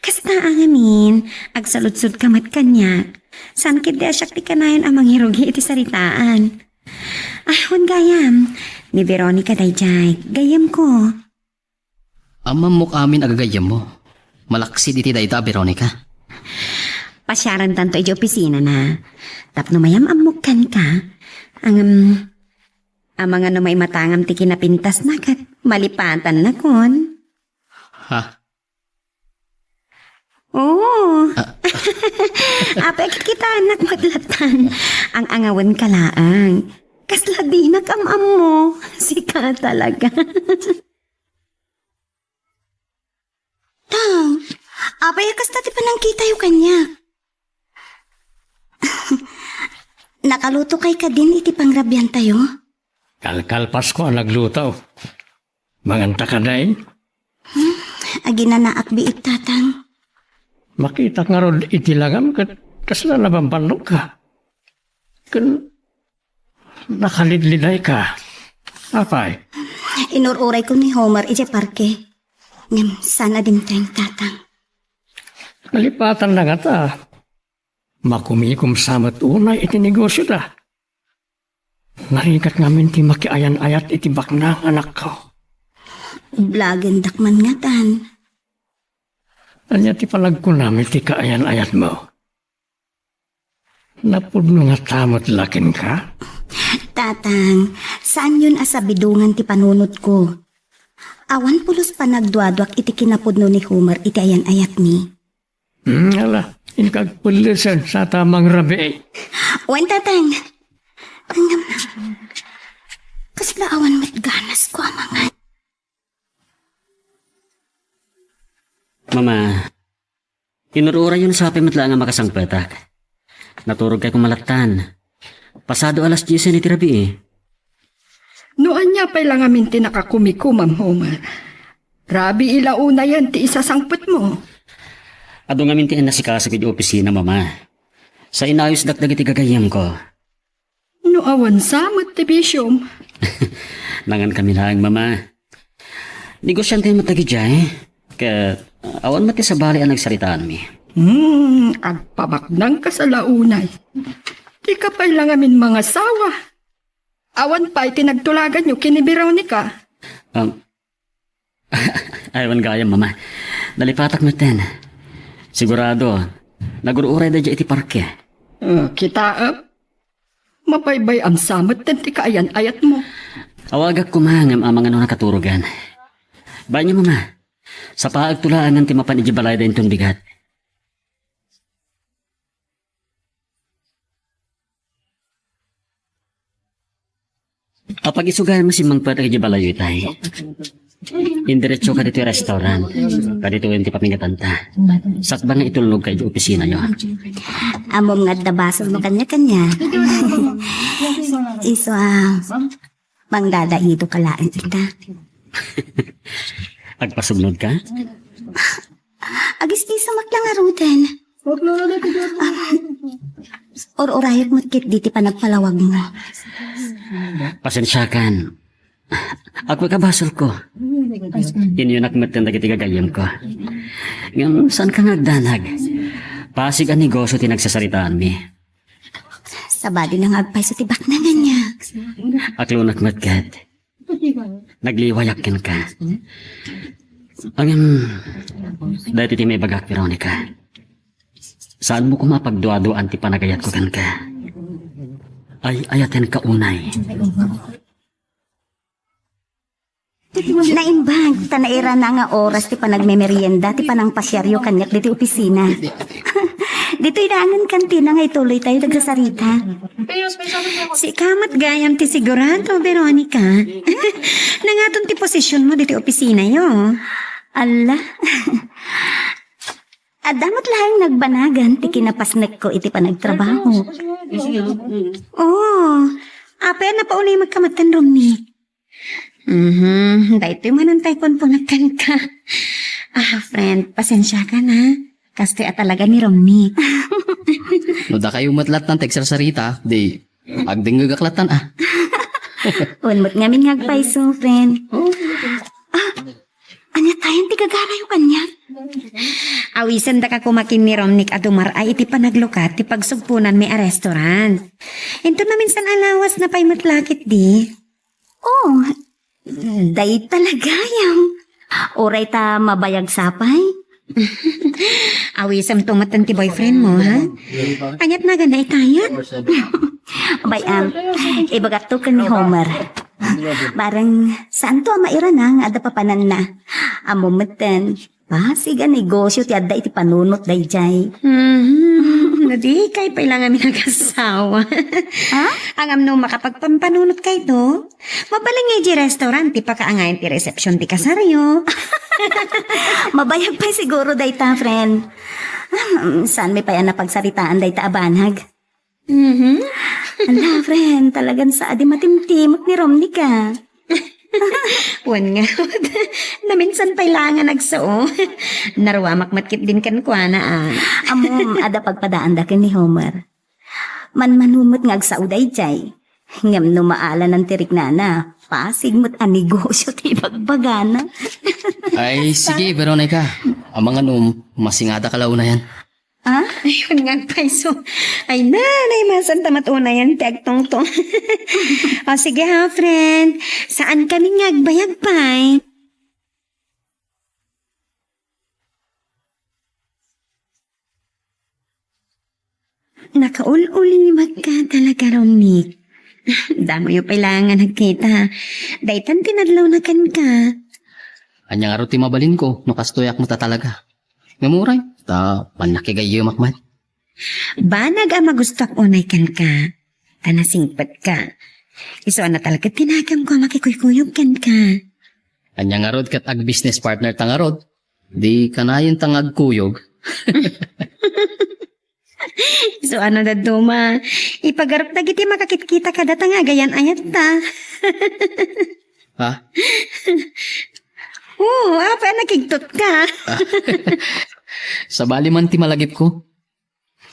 Kasta a ngamin, agsaludsod ka met kaniak. Saan ketdi a siak ti kanayon a mangirugi iti saritaan. Ay, wen gayam. Ni Veronica daydiay, gayyemko. Ammammok amin a gagayyemmo. Malaksid iti dayta a Veronica. Pasiarentanto iti opisinana. Tapno mayam-ammok kenka. Ngem, amangan no maimatangam ti kinapintasna ket malipatannakon. Ha? Oo. Ah. Apay, kitaennak met lattan. Ang-angawenka laeng. Kasla dinak am-ammo. Sika talaga. Tang, apay a kasta ti panangkitayo kaniak? Nakalutokay kadin iti pangrabiantayo? Kalkalpasko a nagluto. Manganta kadi? Hmm, aginanaak biit, Tatang. Makitak ngarud iti langam ket kasla nabamballokka. Ken nakalidlidayka. Apay? Inur-urayko ni Homer idiay parke. Ngem saan a dimteng, Tatang. Nalipatanna ngata. Makumikom sa met unay iti negosyoda. Narigat ngamin ti makiayan-ayat iti baknang anakko. Ublagendak man ngatan. Ania ti panagkunam iti kaayan-ayatmo? Napudno ngata met la kenka? Tatang, saanyon a sabidongan ti panunotko. Awan pulos panagduaduak iti kinapudno ni Homer iti ayan-ayatmi. Hmm, ala, inka agpellesen sa ta mangrabii. Wen, Tatang. Ngem, kasla awan met ganasko a mangan. Mama, inur-urayyon sa apay met laeng a makasangpetak. Naturogkay koma lattan. Pasado alas diesen iti rabii. No ania pay la ngamin ti nakakumikomam, Homer. Rabii la unayen ti isasangpetmo. Adu ngamin ti innasikasok iti opisina, Mama. Sa inayosdak dagiti gagayyemko. No awan sa met ti bisiom. Nangankami laeng, Mama. Negosiante met dagidiay. Ket awan met ti sabali a nagsaritaanmi. Hmm, agpabaknangka sa la unay. Dika pay la ngamin mangasawa. Awan pay ti nagtulaganyo ken ni Veronica. Um, Ay, wen gayam, Mama. Nalipatak metten. Sigurado, nagur-uray daydiay iti parke. Ah, kitaem? Mabaybay-am sa metten ti kaayan-ayatmo. Awagak koma ngem amangan no nakaturogan. Bain, Mama. Sapaagto laengen ti mapan idiay balayda inton bigat. Apag-isugan mo simmangpet idiay balayyo itay. Indiretso ka ditoy restaurant. Kaditoyen ti pamingatanta. Sakbay nga itulnog ka idiay opisinayo. Ammom nga adda basolmo kaniak. Isu a, mangdadaido ka laeng ita. Agpasublod ka? Agis-isu met la ngaruden. Ah, ur-urayek met ketdi ti panagpalawagmo. Pasensiakan. Agpakabasolko. Inyonak metten dagiti gagayyemko. Ngem saanka nga agdanag. Pasig a negosyo ti nagsasaritaanmi. Sabadina nga agpayso ti baknang ania. Aklonak met ket. Nagliwayak kenka. Ngem, daytoy ti maibagak, Veronica. Saanmo koma a pagduaduaan ti panagayatko kenka. Ay-ayatenka unay. Naimbag, ta nairana nga oras ti panagmemerienda ti panangpasiaryo kaniak ditoy opisina. Ditoy dangan kantina nga ituloytayo ti agsasarita. Sika met gayam ti sigurado, Veronica. Nangaton ti posisionmo ditoy opisinayo? Alla. Adda met laeng nagbanagan ti kinapasnekko iti panagtrabaho. Oo. Apay a napaunay met ka metten, Romney? Mhm, daytoy manen tay kunkunak kenka. Ah, friend, pasensiakan, ha. Kastoy a talaga ni Romney. No dakayo met lattan ti agsarsarita, di agdengngegak lattan, ah. Wen met ngamin nga agpayso, friend. Ah, ania tayen ti gagarayo kaniak? Awisendaka koma ken ni Romney a dumar-ay iti panaglukat ti pagsugponanmi a restaurant. Inton maminsan a lawas, napay met la ketdi. Oh, dayta la gayam. Uray ta mabayag sapay. Awisemto metten ti boyfriend mo, ha? Aniat nagan na itayan? Bay, am, ibagakto ken ni Homer. Bareng, saanto a mairana nga adda papananna. Ammo metten, pasig a negosyo ti adda iti panunot daydiay. Mhm. No di kay pay la ngamin agasawa. Ha? Ngem no makapagpampanunot kayto, mabalin nga idiay restaurant ti pakaangayan ti resepsion ti kasaryo. Mabayag pay siguro dayta, friend. Hmm, saanmi pay a napagsaritaan dayta a banag. Mhm. Ala, friend, talagan sa a di matimtimek ni Romney ka. Wen nga, naminsan pay la nga nagsao. Naruamak met ketdin kenkuana, ah. Ammom, adda pagpadaanda ken ni Homer. Manmano met nga agsao daydiay. Ngem no maalanan ti riknana, pasig met a negosyo ti ibagbagana. Ay, sige, Veronica. Amangan no masingadaka la unayen. Ah? Ayun nga agpayso. Ay, nanay, masanta met unayen ti agtungtong. O, sige ha, friend. Saankami nga agbayag pay. Nakaul-ulimek ka talaga, Romney. Damoyo pay la nga nagkita. Daytan ti nadlawna kenka. Ania ngarud ti mabalinko no kastoyak met a talaga? Ngem uray, ta pannakigayyemak met. Banag a magustuak unay kenka. Ta nasingpetka. Isu a natalged ti naganko a makikuykuyog kenka. Ania ngarud ket ag-business partner ta ngarud? Di kanayon ta nga agkuyog. Isu a no dadduma, ipagaruk dagiti makakitkita kadata nga agayan-ayatta. Ha? Oo, apay a nakigtotka? Sabali man ti malagipko.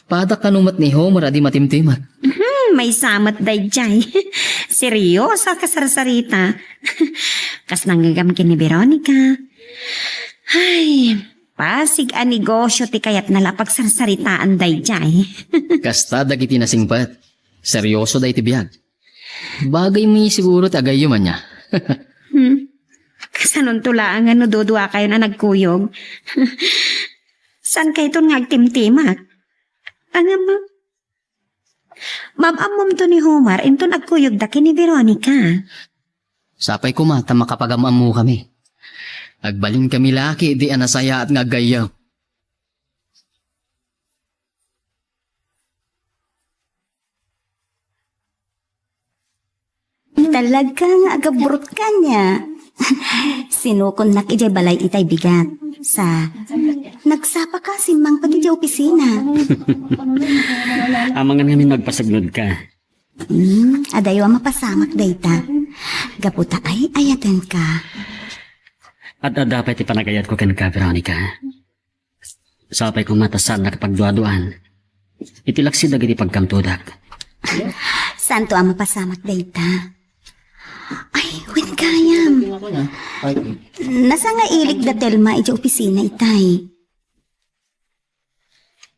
Pada kano met ni Homer a di matimtimek. Hmm, maysa met daydiay. Serioso a kasarsarita. Kas nangngeegam ken ni Veronica. Ay, pasig a negosyo ti kayatna la a pagsarsaritaan daydiay. Kasta dagiti nasingpet. Serioso daydi biag. Bagaymi siguro ti agayyem ania. Hmm. Kasanonto laeng no duduakayon a nagkuyog? Saankayton nga agtimtimek? Ngem, mam-ammomto ni Homer inton agkuyogda ken ni Veronica. Sapay koma ta makapagam-ammokami. Agbalinkami la ketdi a nasayaat nga aggayyem. Talaga nga agabrutka nia. Sinukonnak idiay balay itay bigat. Sa, nagsapaka simmangpet idiay opisina. Amangan ngamin no agpasublodka. Hmm, adayo a mapasamak dayta. Gapu ta ay-ayatenka. Ad-adda pay ti panagayatko kenka, Veronica. Sapay koma ta saannak a pagduaduaan iti laksi dagiti pagkamtodak. Saanto a mapasamak dayta. Ay, wen gayam. Nasangailik da Telma idiay opisina itay.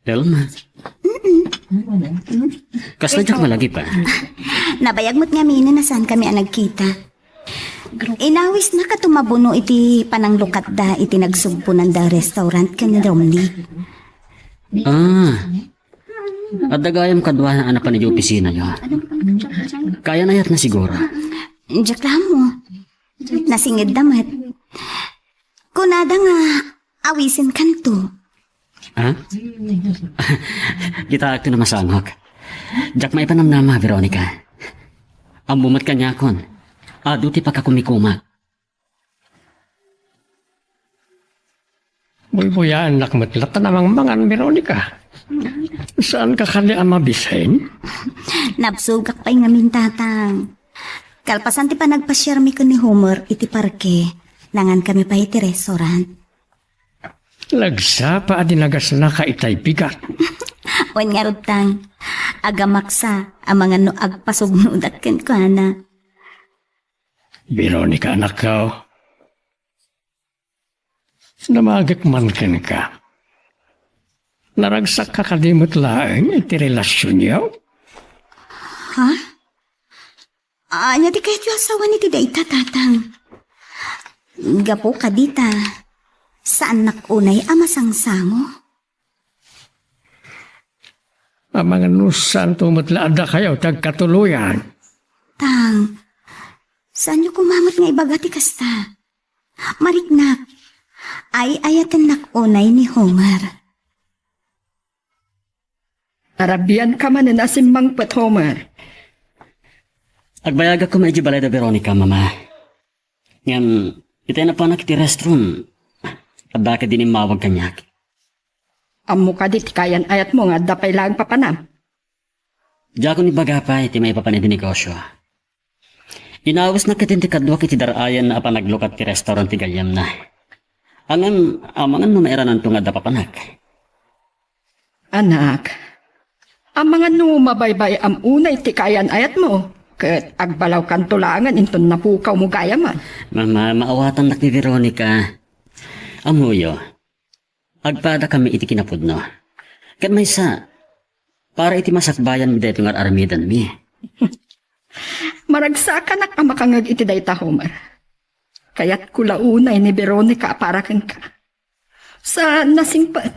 Telma? Kasla diak malagip a? Nabayag met ngamin a saankami a nagkita. Inawisnak a tumabuno iti pananglukatda iti nagsugponanda a restaurant ken ni Romney. Ah. Adda gayam kadua a napan idiay opisinayo. Kayan-ayatna siguro. Diak la ammo. Nasingedda met. Kunada nga awisenkanto. Ha? Kitaakto no masangoak. Diak maipanamnama, Veronica. Ammom met kaniakon, adu ti pakakumikumak. Buybuyaennak met latta a mangmangan, Veronica. Saanka kadi a mabisin? Nabsogak pay ngamin, Tatang. Kalpasan ti panagpasiarmi ken ni Homer iti parke, nangankami pay iti restaurant. Nagsapa a di nagasnaka itay bigat. Wen ngarud, Tang, agamaksa amangan no agpasugnodak kenkuana. Veronica, anakko. Namagek man kenka. Naragsakka kadi met laeng iti relasionyo? Ha? Ania ti kayatyo a sawen iti dayta, Tatang? Gapu kadita, saannak unay a masangsango. Amangan no saanto met la a dakayo ti agkatuloyan. Tang, saanyo koma met nga ibaga ti kasta? Mariknak, ay-ayatennak unay ni Homer. Arabianka manen a simmangpet, Homer. Agbayagak koma idiay balay da Veronica, Mama. Ngem, itay napanak iti restroom, adda kadi immawag kaniak. Ammo kadi ti kaayan-ayatmo nga adda pay laeng papanam? Diakon ibaga pay ti maipapan iti negosio. Inawesnak ketdi ti kaduak iti dar-ayan a panaglukat ti restaurant ti gayyemna. Ngem, amangan no mairananto nga adda papanak. Anak, amangan no mabaybay-am unay ti kaayan-ayatmo, ket agbalawkanto laengen inton napukawmo gayamen. Mama, maawatannak ni Veronica. Ammoyo, agpadakami iti kinapudno. Ket maysa, para iti masakbayanmi daytoy nga ar-aramidenmi. Maragsakanak a makangngeg iti dayta, Homer. Kayatko la unay ni Veronica a para kenka. Saan a singpet.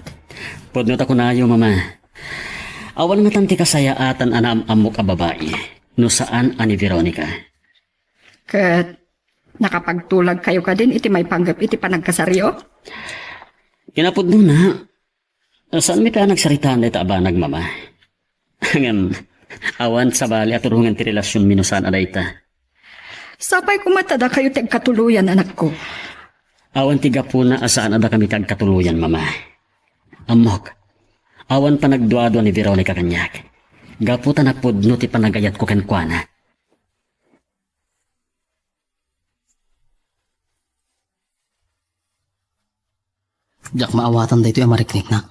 Pudno ta kunayo, Mama. Awan ngatan ti kasayaatan a naam-ammok a babai no saan a ni Veronica. Ket nakapagtulagkayo kadin iti maipanggep iti panagkasaryo? Kinapudnona, saanmi pay a nagsaritaan dayta a banag, Mama. Ngem, awan sabali a turongen ti relasionmi no saan a dayta. Sapay koma ta dakayo ti agkatuloyan, anakko. Awan ti gapuna a saan a dakami ti agkatuloyan, Mama. Ammok, awan panagduadua ni Veronica kaniak. Gapu ta napudno ti panagayatko kenkuana. Diak maawatan daytoy a marikneknak.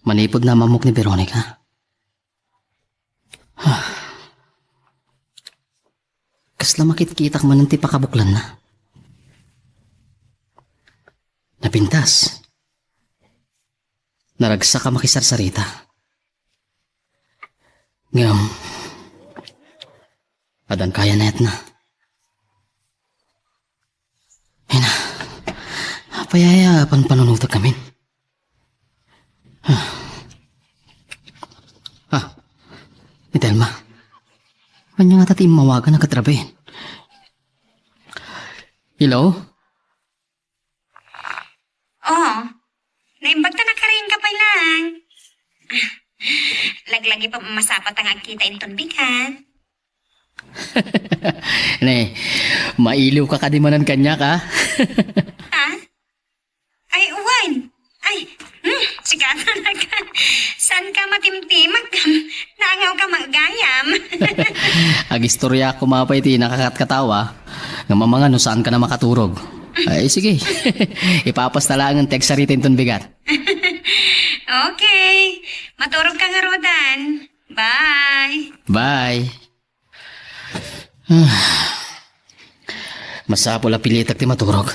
Manipud naam-ammok ni Veronica. Kasla makitkitak manen ti pakabuklanna. Napintas. Naragsak a makisarsarita. Ngem, addan kaayan-ayatna. Ay na, apay aya a panpanunotek ngamin? Ah. Ah, ni Telma. Ania ngata ti immawagan a ket rabii? Hello? Oh, naimbag ta nakariingka pay laeng. Laglagi pa masapata nga agkita inton bigat. Ne, mailiwka kadi manen kaniak, a? Ha? Ay, wen. Ay, hmm, sika talaga. Saanka matimtimag? Naangawka gayam. Agistoriaak koma pay ti nakakatkatawa, ngem amangan no saanka a makaturog. Ay, sige. Ipapasta laengen ti agsarita inton bigat. Okay. Maturogka ngaruden. Bye. Bye. Masapul a pilitek ti maturog.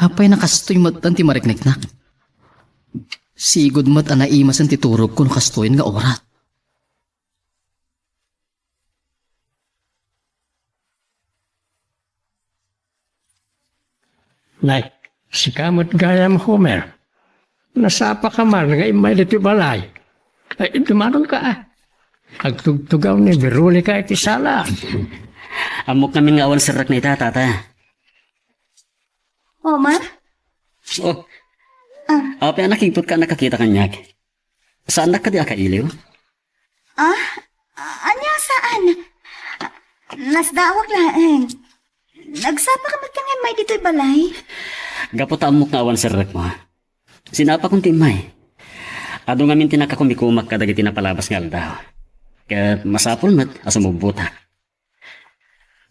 Apay a kastoy met ti marikneknak? Sigud met a naimasen ti turogko no kastoyen nga urat. Nay, sika met gayam, Homer. Nasapaka man nga immay ditoy balay. Ay, dumanonka, a. Agtugtugaw ni Veronica iti sala. Ammok ngamin nga awan serrek ni Tata. Homer? Oh. Ah. Apay a nakigput ka a nakakita kaniak? Saannak kadi a kailiw? Ah? Ania saan? Nasdaawak laeng. Nagsapaka met ken nga immay ditoy balay? Gapu ta ammok nga awan serrekmo. Sinapakon ti immay. Adu ngamin ti nakakumikumak kadagiti napalabas nga aldaw. Ket masapul met a sumubbota.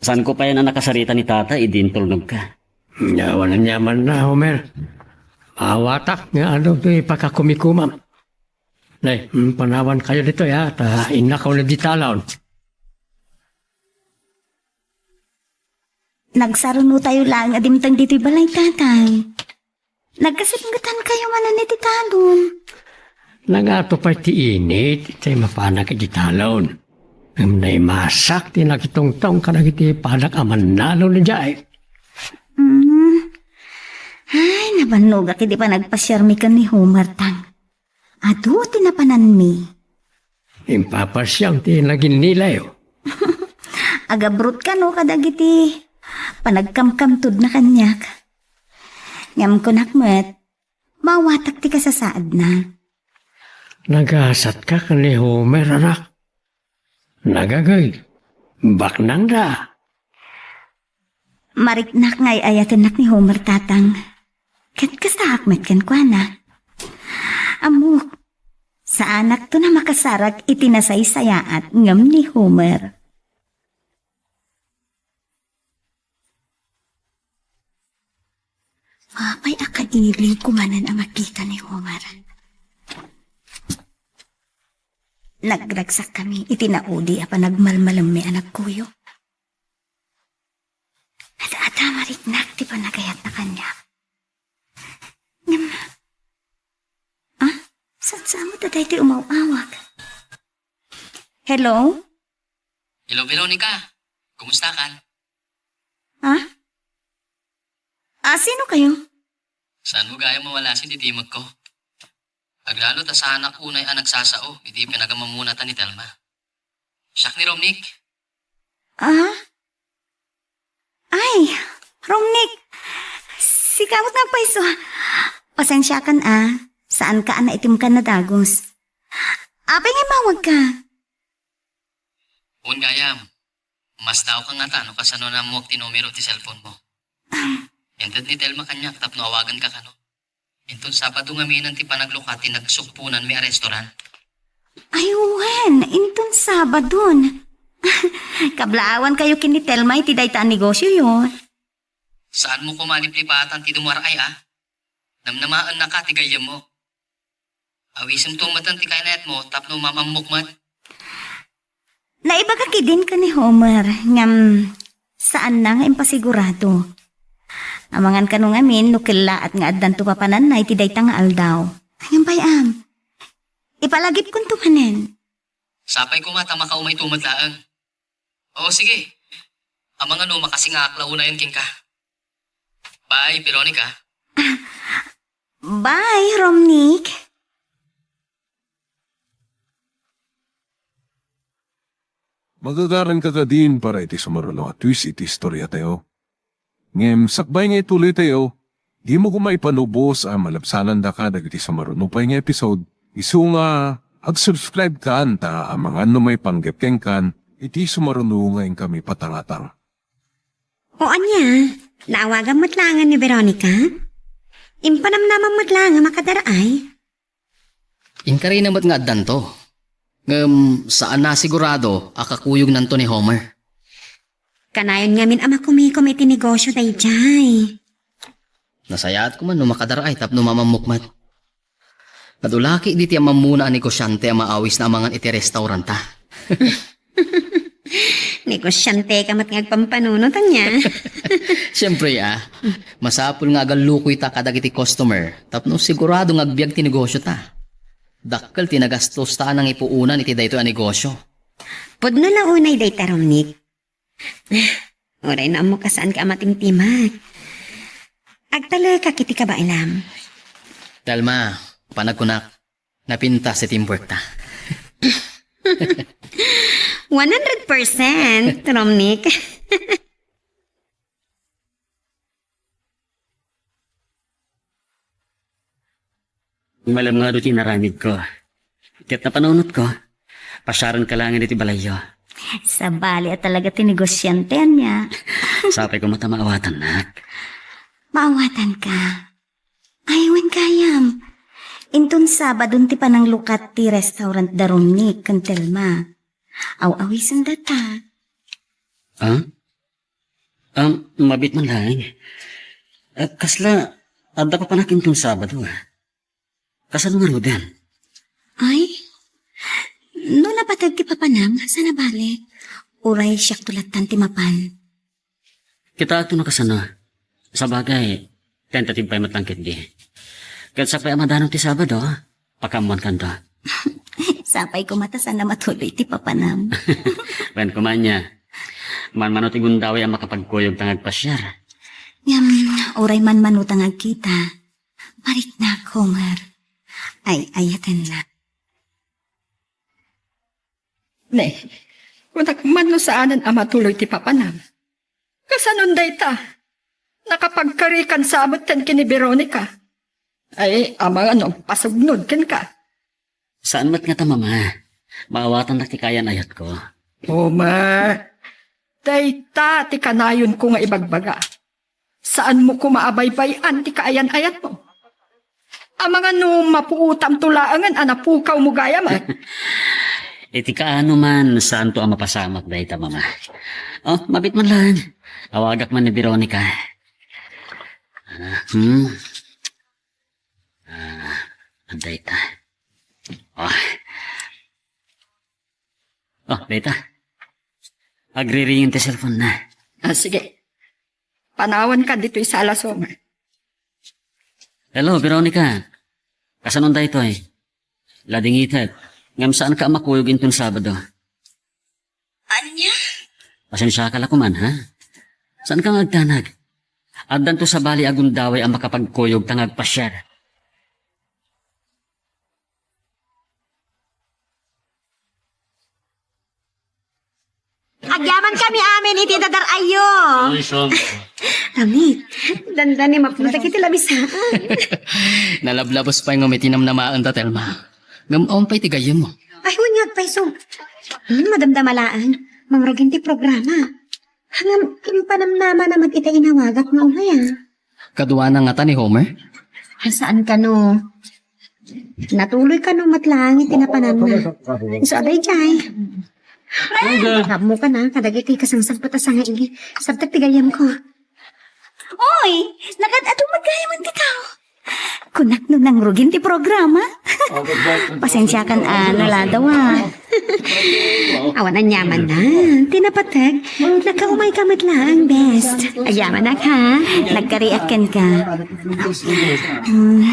Saanko pay a nakasarita ni Tata idi intulnogka. Awan aniamanna, Homer. Maawatak nga adu ti pakakumikumam. Nay, mm, panawankayo ditoy, ha, ta innakaw na di talon. Nagsarunotayo laeng a dimteng ditoy balay, Tatay. Nagkasipngetankayo manen iti talon. Nagato pay ti init, tay mapanak iti talon. Ngem naimasak ti nakitungtong kadagiti padak a mannalon idiay. Mm. Ay, nabannogak iti panagpasiarmi ken ni Homer, Tang. Adu ti napananmi. Impapasiam ti naginnilayo. Agabrot kano kadagiti panagkamkamtudna kaniak. Ngem kunak met, maawatak ti kasasaadna. Nagasatka ken ni Homer, anak. Nagagey. Baknangda. Mariknak nga ay-ayatennak ni Homer, Tatang. Ket kastaak met kenkuana. Ammok, saanakton a makasarag iti nasaysayaat ngem ni Homer. Apay a kailiwko manen a makita ni Homer. Nagragsakkami iti naudi a panagmalmalemmi a nagkuyog. Ad-adda a mariknak ti panagayatna kaniak. Ngem, ah? Saan sa met daytoy umaw-awag? Hello? Hello, Veronica. Kumusta ka? Ha? Ah, sino kayo? Saan mo gayam mawalasin ti timekko? Aglalo ta saanak unay a nagsasao iti panagamammunata ni Telma. Siak ni Romnick. Ah? Ay, Romnick. Sika met nga payso. Pasensiakan a. Saanka a naitimkan a dagus. Apay nga immawagka? Wen gayam, masdaawka ngata no kasano naammoak ti numero ti cellphone mo. Inted ni Telma kaniak tapno awaganka kano. Inton Sabado ngamin ti panaglukat ti nagsukponanmi a restaurant. Ay, wen, inton Sabadon. Kablaawankayo ken ni Telma iti dayta a negosioyo. Saan mo koma liplipatan ti dumar-ay a? Namnamaennaka ti gayyemmo. Awisemto met ti kayatmo tapno maam-ammok met. Naibagak idin ken ni Homer, ngem saanna nga impasigurado. Amangan kano ngamin no kellaat nga addanto papananna iti dayta nga aldaw. Ngem pay am, ipalagipkonto manen. Sapay koma ta makaumayto met laeng. O, sige. Amangan no makasingaak la unayen kenka. Bye, Veronica. Bye, Romnick. Magagaranka kadin para iti sumaruno a twist iti istoriatayo. Ngem sakbay nga ituloytayo, dimo koma ipanubos a malabsanandaka dagiti sumaruno pay nga episode, isu nga ag-subscribe kan ta amangan no maipanggep kenkan iti sumaruno nga inkami patangatang. O ania, naawagam met laengen ni Veronica? Impanamnamam met laeng a makadaraay? Inkarina met nga addanto. Ngem saan a sigurado a kakuyognanto ni Homer. Kanayon ngamin a makumikom iti negosio daydiay. Nasayaat koma no makadaraay tapno maam-ammok met. Nadulaki diti ammammuna a negosiante a maawisna amangan iti restauranta. Negosiante ka met nga agpampanunot, ania? Siempre, a. Masapul nga agallukoyta kadagiti customer tapno sigurado nga agbiag ti negosiota. Dakkel ti nagastosta a nangipuonan iti daytoy a negosio. Pudno la unay dayta, Romnick. Uray no ammok a saanka a matimtimag. Agtalekak iti kabaelam. Telma, panagkunak, napintas ti teamworkta. One hundred percent, Romnick. Malem nga adu ti inaramidko. Ket napanunotko, pasiarenka laengen iti balayyo. Sabali a talaga ti negosiante ania. Sapay koma ta maawatannak. Maawatanka. Ay, wen gayam. Inton Sabado ti pananglukat ti restaurant da Romney ken Telma. Aw-awisendata. Ah? Um, mabit man laeng. Ah, kasla, adda papanak inton Sabado, ah. Kasano ngaruden? Ay, no napateg ti papanam, saan a bale. Uray siakto lattan ti mapan. Kitaek no kasano. Sabagay, tentative pay met lang ketdi. Ket sapay a madano ti Sabado, pakaammoankanto. Sapay koma ta saan a matuloy ti papanam. Wen koma ania, manmano ti gundaway a makapagkuyog ta nga agpasiar. Ngem, uray manmano ta nga agkita. Mariknak, Homer. Ay-ayatennak. Ne, kunak man no saanen a matuloy ti papanam. Kasanon dayta? Nakapagkarikan sa metten ken ni Veronica. Ay, amangan no agpasugnod kenka. Saan met ngata, Mama. Maawatannak ti kaayan-ayatko. Homer, dayta ti kanayonko nga ibagbaga. Saanmo koma a baybay-an ti kaayan-ayatmo. Amangan no mapuotamto laengen a napukawmo gayam, a? Iti kaano man, saanto a mapasamak dayta, Mama. Oh, mabit man laeng. Awagak man ni Veronica. Ah, hmm. Ah, adda ita. Oh. Oh, dayta. Agriringin ti cellphone na. Ah, sige. Panawanka ditoy sala, Homer. Hello, Veronica. Kasanon daytoy? Ladingitek. Ngem saanka a makuyog inton Sabado. Ania? Pasensiaka la koman, ha? Saanka nga agdanag? Addanto sabali a gundaway a makapagkuyog ta nga agpasiar. Agyamankami amin iti dadar-ayyo. Ramit, dandani mapno dagiti labisaan. Nalablabos pay ngem iti namnamaenta, Telma. Ngem awan pay ti gayyemmo. Ay, wen nga agpayso. Hmm, madamdama laeng. Mangrugin ti programa. Ngem impanamnamana met ita inawagak nga umay, a. Kaduana ngata ni Homer? Saan kano? Natuloy kano met laeng iti napananna? So, adaydiay. Ammoka na kadagiti kasangsangpet a sangaili. Sabtek ti gayyemko. Oy, nagad-adu met gayamen ti tao. Kunak no nangrugin ti programa. Pasensiakan a naladaw, a. Awan aniamanna. Ti napateg, nakaumayka met laeng, best. Agyamanak, ha? Nagkariak kenka. Hmm,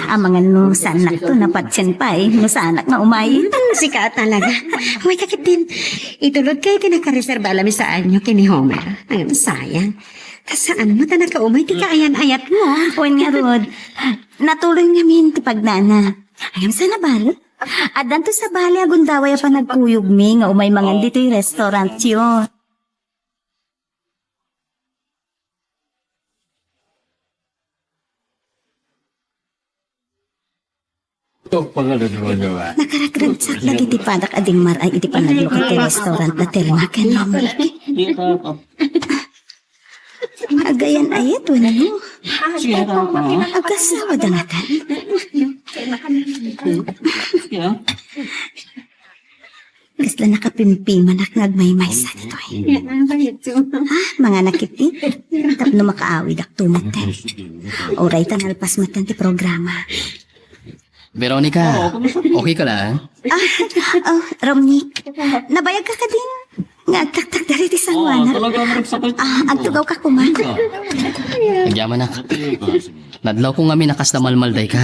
amangan no saannakto napatien pay, no saanak nga umay. Hmm, sika talaga. Umayka ketdin. Itulodka iti nakareserba a labisaanyo ken ni Homer. Ay, sayang. Ta saan met a nakaumay ti kaayan-ayatmo. Wen ngarud, natuloy ngamin ti pagnana. Ngem saan a bale? Addanto sabali a gundaway a panagkuyogmi nga umay mangan ditoy restaurantyo. Nakaragragsak dagiti padak a dimmar-ay iti panaglukat ti restaurant da Telma ken Romney. Agayan-ayat wenno? Agasawa da ngatan? Kasla nakapimpimana nga agmaymaysa ditoy. Ah, manganak iti tapno makaawidakto metten. Uray ta nalpas metten ti programa. Veronica, okay ka lang? Ah, oh, Romney, nabayag ka kadin nga agtaktak dari ti San Juan. Ah, agtugawka koma. Agyamanak. Nadlaw ko ngamin a kasla malmalday ka.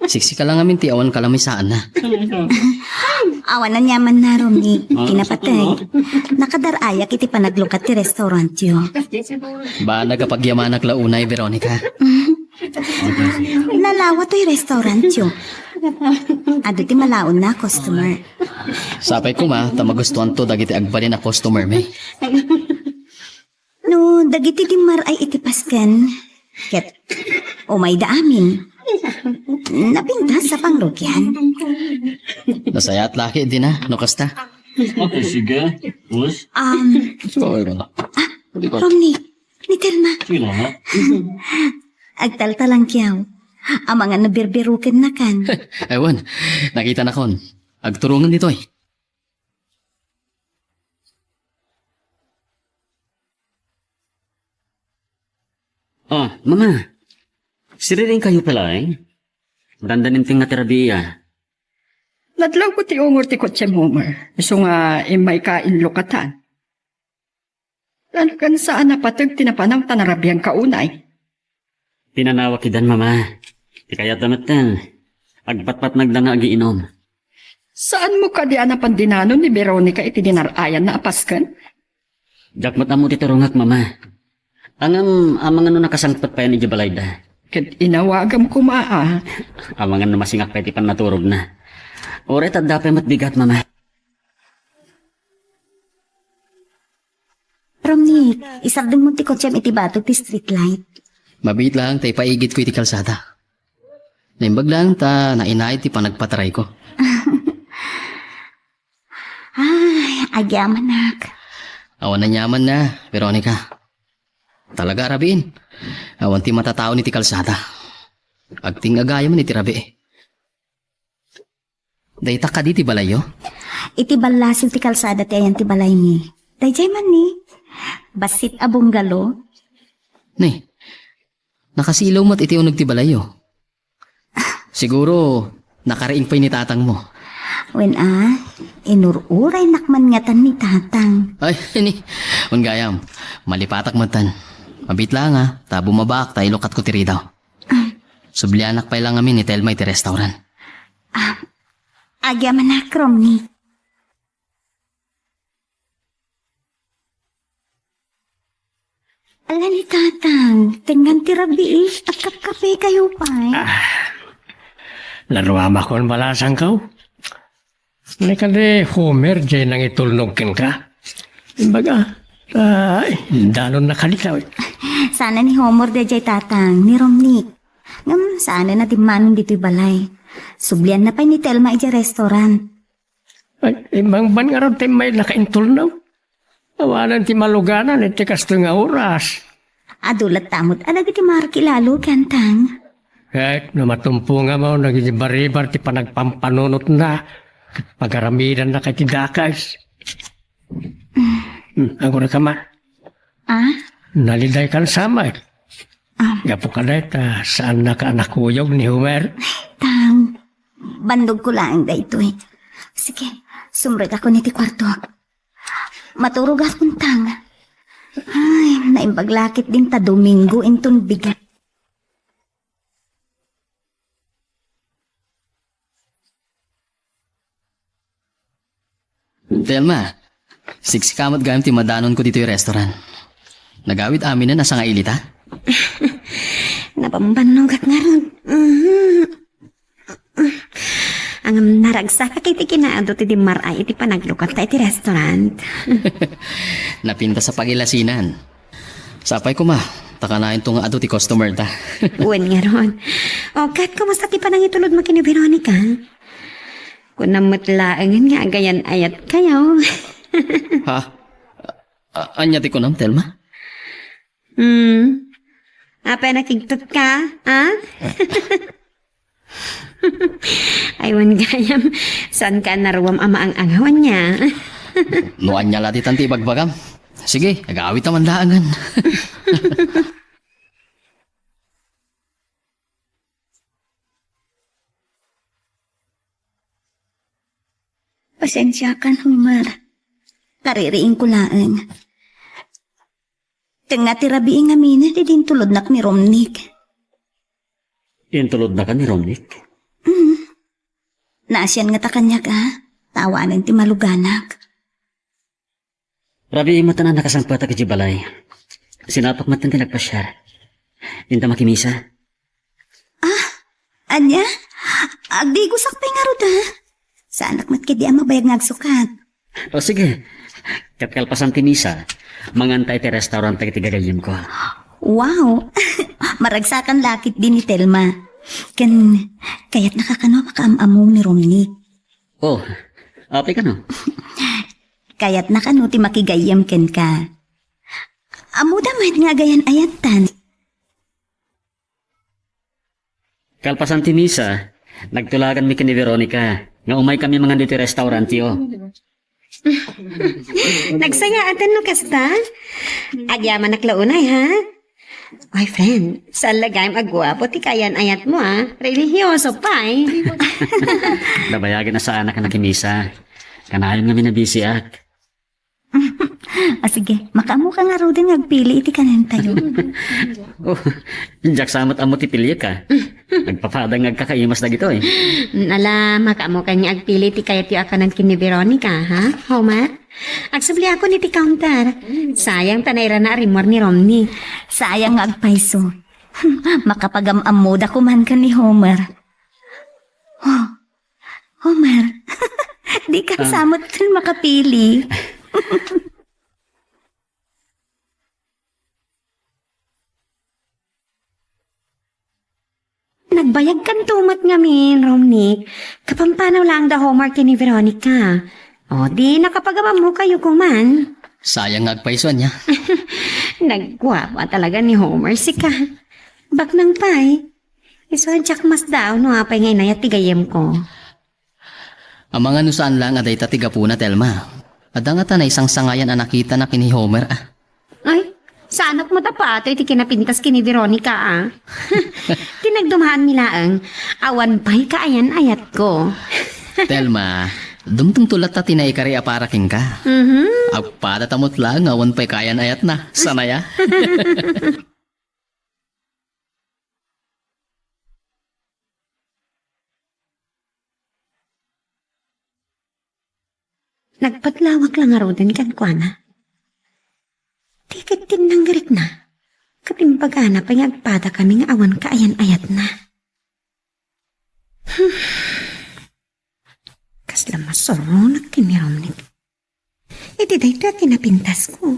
Siksika lang ngamin ti awan kalamisaanna. Awan aniamanna, Romney. Kinapateg, nakadar-ayak iti panaglukat ti restaurantyo. Banag a pagyamanak la unay, Veronica. Nalawa toy restaurantyo. Adu ti malaonna a customer. Sapay koma ta magustuanto dagiti agbalin a customer mi. No dagiti dimmar-ay iti pasken, ket umayda amin. Napintas a pangrugian. Nasayaat la ketdin a, no kasta. Okay, sige. Push. Um, Sige, okay lang. Hindi ko. Romney, ni Telma. Sige lang, ha? Agtaltalangkiaw. Amangan no birbirukennakan. Ewan, nakitanakon. Agturungan ditoy. Ah, mama. Siriring kayo pala, eh. Dandanin ting nga ti rabii, ah. Nadlawko ti ungor ti kotsem, Homer. Isu nga immayka inlukatan. Nano ken saan a pateg ti napanaw ta narabianka unay? Pinanawak idan, mama. Ti kayatda metten, agpatpatnagda nga agiinom. Saanmo kadi a napan dinanon ni Veronica iti dinar-ayanna a pasken? Diak met ammo ti turongak, mama. Ngem, amangan no nakasangpet payen idiay balayda. Ket inawagam koma a. Amangan no masingak pay ti pannaturogna. Uray ta adda pay met bigat, mama. Romney, isardengmo ti kotsem iti bato ti street light. Mabiit laeng ta ipaigidko iti kalsada. Naimbag laeng ta nainayad ti panagpatarayko. Ay, agyamanak. Awan aniamanna, Veronica. Talaga a rabiin. Awan ti matataon iti kalsada. Agting-agayamen iti rabii. Dayta kadi ti balayyo? Iti ballasil ti kalsada ti ayan ti balaymi. Daydiay man ni. Bassit a bungalow. Ni, nakasilaw met iti uneg ti balayyo. Siguro, nakariing pay ni tatangmo. Wen a, inur-uraynak man ngatan ni tatang. Ay, ni, wen gayam, malipatak metten. Mabiit laeng a, ta bumabaak ta ilukatko ti ridaw. Sublianak pay la ngamin ni Telma iti restaurant. Ah, agyamanak, Romney. Ala ni tatang, tengngan ti rabii, agkapkape kayo pay. Ah, naruamakon balasangko. Ni kadi Homer, diay nangitulnog kenka. Imbaga, ay, danon na kadi ka. Sana ni Homer daydiay tatang, ni Romney. Ngem, saan na dimmanon ditoy balay. Sublianna pay ni Telma idiay restaurant. Ay, imbangban ngarud ti immayen a nakaintulnog. Awanen ti maluganan iti kastoy nga oras. Adu latta met a dagiti marki lalo, Gantang. Ket no matumpongan mo dagiti baribar ti panagpampanunotna, ket pagaramidanna iti dakes. Hmm, agurayka man. Ah? Nalidaykan sa met. Ah. Gapu kadayta, saannaka a nakuyog ni Homer. Tang, bandogko laeng daytoy. Sige, sumrekakon iti kuarto. Maturogakon, Tang. Ay, naimbag la ketdin ta Domingo inton bigat. Telma, siksika met gayam ti madanonko ditoy restaurant. Nagawid aminen a sangailita? Napambannogak ngarud. Mhm. Ngem naragsakak iti kinaadu ti dimmar-ay iti panaglukatta iti restaurant. Napintas a pagilasinan. Sapay koma, ta kanayon to nga adu ti customer ta. Wen ngarud. O, ket kumusta ti panangitulodmo ken ni Veronica? Kunam met laengen nga agayan-ayat kayo. Ha? A-, ania ti kunam, Telma? Hmm. Apay nakigtot ka, ha? Ay, wen gayam, saanka a naruam a maang-angaw ania? No ania la ditan ti ibagbagam. Sige, agawid ta man laengen. Pasensiakan, Homer. Kaririingko laeng. Tengnga ti rabii ngamin idi intulodnak ni Romnick. Intulodnaka ni Romnick? Mm. Naasian ngata kaniak a, ta awanen ti maluganak. Rabii met a nakasangpetak idiay balay. Sinapak met ti nagpasiar. Inta makimisa. Ah, ania? Agdigosak pay ngarud, a. Saanak met ketdi a mabayag nga agsukat. O, sige. Ket kalpasan ti misa, manganta iti restaurant dagiti gagayyemko. Wow! Maragsakan la ketdi ni Telma. Ken, kayatnaka kano a makaam-ammo ni Romnick. O, apay kano? Kayatna kano ti makigayyem kenka. Ammoda met nga agayan-ayattan. Kalpasan ti misa, nagtulaganmi ken ni Veronica nga umaykami mangan ditoy restaurantyo. Nagsayaaten no kasta? Agyamanak la unay, ha? Ay, friend, saan la gayam a guapo ti kaayan-ayatmo, ah. Relihiyoso pay. Nabayagen a saanak a nakimisa. Kanayon ngamin a bisiak. Ah, sige, makaammoka ngaruden nga agpili iti kanentayo. Oh, diak sa met ammo ti piliek, ah. Nagpapada nga agkakaimas dagitoy. Ala, makaammokan nga agpili ti kayatyo a kanen ken ni Veronica, ha? Homer? Agsubliakon iti counter. Sayang ta nairana a rimmuar ni Romney. Sayang nga agpayso. Makapagam-ammoda koman ken ni Homer. Oh, Homer, dika Ah. sa met makapili. Nagbayagkanto met ngamin, Romney. Kapampanaw laeng da Homer ken ni Veronica. O, di nakapagamammokayo koman. Sayang nga agpayso ania. Nagguapo talaga ni Homer, sika. Baknang pay. Isu a diak masdaaw no apay nga inayat ti gayyemko. Amangan no saan laeng a dayta ti gapuna, Telma. Adda ngata naisangsangayan a nakitana ken ni Homer, ah. Ay, saanak met a patoy ti kinapintas ken ni Veronica, ah. Ti nagdumaanmi laeng, awan pay kaayan-ayatko. Telma, dumtengto latta ti naikari a para kenka. Mhm. Agpadata met laeng nga awan pay kaayan-ayatna. Sanaya? Nagpatlawak la ngaruden kenkuana. Ti ket tinnangrikna, ket imbagana pay nga agpadakami nga awan kaayan-ayatna. Hmm. Kasla masuronak ken ni Romney iti daytoy a kinapintasko.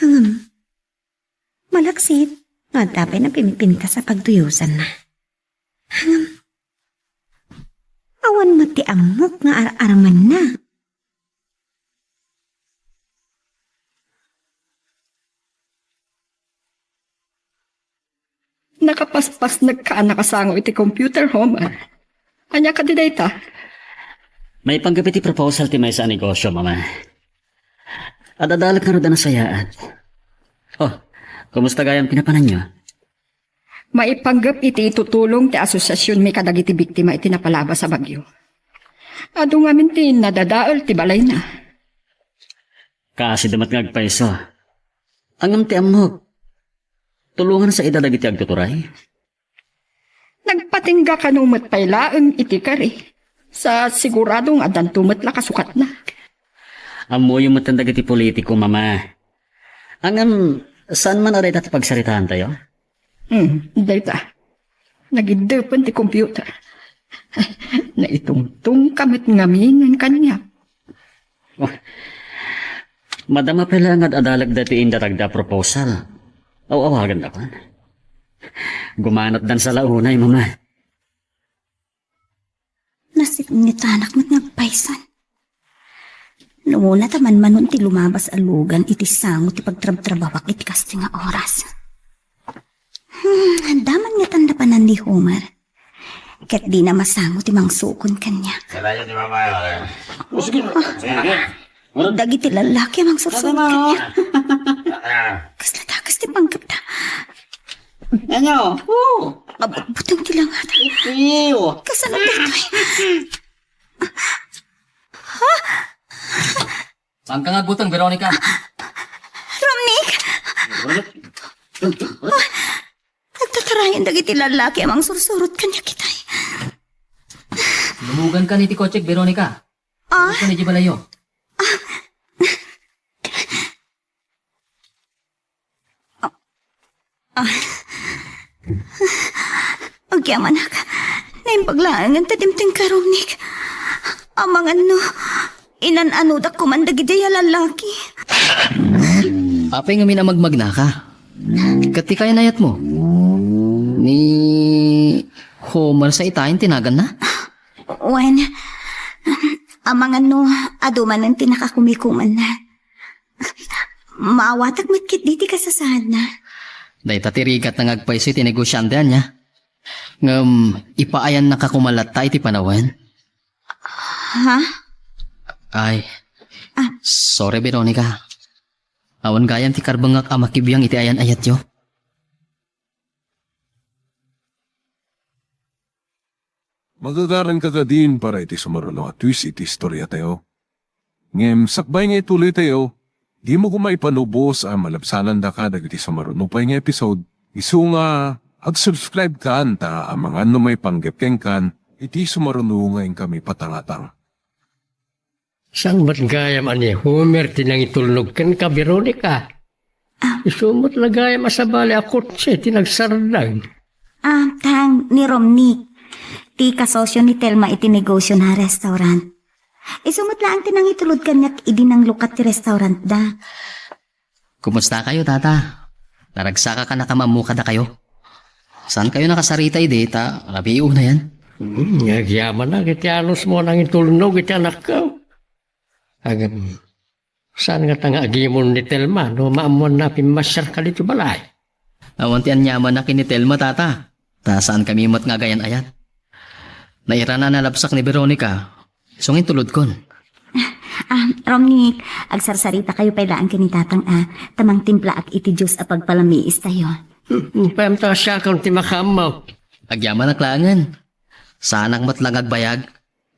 Ngem, malaksid, nga adda pay napimpintas a pagtuyosanna. Ngem, awan met ti ammok nga ar-armenna. Nakapaspasnek a nakasango iti computer, Homer. Ania kadi dayta? Maipanggep iti proposal ti maysa a negosyo, Mama. Ad-adalek ngarud a nasayaat. Oh, kumusta gayam ti napananyo? Maipanggep iti itutulong ti asosiasionmi kadagiti biktima iti napalabas a bagyo. Adu ngamin ti nadadael ti balayna. Kaasi da met nga agpayso. Ngem ti ammok, tulongan sa ida dagiti agtuturay? Nagpatingga kano met pay laeng iti kari. Sa sigurado nga addanto met la kasukatna. Ammoyo met dagiti politiko, Mama. Ngem, saan man a dayta ti pagsaritaantayo? Hmm, dayta. Nagiddepen ti computer. Naitungtongka met ngamin kaniak. Oh, madama pay la nga ad-adalek daytoy indatagda a proposal. Aw-awagandakan. Gumanatdan sa la unay, Mama. Nasipngetanak met nga agpaysan. Numona ta manmanon ti lumabas a lugan iti sango ti pagtrabtrabawak iti kastoy nga oras. Hmm, adda man ngatan napanan ni Homer. Ket dina masango ti mangsukon kaniak. Salayo ni Mama, eh. O, sige. Sige. Dagiti lallaki a mangsursurot kaniak. Ah. Kasla dakes ti panggepda. Ano? Oo. Mabutbuteng ti langata. Itiyo. Kasano daytoy? Saanka nga agbuteng, Veronica? Romnick! Nagtatarayan dagiti lallaki a mangsursurot kaniak itay. Lumugankan iti kotsek, Veronica. Ah? Lumugankan iti balayo. Ah. Ah. Agyamanak, naimbag laengen ta dimtengka, Romnick. Amangan no, inan-anodak koman dagiti a lallaki. Apay ngamin a magmagnaka? Ket ti kayan-ayatmo? Ni Homer sa itayen ti naganna? Wen, Amangan no adu manen ti nakakumikumanna. Maawatak met ketdi ti kasasaadna. Dayta ti rigatna nga agpayso iti negosiante, ania? Ngem ipaayannaka koma latta iti panawen. Ha? Ay. Ah. Sorry, Veronica. Awan gayam ti karbengngak a makibiang iti ayan-ayatyo. Magagaran ka kadin para iti sumaruno a twist iti istoriatayo. Ngem sakbay nga ituloytayo, dimo koma ipanubos a malabsanandaka dagiti sumaruno pay nga episode, isu nga ag-subscribe kan ta amangan no maipanggep kenkan iti sumaruno nga inkami patangatang. Saan met gayam a ni Homer ti nangitulnog kenka, Veronica? Ah. Isu met la gayam a sabali a kotse ti nagsardeng. Ah, tang, ni Romney. Ti kasosio ni Telma iti negosio na restaurant. Isu met laeng ti nangitulod kaniak idi nanglukat ti restaurantda. Kumustakayo, tata? Naragsakak a nakaammo kadakayo. Saankayo nakasarita idi ta rabii unayen? Hmm, agyamanak iti anusmo a nangitulnog iti anakko. Agam, saan ngata nga agimon ni Telma no maammoanna a pimmasiarka ditoy balay? Awan ti aniamanna ken ni Telma, tata. Ta saankami met nga agayan-ayat. Nairana a nalabsak ni Veronica. Isu nga intulodkon. Ah, Romney, agsarsarita kayo pay laeng ken ni Tatang a, ta mangtimplaak iti juice a pagpalamiistayo. Hmm, payam ta siakon ti makaammo. Agyamanak laengen. Saanak met la nga agbayag.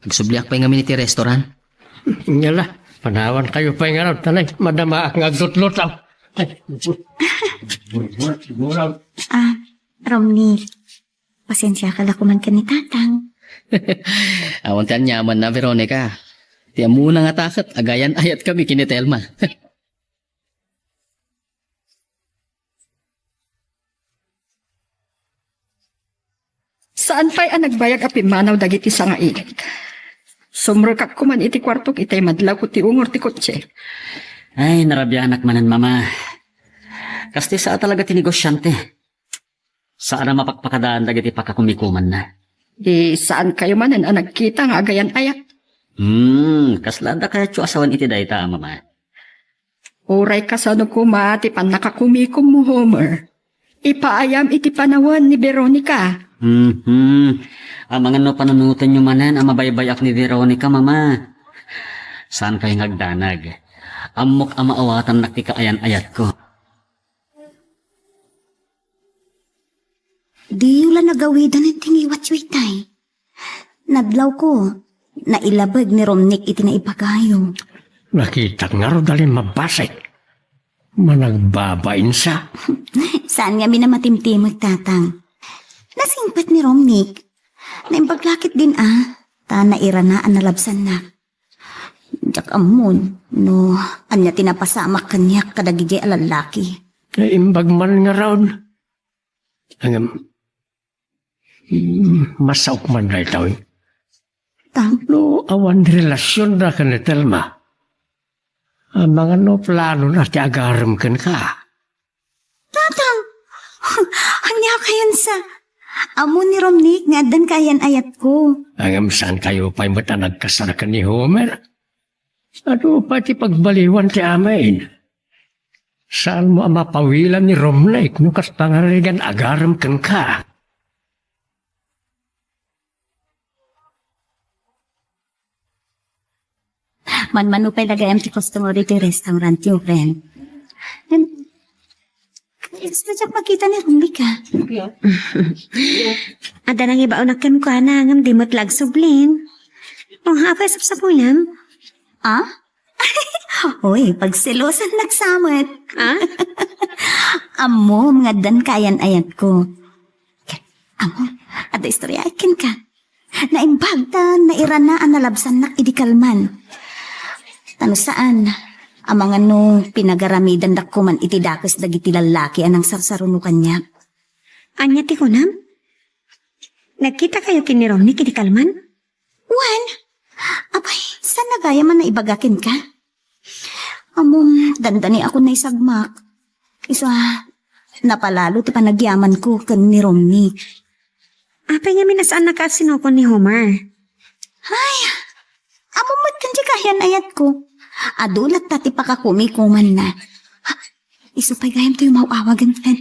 Agsubliak pay ngamin iti restaurant. Ngala, panawankayo pay ngarud, ta nay, madamaak nga aglutlutaw. Ah, Romney, pasensiaka la koma ken ni Tatang. Awan ti aniamanna, Veronica. Ti ammona ngata ket agayan-ayatkami ken ni Telma. Saan pay a nagbayag a pimmanaw dagiti sangainit. Sumrekak koman iti kuartok itay madlawko ti ungor ti kotse. Ay, narabianak manen, Mama. Kasta sa talaga ti negosiante. Saan a mapakpakadaan dagiti pakakumikumanna. Di saankayo manen a nagkita nga agayan-ayat? Hmm, kasla adda kayatyo a sawen iti dayta, Mama? Uray kasano koma ti pannakakumikommo, Homer. Ipaayam iti panawen ni Veronica. Mhm. Amangan no panunotenyo manen a mabaybay-ak ni Veronica, Mama. Saankay nga agdanag. Ammok a maawatannak ti kaayan-ayatko. Diyo la nagawidan ti ngiwatyo itay. Nadlawko, nailabeg ni Romnick iti naibagayo. Nakitak ngarud a limmabasek. Managbabainsa. Saan ngamin a matimtimeg, Tatang? Nasingpet ni Romnick. Naimbag la ketdin a, ta nairana a nalabsannak. Diak ammon no ania ti napasamak kaniak kadagidiay a lallaki. Naimbag man ngarud. Ngem, mm, masaok man daytoy. Tapno awan relasionda ken ni Telma. Amangan no planona ti agarem kenka. Tatang! Ania kayon sa? Ammo ni Romnick nga addan kaayan-ayatko. Ngem saankayo pay met a nagkasar ken ni Homer? Adu pay ti pagbaliwan ti amin. Saanmo a mapawilan ni Romnick no kasta nga rigan agarem kenka? Manmano pay la gayam ti customer iti restaurantyo, friend. Gusto diak makita ni Romnick, ah. Adda nangibaonak kenkuana, ngem di met la agsublin. O, apay sapsapulem? Ah? Uy, pagselosannak sa met. Ah? Ammom nga addan kaayan-ayatko. Ammom, adda istoryaak kenka. Naimbag ta nairana a nalabsannak idi kalman. Ta no saan, amangan no pinagaramidandak koman iti dakes dagiti lallaki a nangsarsaruno kaniak. Ania ti kunam? Nagkitakayo ken ni Romnick idi kalman? Wen, apay, saan a gayam a naibaga kenka? Ammom, dandaniakon naisagmak. Isu a, napalalo ti panagyamanko ken ni Romnick. Apay ngamin a saannaka a sinukon ni Homer? Ay, Ammom met ken diay kayan-ayatko. Adu latta ti pakakumikumanna. Ha? Isu pay gayam toy maw-awagen ken.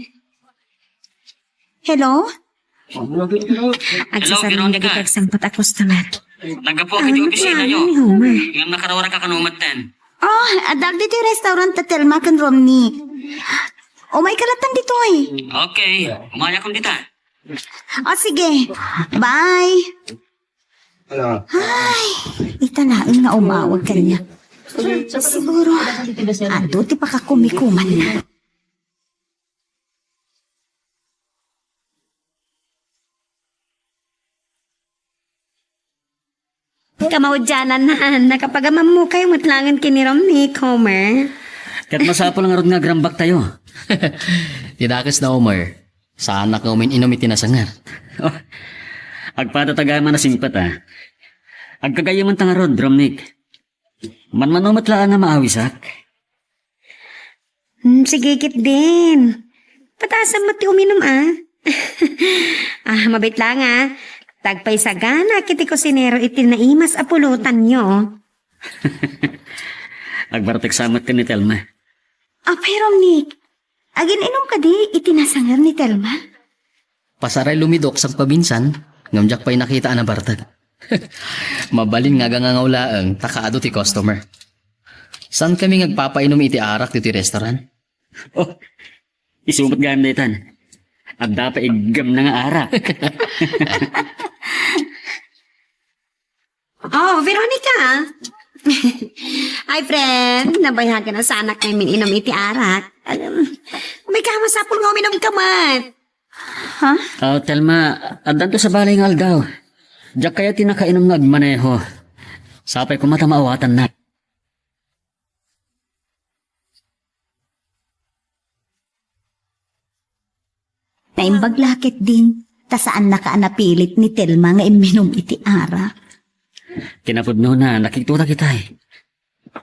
Hello? Hello, Agsasarita Veronica. Dagiti agsangpet a customer. Naggapu ka iti opisina yo. Ngem nakarawarak ka kano metten. Oh, adda ditoy restaurant ta Telma ken Romney. Umay ka latta ditoy. Okay, umayakon dita. Oh, sige. Bye. Ay, ita laeng nga umawag kaniak. Siguro, adu ti pakakumikumanna. Kamaudiananna, nakapag-ammokayo met laengen ken ni Romney, Homer. Ket masapul ngarud nga agrambaktayo. Ti dakes na, Homer. Saannak nga umin-inum iti nasanger. Oh, agpadata gayam a nasingpet, a. Agkagayyementa ngarud, Romney. Manmano met laeng a maawisak. Hmm, sige ketdin. Pataasam met ti uminum, a. Ah, mabiit laeng, a. Agpaysaganak iti kusinero iti naimas a pulotanyo. Agbartek sa met ken ni Telma. Apay, Romney, agin-inum kadi iti nasanger ni Telma? Pasaray lumidok sangpabinsan, ngem diak pay nakita a nabartek. Mabalin nga agangangaw laeng ta kaadu ti customer. Saankami nga agpapainum iti arak ditoy restaurant. Oh, isu met gayam daytan. Adda pay iggamna nga arak. Oh, Veronica! Hi, friend. Nabayagen a saanak nga umin-inum iti arak. Agam, masapul nga uminum ka met. Ha? Ah, Telma, addanto sa balay nga aldaw. Diak kayat ti nakainum nga agmaneho. Sapay koma ta maawatannak. Naimbag la ketdin, ta saannaka a napilit ni Telma nga imminum iti arak. Kinapudnona, nakigtotak itay.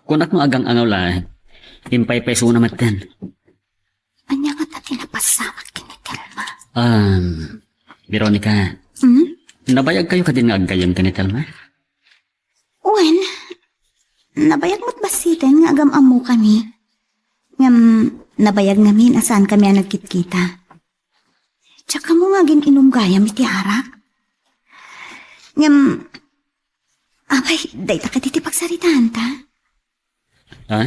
Kunak no agangangaw laeng, impaypaysona metten. Ania ngata ti napasamak ken ni Telma? Um, Veronica, hmm? Nabayagkayo kadin nga aggayyem ken ni Telma? Wen, nabayag met bassiten nga agam-ammokami. Ngem nabayag ngamin a saankami a nagkitkita. Diak ammo nga agin-inum gayam iti arak. Ngem, apay, dayta kadi ti pagsaritaanta? Ha?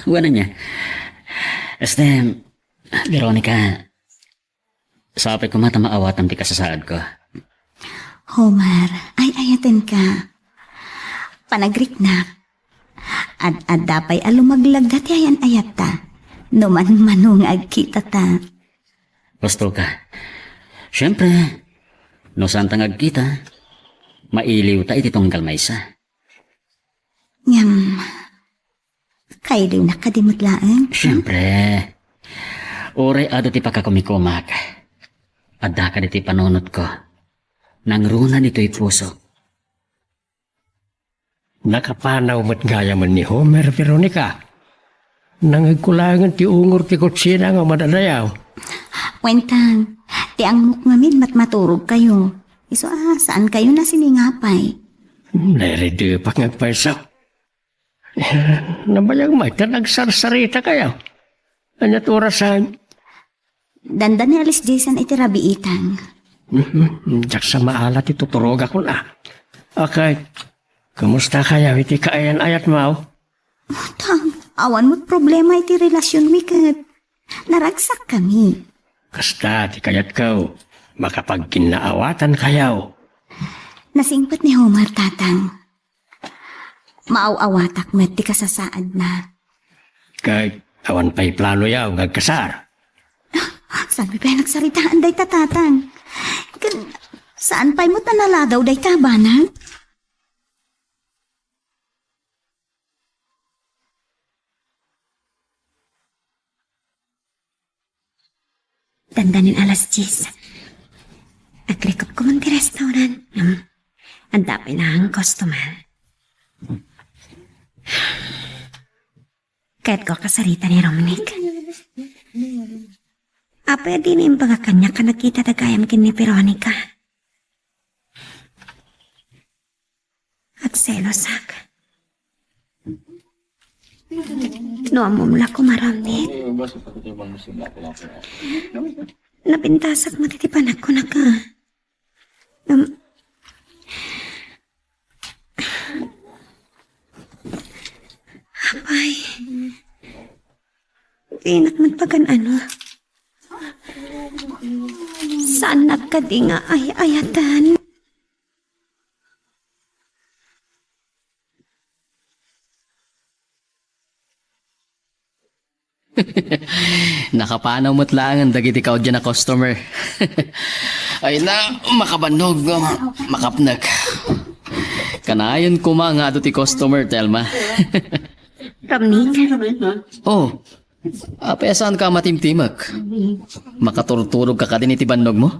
Wen ania? Este, Veronica, sapay koma ta maawatam ti kasasaadko. Homer, ay-ayatenka. Panagriknak. Ad-adda pay a lumaglagda ti ayan-ayatta no manmano nga agkitata. Bastoka. Siempre, no saanta nga agkita, mailiwta iti tunggal maysa. Ngem, kailiwnak kadi met laeng? Siempre. Uray adu ti pakakumikumak, adda kadi ti panunotko. Nangruna ditoy pusok. Nakapanaw met gayamen ni Homer, Veronica. Nangegko laengen ti ungor ti kutsina nga madadayaw. Wen, Tang, ti angmok ngamin matmaturogkayo. Isu a, saankayo nasiningapay. Nairedepak nga agpayso. Nabayag met ta nagsarsarita kayo. Ania ti orasan? Dandani alas diesen iti rabii, Tang. Mhm. Diak sa maala ti tuturogakon, a. Okay. Kumusta kayo iti kaayan-ayatmo? Tang, awan met problema iti relasionmi ket naragsakkami. Kasta ti kayatko, makapagkinnaawatankayo. Nasingpet ni Homer, Tatang. Maaw-awatak met ti kasasaadna. Ket awan pay planoyo nga agkasar? Saan pay nagsaritaan dayta, Tatang? Ken saan pay met a naladaw dayta a banag? Dandanin alas dies. Agrikop ko man ti restaurant. Hmm. Adda pay laeng customer. Kayatko a kasarita ni Romnick. Apay a dina imbagak kaniak a nagkita da gayam ken ni Veronica? Basak. No ammom la, Kumaramit. Napintasak met iti panagkunaka. Am-, Apay, dinak met pagan-ano. Saannak kadi nga ay-ayatan. Nakapanaw met laengen dagiti kaudyan a customer. Ay na, makabannog, makapnek. Kanayon koma nga adu ti customer, Telma. Ramnik? Oh, apay a saanka a matimtimek? Makaturturogka kadin iti bannogmo?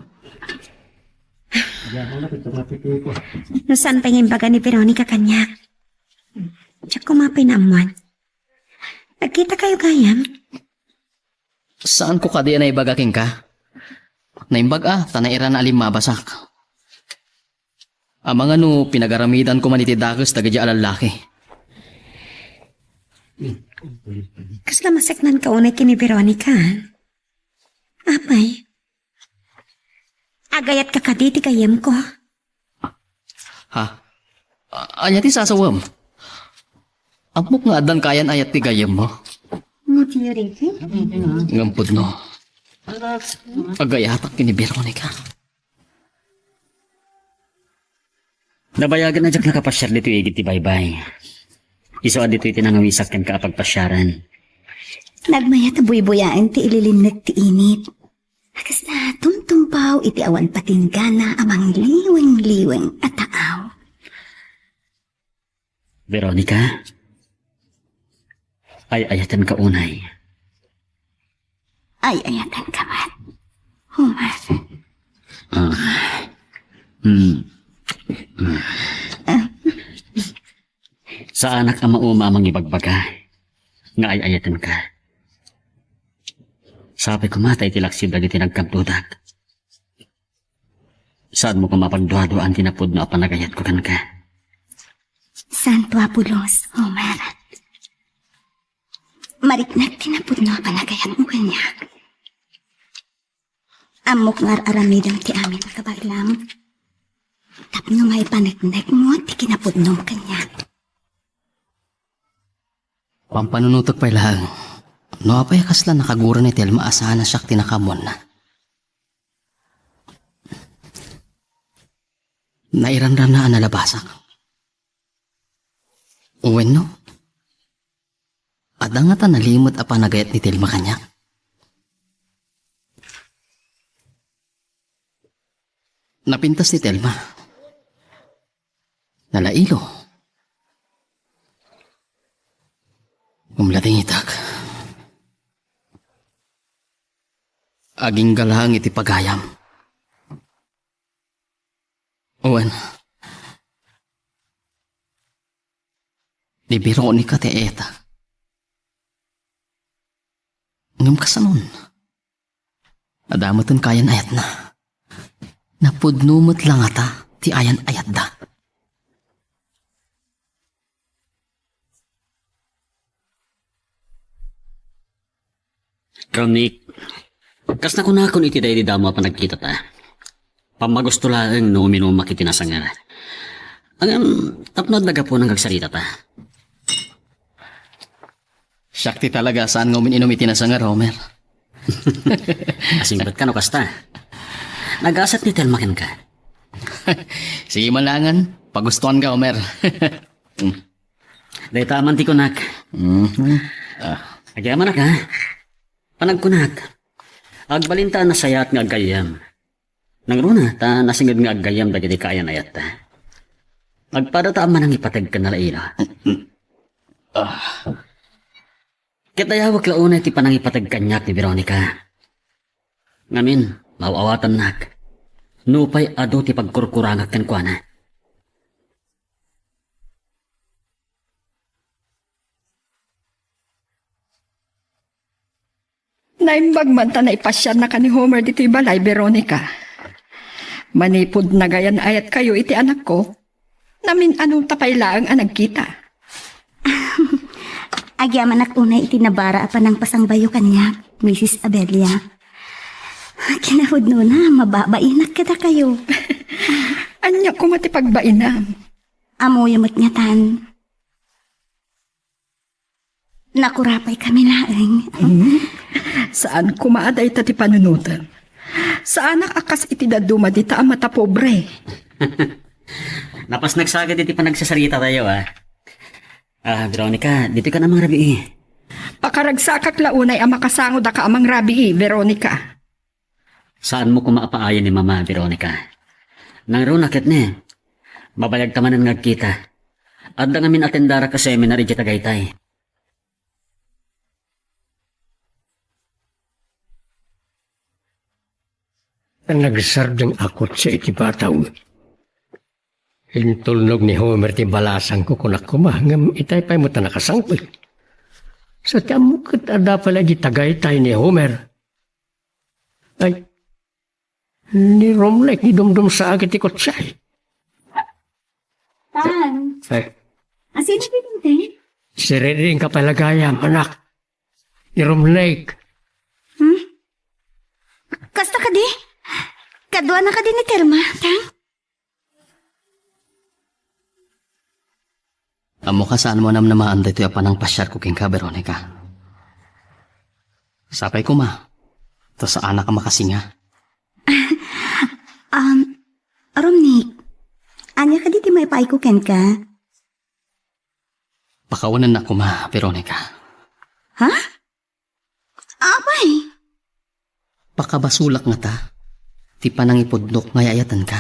No saan pay nga imbaga ni Veronica kaniak, diak koma pay naammuan. Nagkitakayo gayam? Saanko kadi a naibaga kenka? Naimbag a, ta nairana a limmabasak. Amangan no pinagaramidanko man iti dakes dagiti a lallaki. Kasla maseknanka unay ken ni Veronica? Apay, agayatka kadi ti gayyemko? Ha? A-, ania ti sasawem? Ammok nga addan kayan-ayat ti gayyemmo. Ngem pudno, agayatak ken ni Veronica. Nabayagen a diak nakapasiar ditoy igid ti baybay. Isu a ditoy ti nangawisak kenka a pagpasiaran. Nagmayat a buybuyaen ti ililinnek ti init. Kasla tumtumpaw iti awan patinggana a mangliweng-liweng a taaw. Veronica, ay-ayatenka unay. Ay-ayatenka met, Homer. Ah. Hmm. Hmm. Saanak a mauma a mangibagbaga nga ay-ayatenka. Sapay koma ta iti laksiw dagiti nagkabdudak, saanmo koma a pagduaduaan ti napudno a panagayatko kenka. Santo a pulos, Homer. Mariknak ti napudno a panagayatmo kaniak. Ammok nga ar-aramidem ti amin a kabaelam tapno maipaneknekmo ti kinapudnom kaniak. Pampanunotek pay laeng no apay a kasla nakaguran ni Telma a saan a siak ti nakaammoanna. Nairanrana a nalabasak. Wenno, adda ngata nalimed a panagayat ni Telma kaniak? Napintas ni Telma. Nalailo. Ngem la dingitak. Agingga laeng iti pagayam. Wen, ni Veronica ti ayata. Ngem kasanon? Adda meten kayan-ayatna. Napudno met la ngata ti ayan-ayatda. Ramnik, kas nakunakon iti daydi damo a panagkitata, pammagusto laeng no uminumak iti nasangar. Ngem, tapno adda gapunan nga agsaritata. Siak ti talaga a saan nga umin-inum iti nasangar, Homer. Asingpet kano kasta. Nagasat ni Telma kenka. Sige man laengen, pagustuanka, Homer. Mm. Dayta man ti kunak. Mhm. Ah. Agyamanak, ha? Panagkunak, agbalinta a nasayaat nga aggayyem. Nangruna ta nasinged nga aggayyem dagiti kaayan-ayatta. Agpadata a manangipateg ken nalaila. Ah. Ket dayawek la unay ti panangipateg kaniak ni Veronica. Ngamin, maaw-awatannak. Nupay adu ti pagkurkurangak kenkuana. Naimbag man ta naipasiarnaka ni Homer ditoy balay, Veronica. Manipud nagayan-ayatkayo iti anakko, Tamin ano ta pay laeng a nagkita? Agyamanak unay iti nabara a panangpasangbayo kaniak, Misis Abelia. Kinahudnona, mababainak kadakayo. Ania koma ti pagbainam? Ammoyo met ngatan. Nakurapaykami laeng. Hmm? Saan koma a dayta ti panunotem. Saanak a kas iti dadduma dita a matapobre. Napasnagsagat iti panagsasarita tayo, ah. Ah, Veronica, ditoy ka na mangrabii. Pakaragsakak la unay a makasango daka a mangrabii, Veronica. Saanmo koma a paayen ni Mama, Veronica. Nangruna ket ne, mabayag ta manen nga agkita. Adda ngamin atendara ka seminar idiay Tagaytay. Nagsardeng a kotse iti bataw. Intulnog ni Homer ti balasangko, kunak koma, ngem itay pay met a nakasangpet. Sa ti ammok ket adda pay la idiay Tagaytay ni Homer. Ay, ni Romnick, ni dumdumsaak iti kotse. Tan. Ay. Asino ti tintin? Siririing ka pala gayam, anak. Ni Romnick. Hmm? Kasta kadi? Kaduana kadi ni Telma, Tang? Ammok a saanmo a namnamaan daytoy a panangpasiarko kenka, Veronica. Sapay koma, ta saanak a makasinga. Um, Romnick, ania kadi ti maipaayko kenka? Pakawanennak koma, Veronica. Ha? Apay? Pakabasolak ngata ti panangipudnok nga ay-ayatenka.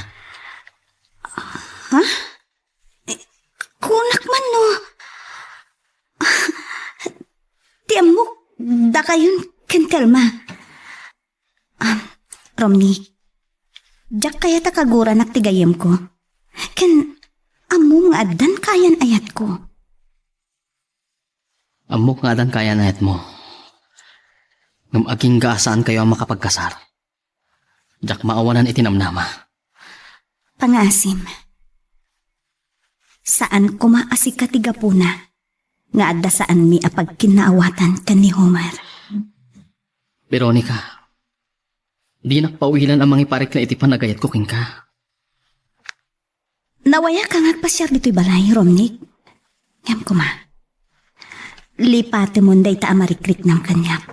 Ha? Eh, kunak man no. Ti ammok, dakayon ken Telma. Ah, Romnick, diak kayat a kaguranak ti gayyemko. Ken ammom nga addan kayan-ayatko. Ammok nga addan kayan-ayatmo. Ngem agingga a saankayo a makapagkasar. Diak maawanan iti namnama. Pangaasim. Saan koma a sika ti gapuna nga adda saanmi a pagkinnaawatan ken ni Homer. Veronica, dinak pawilan a mangiparikna iti panagayatko kenka. Nawayak nga agpasiar ditoy balay, Romnick. Ngem koma, lipatemon dayta a marikriknam kaniak,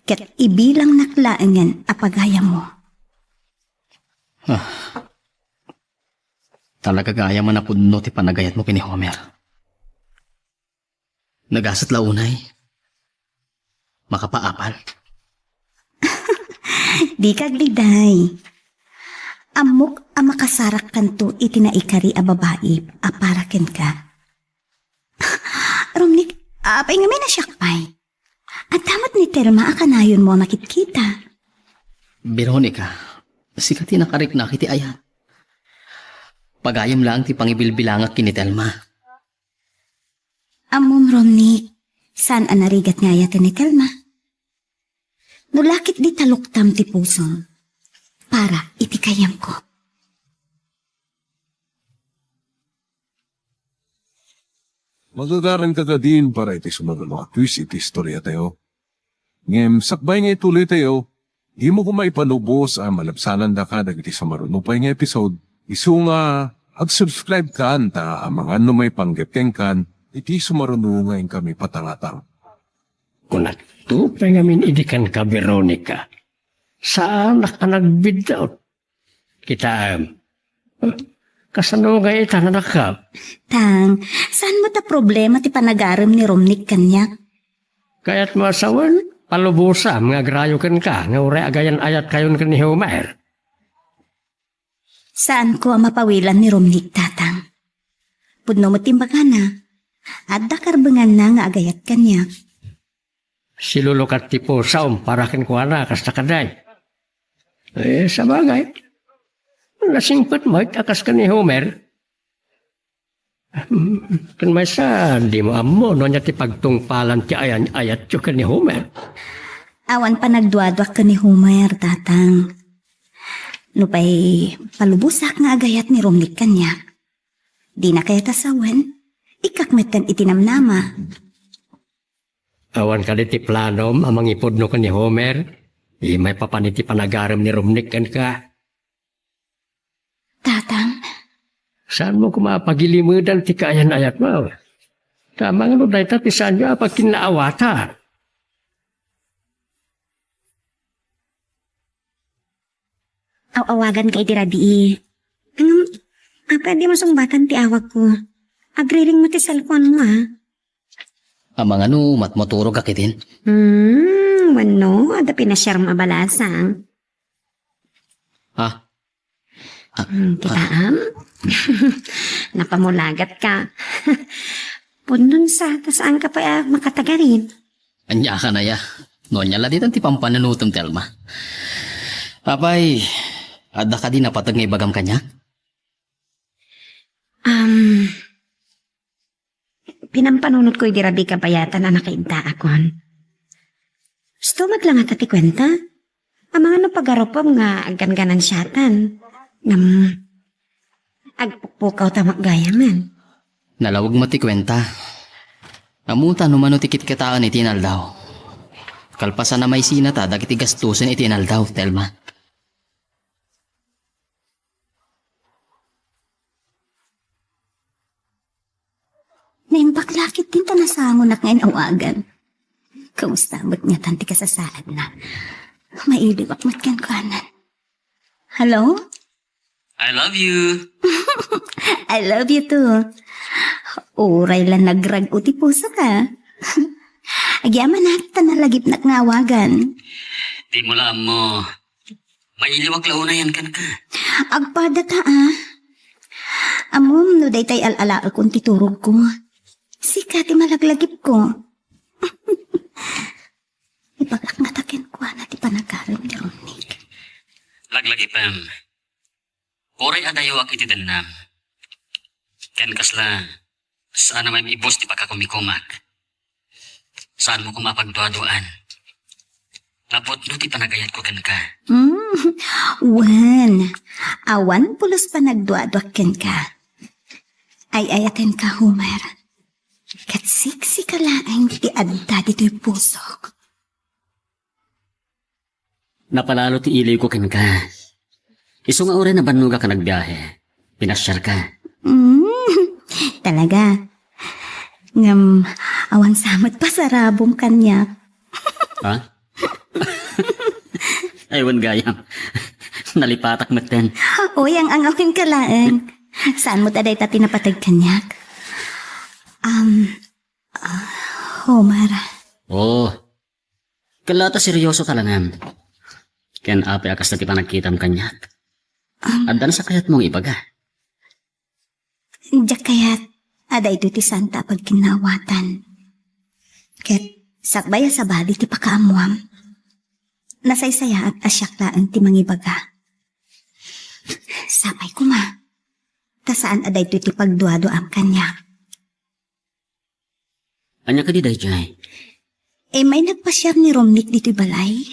ket ibilangnak laengen a pagayammo. Ah. Talaga gayam a napudno ti panagayatmo ken ni Homer. Nagasat la unay. Makapaapal. Dika agdayday. Ammok a makasarakkanto iti naikari a babai a para kenka. Romnick, apay ngamin a siak pay? Adda met ni Telma a kanayonmo a makitkita. Veronica, sika ti nakariknak iti ayat. Pagayam laeng ti pangibilbilangak ken ni Telma. Ammom, Romnick, saan a narigat nga ayaten ni Telma. No la ket di taluktam ti pusom para iti gayyemko. Magagaranka kadin para iti sumaruno a twist iti istoriatayo. Ngem sakbay nga ituloytayo, dimo koma ipalubos a malabsanandaka dagiti sumaruno pay nga episode, isu nga ag-subscribe kan ta amangan no maipanggep kenkan iti sumaruno nga inkami patangatang. Kunakto pay ngamin idi kenka, Veronica. Saanak a nagbiddaw. Kitaem. Kasano nga ita, nanakko? Tang, saan met a problema ti panagarem ni Romnick kaniak? Kayatmo a sawen, palubosam nga agrayo kenka nga uray agayan-ayatkayon ken ni Homer. Saanko a mapawilan ni Romnick, Tatang. Pudno met ti imbagana, adda karbenganna nga agayat kaniak. Silulukat ti pusom para kenkuana, kasta kadi. Eh, sabagay. Nasingpet met a kas ken ni Homer. Ken maysa, dimo ammo no ania ti pagtungpalan ti ayan-ayatyo ken ni Homer. Awan panagduaduak ken ni Homer, Tatang. Nupay palubosak nga agayat ni Romnick kaniak, Dina kayat a sawen? Ikkak metten iti namnama. Awan kadi ti planom a mangipudno ken ni Homer? Immay papan iti panagarem ni Romnick kenka. Tatang. Saanmo koma a pagilimedan ti kaayan-ayatmo? Tamang no dayta ti saanyo a pagkinnaawatan. Aw-awagan ka iti rabii. Ngem, apay a dimo sungbatan ti awagko? Agriring mo ti cellphone mo, ah. Amangan no matmaturog ka ketdin? Hmm, wenno, adda pinasiarmo a balasang. Ah. Ah, hmm, kitaem? Napamulagat ka. Pudnon sa, ta saan ka pay a makatagarin. Ania ka na ya? No ania la ditan ti pampanunotem, Telma. Apay, adda kadi napateg nga ibagam kaniak? Um, Pinampanunotko idi rabii kabayatan a nakaiddaakon. Gusto met la ngata ti kuenta? Amangan no pagarupem nga agganganansiatan. Ngem, agpukpukaw ta met gayamen. Nalawag met ti kuenta. Ammota no mano ti kitkitaen iti inaldaw. Kalpasan a maisinata dagiti gastusen iti inaldaw, Telma. Naimbag la ketdin ta nasangonak nga inawagan. Kumusta met ngatan ti kasasaadna? Mailiwak met kenkuana. Hello? I love you. I love you too. Uray la nagrag-o ti pusoka. Agyamanak ta nalagipnak nga awagan. Dimo la ammo. Mailiwak la unayen kenka. Agpada ta, ah. Ammom no daytay al-alaekon ti turogko. Sika ti malaglagipko. Ibagak ngata kenkuana ti panagarem ni Romnick. Laglagipem. Uray adayuak iti dennam. Ken kasla, saan a maim-ibus ti pakakumikumak. Saanmo koma a pagduaduaan. Napudno ti panagayatko kenka. Mm, wen, awan pulos panagduaduak kenka. Ay-ayatenka, Homer. Ket siksika laeng ti adda ditoy pusok. Napalalo ti iliwko kenka. Isu nga uray nabannogak a nagbiahe, pinasiarka. Mm, talaga. Ngem, awan sa met pasarabom kaniak. Ha? Ay, wen gayam. Nalipatak metten. Uy, ang-angawem ka laeng. Saan met a dayta ti napateg kaniak? Um, ah, Homer. Oh, Ket la ta serioso talanem. Ken apay a kasta ti panagkitam kaniak? Um, adda sa kayatmo nga ibaga? Diak kayat a daytoy ti saanta a pagkinnaawatan. Ket sakbay a sabali ti pakaammoam, nasaysayaat a siak laeng ti mangibaga. Sapay koma, ta saan a daytoy ti pagduaduaam kaniak. Ania kadi daydiay? Immay nagpasiar ni Romnick ditoy balay.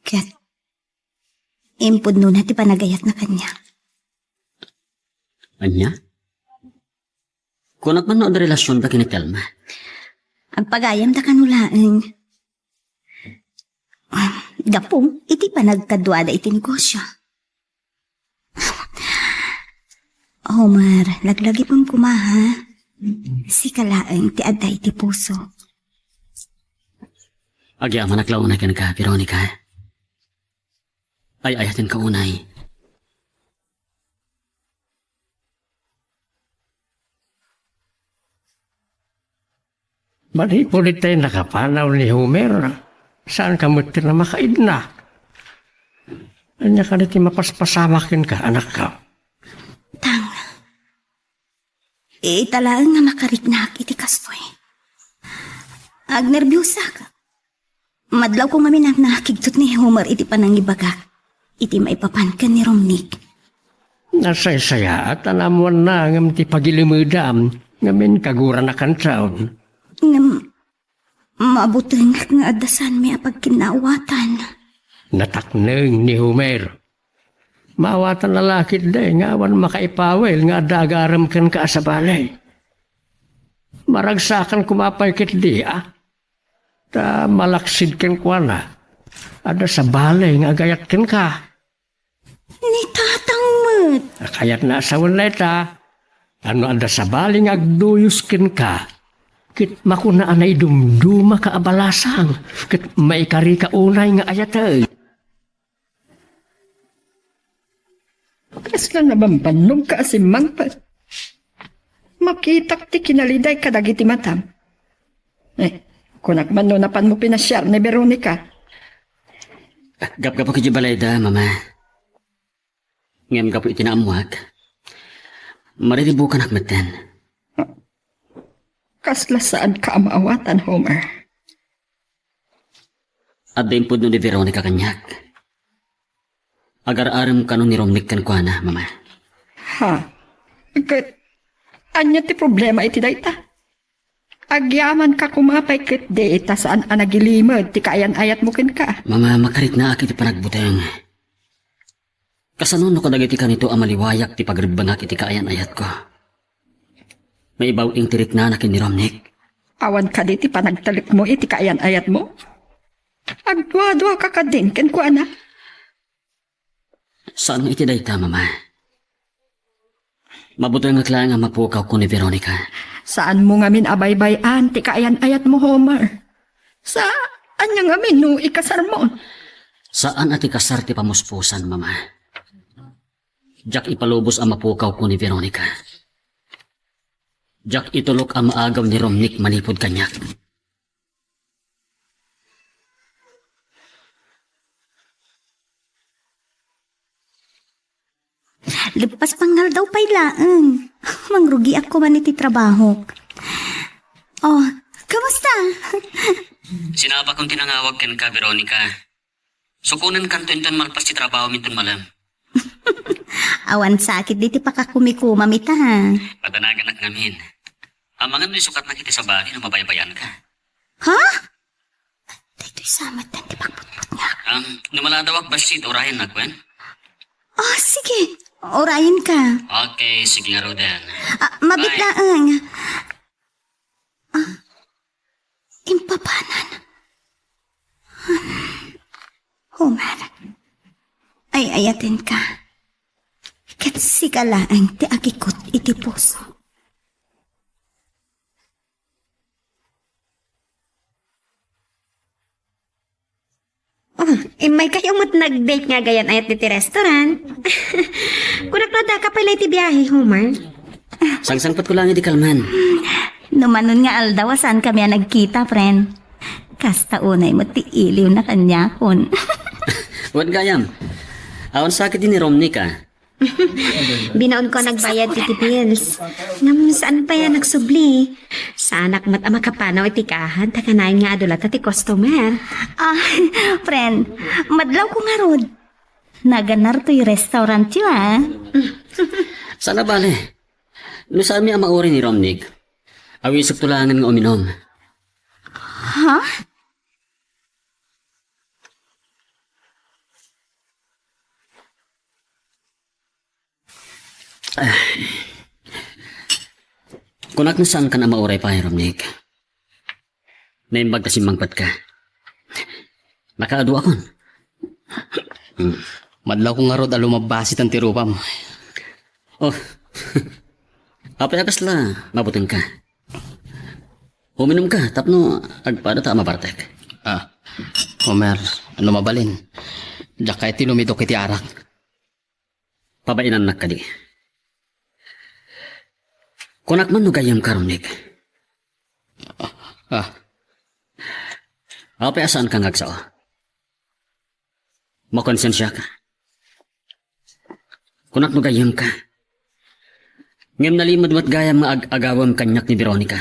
Ket impudnona ti panagayatna kaniak. Ania? Kunak man no adda relasionda ken ni Telma? Agpagayamda kano laeng. Gapu iti panagkaduada iti negosio. Homer, laglagipem koma, ha? Sika laeng ti adda iti puso. Agyamanak la unay kenka, Veronica. Ay-ayatenka unay. Manipud itay nakapanaw ni Homer, saanka met ti makaidna. Ania kadi ti mapaspasamak kenka, anakko? Tang, ita laeng nga makariknak iti kastoy. Agnerbiosak. Madlawko ngamin a nakigtot ni Homer iti panangibagak iti maipapan ken ni Romnick. Nasaysayaat a naammoanna ngem ti pagilimedam, ngamin kagurana kantaon. Ngem, mabutengek nga adda saanmi a pagkinnaawatan. Natakneng ni Homer. Maawatan a la ketdi nga awan makaipawil nga adda agarem kenka a sabali. Maragsakan koma pay ketdi, a? Ta malaksid kenkuana, adda sabali nga agayat kenka. Ni tatang met. Kayatna a sawen dayta. Tapno adda sabali nga agduyos kenka, ket makuna a naidumdumaka a balasang, ket maikarika unay nga ayaten. Kasla nabambannogka a simmangpet. Makitak ti kinaliday kadagiti matam. Eh, kunak man no napanmo pinasiar ni Veronica. Gapgapu iti balayda, Mama. Ngem gapu iti naammoak, mariribukanak metten. Kasla saanka a maawatan, Homer. Adda impudno ni Veronica kaniak. Agar-arem kano ni Romnick kenkuana, Mama. Ha? Ket ania ti problema iti dayta? Agyamanka koma pay ketdi ta saan a nagilimed ti kaayan-ayatmo kenka. Mama, makariknaak iti panagbuteng. Kasano no kadagiti kanito a maliwayak ti pagrebbengak iti kaayan-ayatko? Maibaw-ing ti riknana ken ni Romnick. Awan kadi ti panagtalekmo iti kaayan-ayatmo? Agduaduaka kadin kenkuana? Saan nga iti dayta, Mama. Mabutengak laeng a mapukawko ni Veronica. Saanmo ngamin a baybay-an ti kaayan-ayatmo, Homer. Saan nga ngamin no ikasarmo? Saan a ti kasar ti pamuspusan, Mama. Diak ipalubos a mapukawko ni Veronica. Diak itulok a maagaw ni Romnick manipud kaniak. Lepas pangngaldaw pay laeng. Mangrugiak koma iti trabahok. Oh, kamusta? Sinapakon ti nangawag kenka, Veronica. Sukonenkanto inton malpas ti trabahomi inton malem. Awan sakit diti pakakumikumam ita, ha? Padanaganak ngamin. Amangan no isukatnak iti sabali no mabaybayanka. Ha? Daytoy sa met ti pakputputnga. Um, no maladawak bassit, orayennak wen? Oh, sige. Orayenka. Okay, sige ngaruden. Ah, mabit laeng. Ah, impapanan. Homer, ay-ayatenka. Ket sika laeng ti agikut iti puso. Oh, immaykayo met nag-date nga agayan-ayat diti restaurant. Kunak no addaka pay la iti biahe, Homer. Sangsangpetko laeng idi kalman. No manon nga aldaw a saankami a nagkita, friend. Kasta unay met ti iliwna kaniakon. Wen gayam. Awan sakit ni Romnick, a. Binaonko a nagbayad iti bills. Ngem saan pay a nagsubli? Saanak met a makapanaw iti kahan ta kanayon nga adu latta ti customer. Ah, friend, madlawko ngarud. Naganartoy restaurantyo, a. Saan a bale. No saanmi a mauray ni Romnick, awisekto laengen nga uminom. Ha? Ah. Kunak no saankan a mauray pay, Romnick. Naimbag ta simmangpetka. Nakaadu akon. Hmm. Madlawko ngarud a lumabas ita ti rupam. Oh. Apay a kasla mabutengka? Uminumka tapno agpada ta a mabartek. Ah, Homer, no mabalin, diak kayat ti lumidok iti arak. Pabainannak kadi. Kunak man no gayyemka, Romnick. Ah. Apay a saanka nga agsao? Makonsensiaka. Kunak no gayyemka. Ngem nalimed met gayam nga ag-agawem kaniak ni Veronica.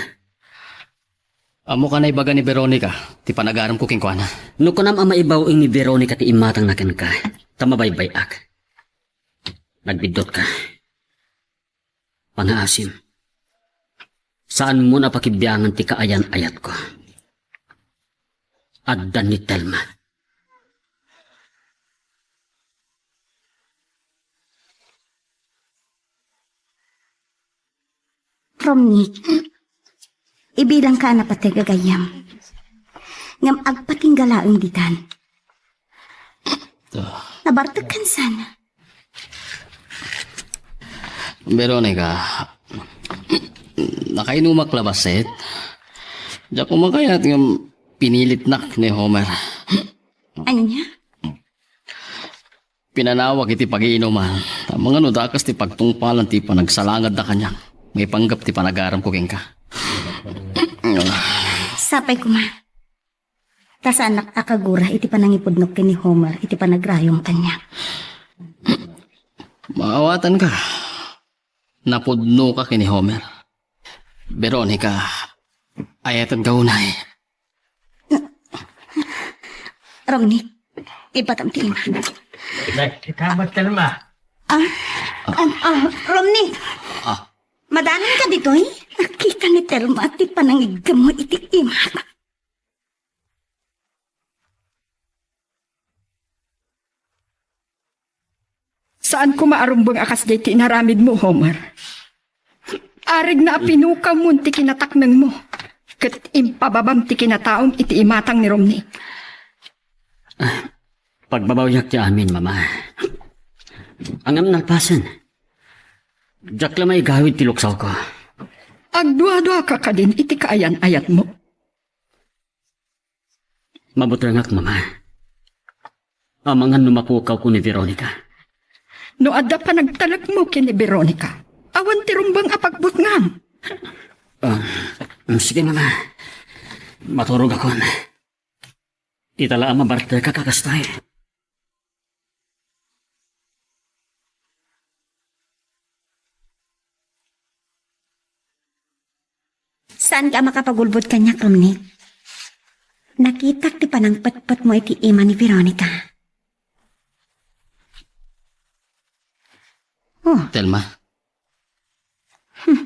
Ammok a naibaga ni Veronica ti panagaremko kenkuana. No kunam a maibaw-ing ni Veronica ti imatangna kenka, ta mabaybay-ak. Nagbiddutka. Pangaasim. Saanmon a pakibiangan ti kaayan-ayatko. Adda ni Telma. Romney, ibilangka a napateg a gayyem. Ngem agpatingga laeng ditan. Ah. Nabartek kansan. Veronica, nakainumak la bassit. Diak koma kayat ngem pinilitnak ni Homer. Ania? Pinanawak iti pagiinuman. Amangan no dakes ti pagtungpalan ti panagsalangadda kaniak maipanggep ti panagaramko kenka. Sapay koma. Ta saannak a kagura iti panangipudnok ken ni Homer iti panagrayom kaniak. Maawatanka. Napudnoka ken ni Homer. Veronica, ayatenka unay. Romney, ibatam ti ima. Nagkita met, Telma? Ah, ah, ah, Romney. Ah. Madanonka ditoy? Nakita ni Telma ti panangiggammo iti imak. Saan koma a rumbeng a kasdiay ti inaramidmo, Homer. Arigna a pinukaw mon ti kinataknengmo, ket impababam ti kinataom iti imatang ni Romney. Pagbabawiak ti amin, Mama. Ngem nalpasen, diak la maigawid ti luksawko. Agduaduaka kadin iti kaayan-ayatmo. Mabutrengak, Mama. Amangan no mapukawko ni Veronica. No adda panagtalekmo ken ni Veronica, awan ti rumbeng a pagbutngam. Ah, mm, sige, Mama. Maturogakon. Ita la a mabartekak a kastoy. Saanka a makapagulbod kaniak, Romney. Nakitak ti panangpetpetmo iti ima ni Veronica. Oh. Telma. Hmm.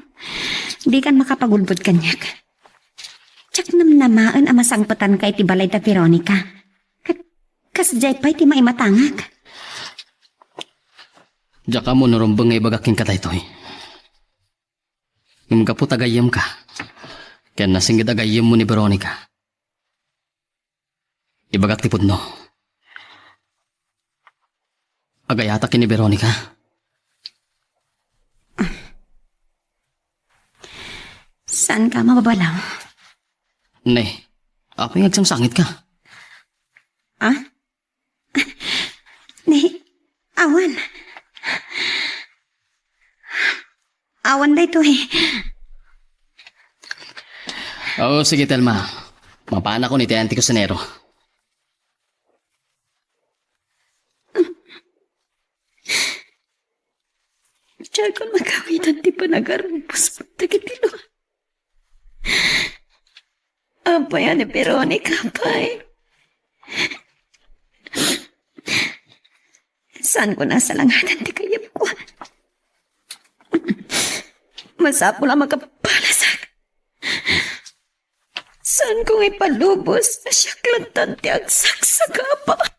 Dikan makapagulbod kaniak. Diak namnamaen a masangpetanka iti balay da Veronica. Ket kasdiay pay ti maimatangak. Diak ammo no rumbeng nga ibagak kenka daytoy. Ngem gapu ta gayyemka, ken nasinged a gayyemmo ni Veronica, ibagak ti pudno. Agayatak ken ni Veronica. Saanka a mababalaw? Ne, apay nga agsangsangitka? Ah? Ne, awan. Awan daytoy. Oo, sige, Telma. Mapanakon iti ayan ti kusinero. Diakon makawidan ti panagarubos dagiti lua. Apay a ni Veronica pay? Saanko nasalangadan ti gayyemko. Masapul a makapalasak. Saanko nga ipalubos a siak latta ti agsaksakaba.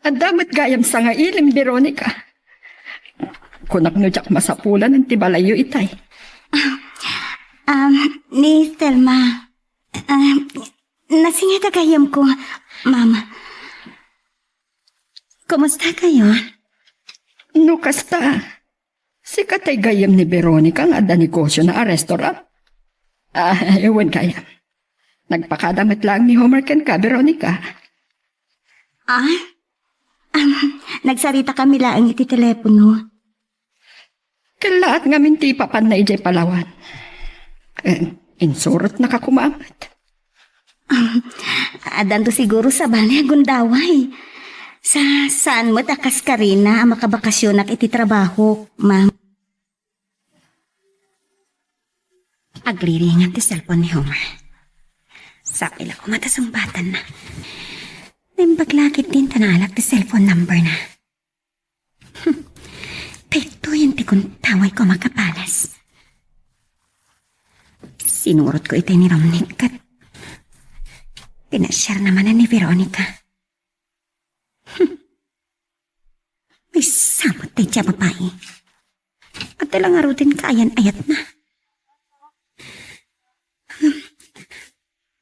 Adda met gayam sangailim, Veronica. Kunak no diak masapulanen ti balayyo itay. Ah, um, ni Telma, ah, nasinged a gayyemko, ma'am. Kumusta kayo? No kasta, sika tay gayyem ni Veronica nga adda negosiona a restaurant? Ah, wen kaya. Nagpakada met laeng ni Homer kenka, Veronica. Ah? Ah, nagsaritaka mi laeng iti telepono. Kellaat ngamin ti ipapanna idiay Palawan. Eh, insurotnaka koma met. Addanto siguro sabali a gundaway. Sa, saan met a kas karina a makabakasionak iti trabahok, ma'am? Agliringan ti cellphone ni Homer. Sapay la koma ta sungbatanna. Naimbag la ketdin ta naalak ti cellphone number na. Hmm. Daytoyen ti kuntawayko a makapalas. Sinurotko itay ni Romney ket pinasiarna manen ni Veronica. Maysa met dayta a babai. Adda la ngaruden kaayan-ayatna.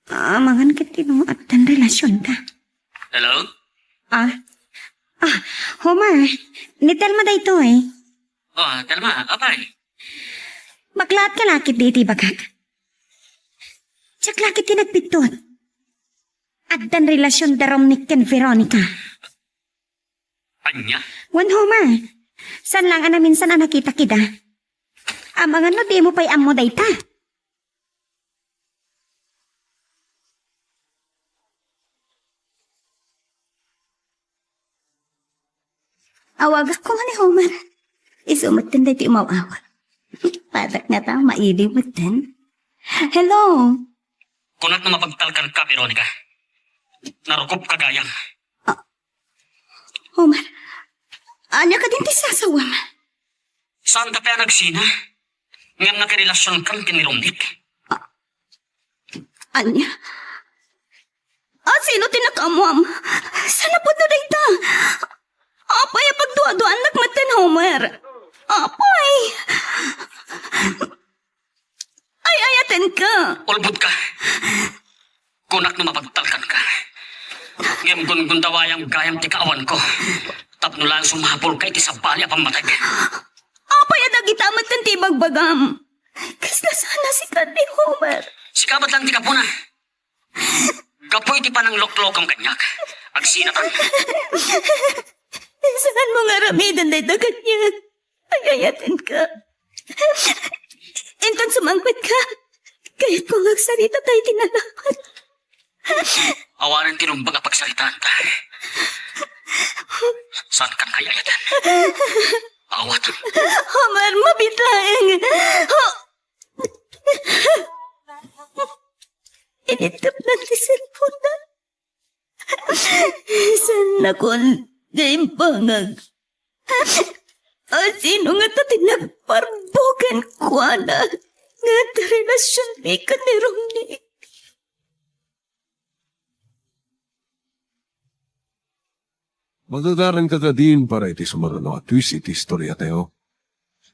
Amangan ket no addan relasionda. Hello? Ah. Ah, Homer, ni Telma daytoy. Oh, Telma, apay? Maglaatka la ketdi iti ibagak. Diak la ketdi nagbiddut. Addan relasionda Romnick ken Veronica. Ania? Wen, Homer, saan laeng a naminsan a nakitak ida. Amangan no dimo pay ammo dayta. Awagak koma ni Homer. Isu metten daytoy umaw-awag. Padak ngata, mailiw metten. Hello? Kunak no mapagtalkanka, Veronica. Narukopka gayam. Ah, Homer, ania kadin ti sasawem? Saanta pay a nagsina? Ngem nakirelasionkan ken ni Romnick. Ah, ania? Ah, sino ti nakaammoam? Saan a pudno dayta? Apay a pagduaduaannak metten, Homer? Apay! Ay-ayatenka. Ulbodka. Kunak no mapagtalkanka. Ngem gungundawayam gayam ti kaawanko. Tapno laeng sumapulka iti sabali a pammateg. Apay a dagita metten ti ibagbagam? Kasla saan a sika ni Homer. Sika met laeng ti gapuna. Gapu iti panangloklokom kaniak, agsinatan. Saanmo nga aramiden dayta kaniak. Ay-ayatenka. Inton sumangpetka, kayatko nga agsarita ta iti nalapat. Awanen ti naimbag a pagsaritaanta. Saankan nga ay-ayaten. Awat. Homer, mabiit laeng. Ho- Inittepna ti cellphone-na. Saannakon nga imbangag. Asino ngata ti nagparbo kenkuana nga adda relasionmi ken ni Romnick? Magagaranka kadin para iti sumaruno a twist iti istoriatayo.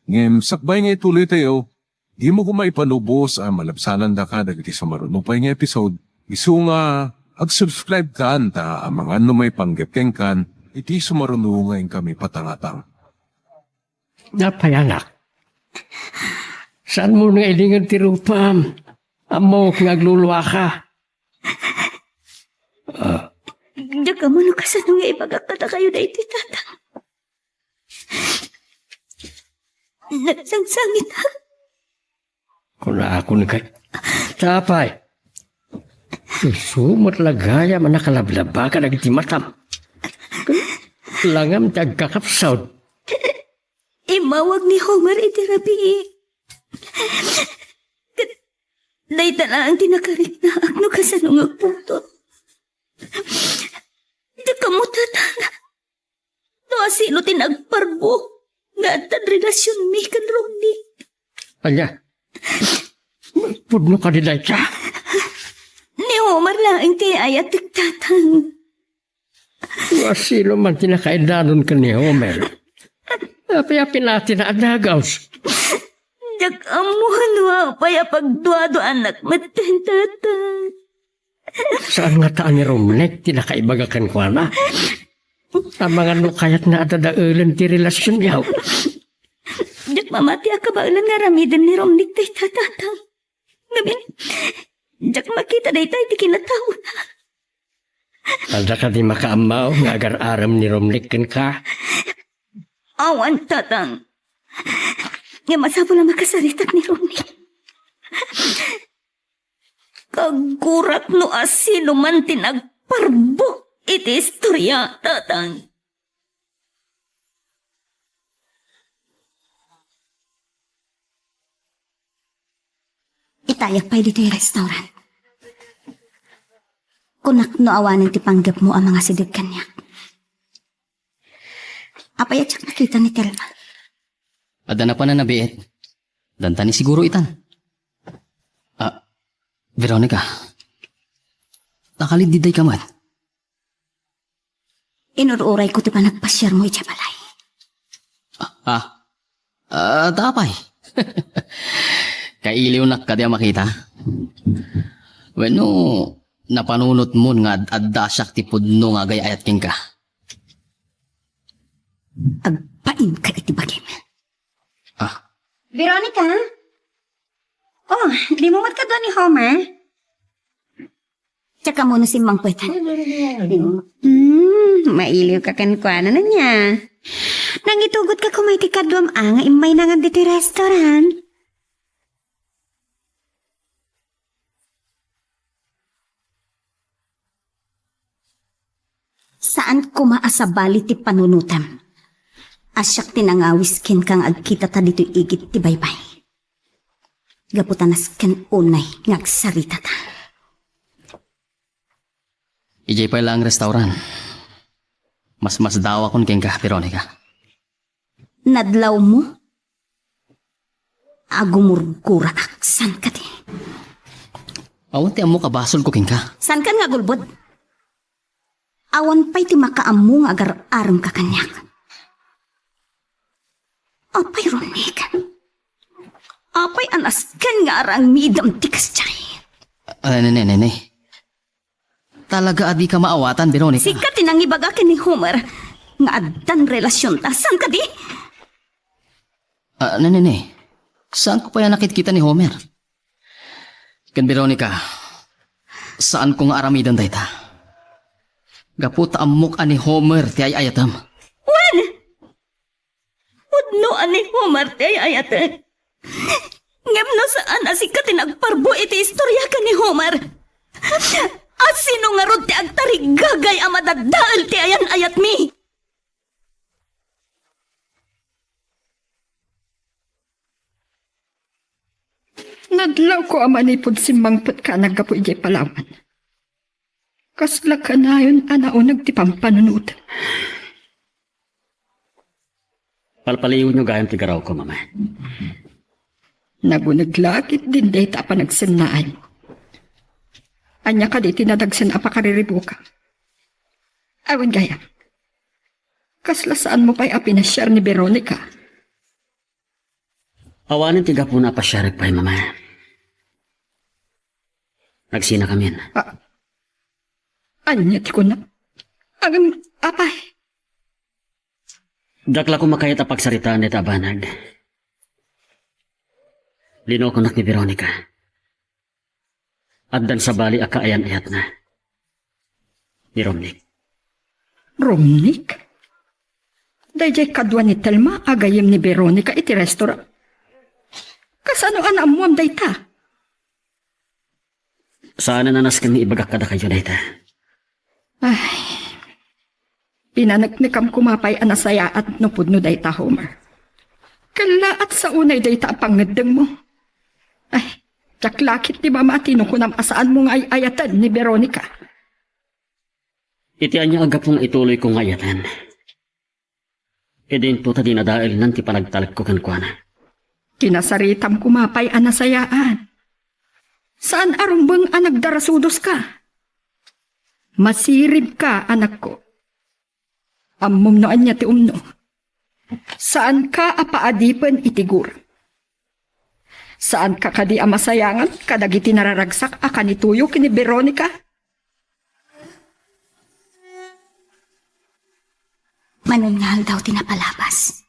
Ngem sakbay nga ituloytayo, dimo koma ipalubos a malabsanandaka dagiti sumaruno pay nga episode, isu nga ag-subscribe-kan ta amangan no maipanggep kenkan iti sumaruno nga inkami patangatang. Apay, anak? Saanmo nga ilinged ti rupam? Ammok nga agluluaka. Ah. Diak ammo no kasano nga ibagak kadakayo daytoy, Tatang. Nagsangsangitak. Kunakon kay, apay, isu met la gayam a nakalablaba kadagiti matam. Langam ti agkakapsut. Immawag ni Homer iti rabii. Ket dayta laeng ti nakariknaak no kasano nga agpungtot. Diak ammo, Tatang, no asino ti nagparbo nga addan relasionmi ken Romnick. Ania? Pudno kadi dayta? Ni Homer laeng ti ayatek, Tatang. No asino man ti nakaillannon ken ni Homer? Apay a pinatina a dagus? Diak ammo no apay a pagduaduanak metten, Tatang. Saan ngata a ni Romnick ti nakaibaga kenkuana? Amangan no kayatna a dadaelen ti relasionyo. Diak mamati a kabaelan nga aramiden ni Romnick dayta, Tatang. Ngamin, diak makita dayta iti kinataona. Adda kadi makaammo nga agar-arem ni Romnick kenka? Awan, Tatang. Nga masapul a makasaritak ni Romnick. Kaggurak no asino man ti nagparbo iti istoria, Tatang. Itayak pay ditoy restaurant. Kunak no awanen ti panggepmo a mangasideg kaniak. Apay a diak nakita ni Telma? Adda napan a nabiit. Danta ni siguro itan. Ah, Veronica. Nakaliddiday ka met. Inur-urayko ti panagpasiarmo idiay balay. Ah, ah, ta apay? Kailiwnak kadi a makita? Wenno, napanunotmon nga ad-adda siak ti pudno nga agay-ayat kenka? Agpainka iti bagim. Ah. Veronica? Oh, dimo met kadua ni Homer? Tsaka mo no simmangpet. Hmm, mailiw ka kenkuana, ania? Nangitugot ka koma iti kaduam a nga immaynangan ditoy restaurant. Saan koma a sabali ti panunotem. A siak ti nangawis kenka nga agkitata ditoy igid ti baybay. Gapu ta nasken unay nga agsaritata. Idiay pay laeng restaurant. Masmasdawakon kenka, Veronica. Nadlawmo? Agumurguraak, saan kadi? Awan ti ammok a basolko kenka. Saankan nga agulbod? Awan pay ti makaammo nga agar-aremka kaniak. Apay, Romnick? Apay a nasken nga aramidem ti kasdiay? Ah, ne, ne, ne, ne. Talaga a dika maawatan, Veronica. Sika ti nangibaga ken ni Homer nga addan relasionta. Saan kadi? Ah, ne, ne, ne. Saanko pay a nakitkita ni Homer? Ken Veronica, saanko nga aramiden dayta. Gapu ta ammok a ni Homer ti ay-ayatem. Wen! Pudno a ni Homer ti ay-ayaten. Ngem no saan a sika ti nagparbo iti istoriaka ni Homer, a sino ngarud ti agtarigagay a madadael ti ayan-ayatmi? Nadlawko a manipud simmangpetka a naggapu idiay Palawan. Kasla kanayon a nauneg ti pampanunotem. Palpaliiwenyo gayam ti garawko, Mama. Naguneg la ketdin dayta a panagsennaan. Ania kadi ti nadagsen a pakariribukam? Awan gayam. Kasla saanmo pay a pinasiar ni Veronica? Awanen ti gapuna a pasiarek pay, Mama. Nagsinakamin. A-, ania ti kuna? Agam, apay. Diak la koma kayat a pagsaritaan dayta a banag. Linokonak ni Veronica. Addan sabali a kaayan-ayatna. Ni Romnick. Romnick? Daydiay kadua ni Telma a gayyem ni Veronica iti restaurant. Kasano a naammuam dayta? Saanen a nasken nga ibagak kadakayo dayta. Ay, pinaneknekam koma pay a nasayaat no pudno dayta, Homer. Kellaat sa unay dayta a pangngeddengmo. Ay, diak la ketdi mamati no kunam a saanmo nga ay-ayaten ni Veronica. Iti ania a gapu nga ituloyko nga ayaten? Idinto ta dinadaelnan ti panagtalekko kenkuana. Kinasaritam koma pay a nasayaat. Saan a rumbeng a nagdarasudoska. Masiribka, anakko. Ammom no ania ti umno. Saanka a paadipen iti gura. Saanka kadi a masayangan kadagiti nararagsak a kanitoyo ken ni Veronica? Manen nga aldaw ti napalabas,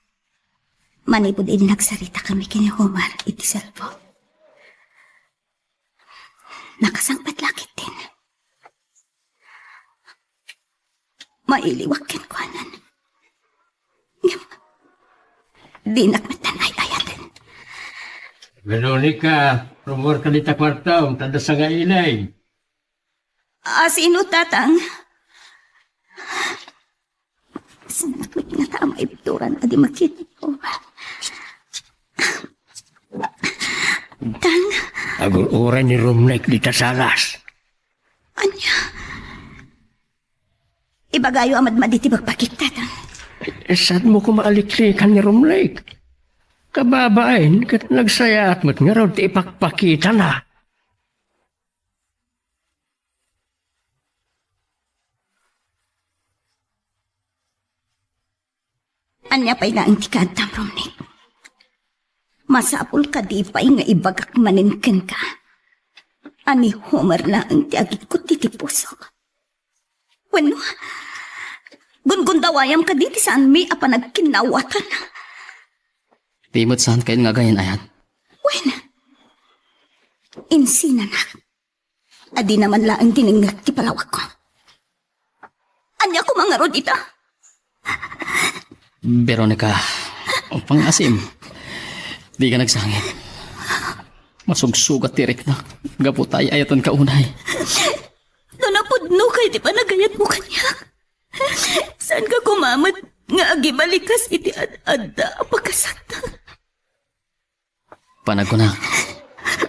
manipud idi nagsaritakami ken ni Homer iti cellphone, nakasangpet la ketdin. Mailiwak kenkuanan. Ngem, dinak met ay-ayaten. Veronica, rummuarka dita kuartom, ta adda sangaili. A sino, Tatang? Saan met nga ta maibturan a di makita? Tang? Agur-uray ni Romnick dita salas. Ania? Ibagayo a madmadi ti bakbakik, Tatang. Saanmo koma a liklikan ni Romnick. Kababain, ket nagsayaat met ngarud ti ipakpakitana. Ania pay laeng ti kaaddam, Romnick? Masapul kadi pay nga ibagak manen kenka a ni Homer laeng ti agikut iti pusok? Wenno, gundawayam kadi ti saanmi a panagkinnawatan? Di met saan kayon nga agayan-ayat. Wen, insinanak. Adina man laeng dinengngeg ti palawagko. Ania koma ngarud ita? Veronica, pangasim. Di ka nagsangit. Masugsugat ti riknak gapu ta ay-ayatenka unay. No napudno kay ti panagayatmo kaniak, saanka koma met nga agibalikas iti ad-adda a pakasakta? Panagkunak,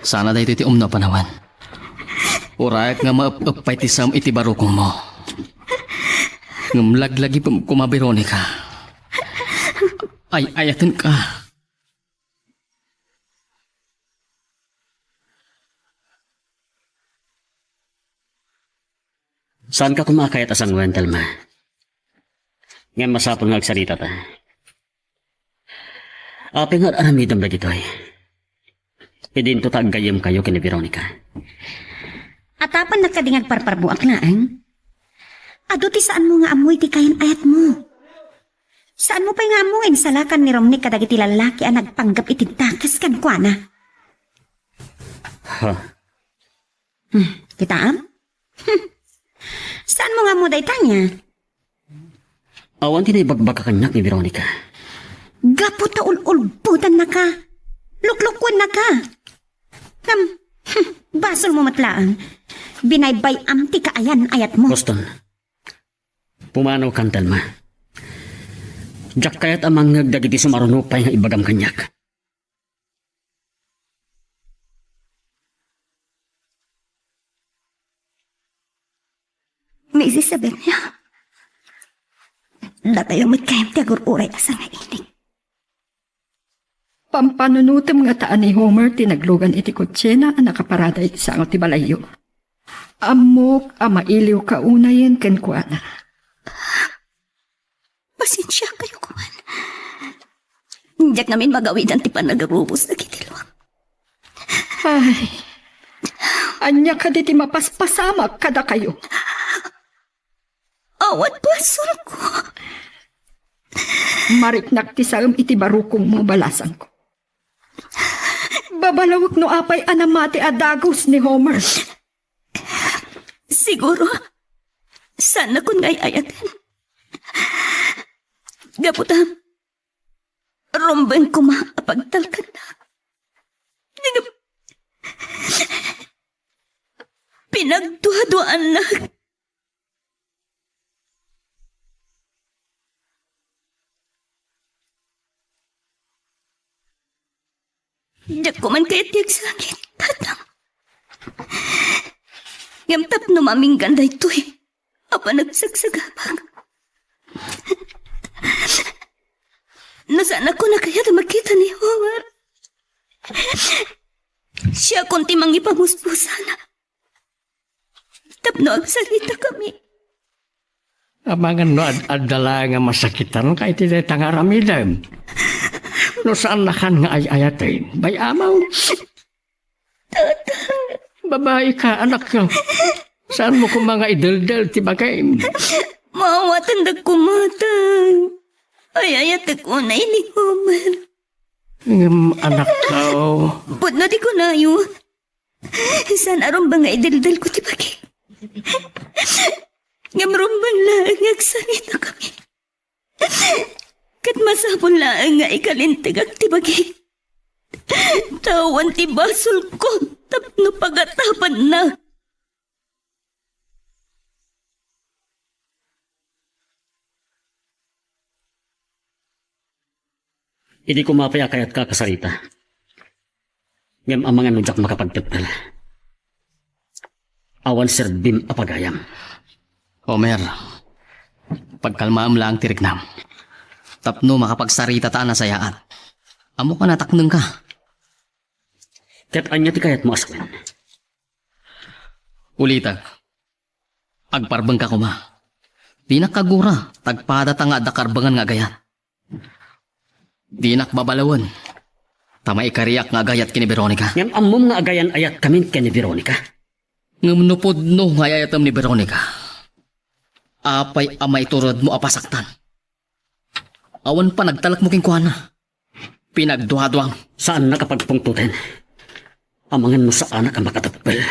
sana daytoy ti umno a panawen. Uray nga maep-ep pay ti saem iti barukongmo. Ngem laglagipem koma, Veronica. Ay-ayatenka. Saanka koma a kayat a sanguen, Telma. Ngem masapul nga agsaritata. Apay nga ar-aramidem dagitoy? Idinto ta aggayyemkayo ken ni Veronica. Atapannak kadi nga agparparbuak laeng? Adu ti saanmo nga ammo iti kayan-ayatmo. Saanmo pay nga ammo nga insalakan ni Romnick kadagiti lallaki a nagpanggep iti dakes kenkuana? Ha? Hmm, kitaem? Hmm. Saanmo nga ammo dayta ania? Awan ti naibagbagak kaniak ni Veronica. Gapu ta ul-ulbodannaka. Luklukkuennaka. Ngem, hmm, basolmo met laeng. Binaybay-am ti kaayan-ayatmo. Boston, pumanaw kan, Telma. Diak kayat a mangngeg dagiti sumaruno pay nga ibagam kaniak. Miss Isabella, datayo met kayam ti agur-uray a sangainik. Pampanunotem ngata a ni Homer ti naglugan iti kotsena a nakaparada iti sango ti balayyo. Ammok a mailiwka unayen kenkuana. Pasensiakayo koman. Diak ngamin magawidan ti panagarubos dagiti luak. Ay, ania kadi ti mapaspasamak kadakayo? Awan basolko. Mariknak ti saem iti barukongmo, balasangko. Babalawek no apay a namati a dagus ni Homer. Siguro, saannakon nga ay-ayaten. Gapu ta, rumbeng koma a pagtalkanna. Ngem, pinagduaduaannak. Diak koman kayat ti agsangit, Tatang. Ngem tapno maminggan daytoy a panagsagsagabak, no saanakon a kayat a makita ni Homer, siakon ti mangipamuspusan. Tapno agsaritakami. Amangan no ad-adda laeng a masakitanka iti dayta nga aramidem. No saannakan nga ay-ayaten, bay-ammo. Tatang. Babaika, anakko. Saanmo koma nga ideldel ti bagim? Maawatendak koma, Tang. Ay-ayatek unay ni Homer. Ngem, anakko. Pudno ti kunayo. Saan a rumbeng nga ideldel ko ti bagi. Ngem rumbeng laeng nga agsaritakami. Ket masapul laeng nga ikalintegak ti bagi. Ta awan ti basolko tapno pagatapanna. Idi koma pay a kayatka a kasarita, ngem amangan no diak makapagteptel, awan serbim a pagayam. Homer, pagkalmaem laeng ti riknam. Tapno makapagsaritata a nasayaat. Ammok a nataknengka. Ket ania ti kayatmo a sawen? Ulitek, agparbengka koma. Dinak kagura, ta agpadata nga adda karbengan nga agayat. Dinak babalawen. Ta maikariak nga agayat ken ni Veronica. Ngem ammom nga agayan-ayatkamin ken ni Veronica. Ngem no pudno nga ay-ayatem ni Veronica, apay a maituredmo a pasaktan? Awan panagtalekmo kenkuana. Pinagduaduam. Saannak a pagpungtoten. Amangan no saanak a makadappel.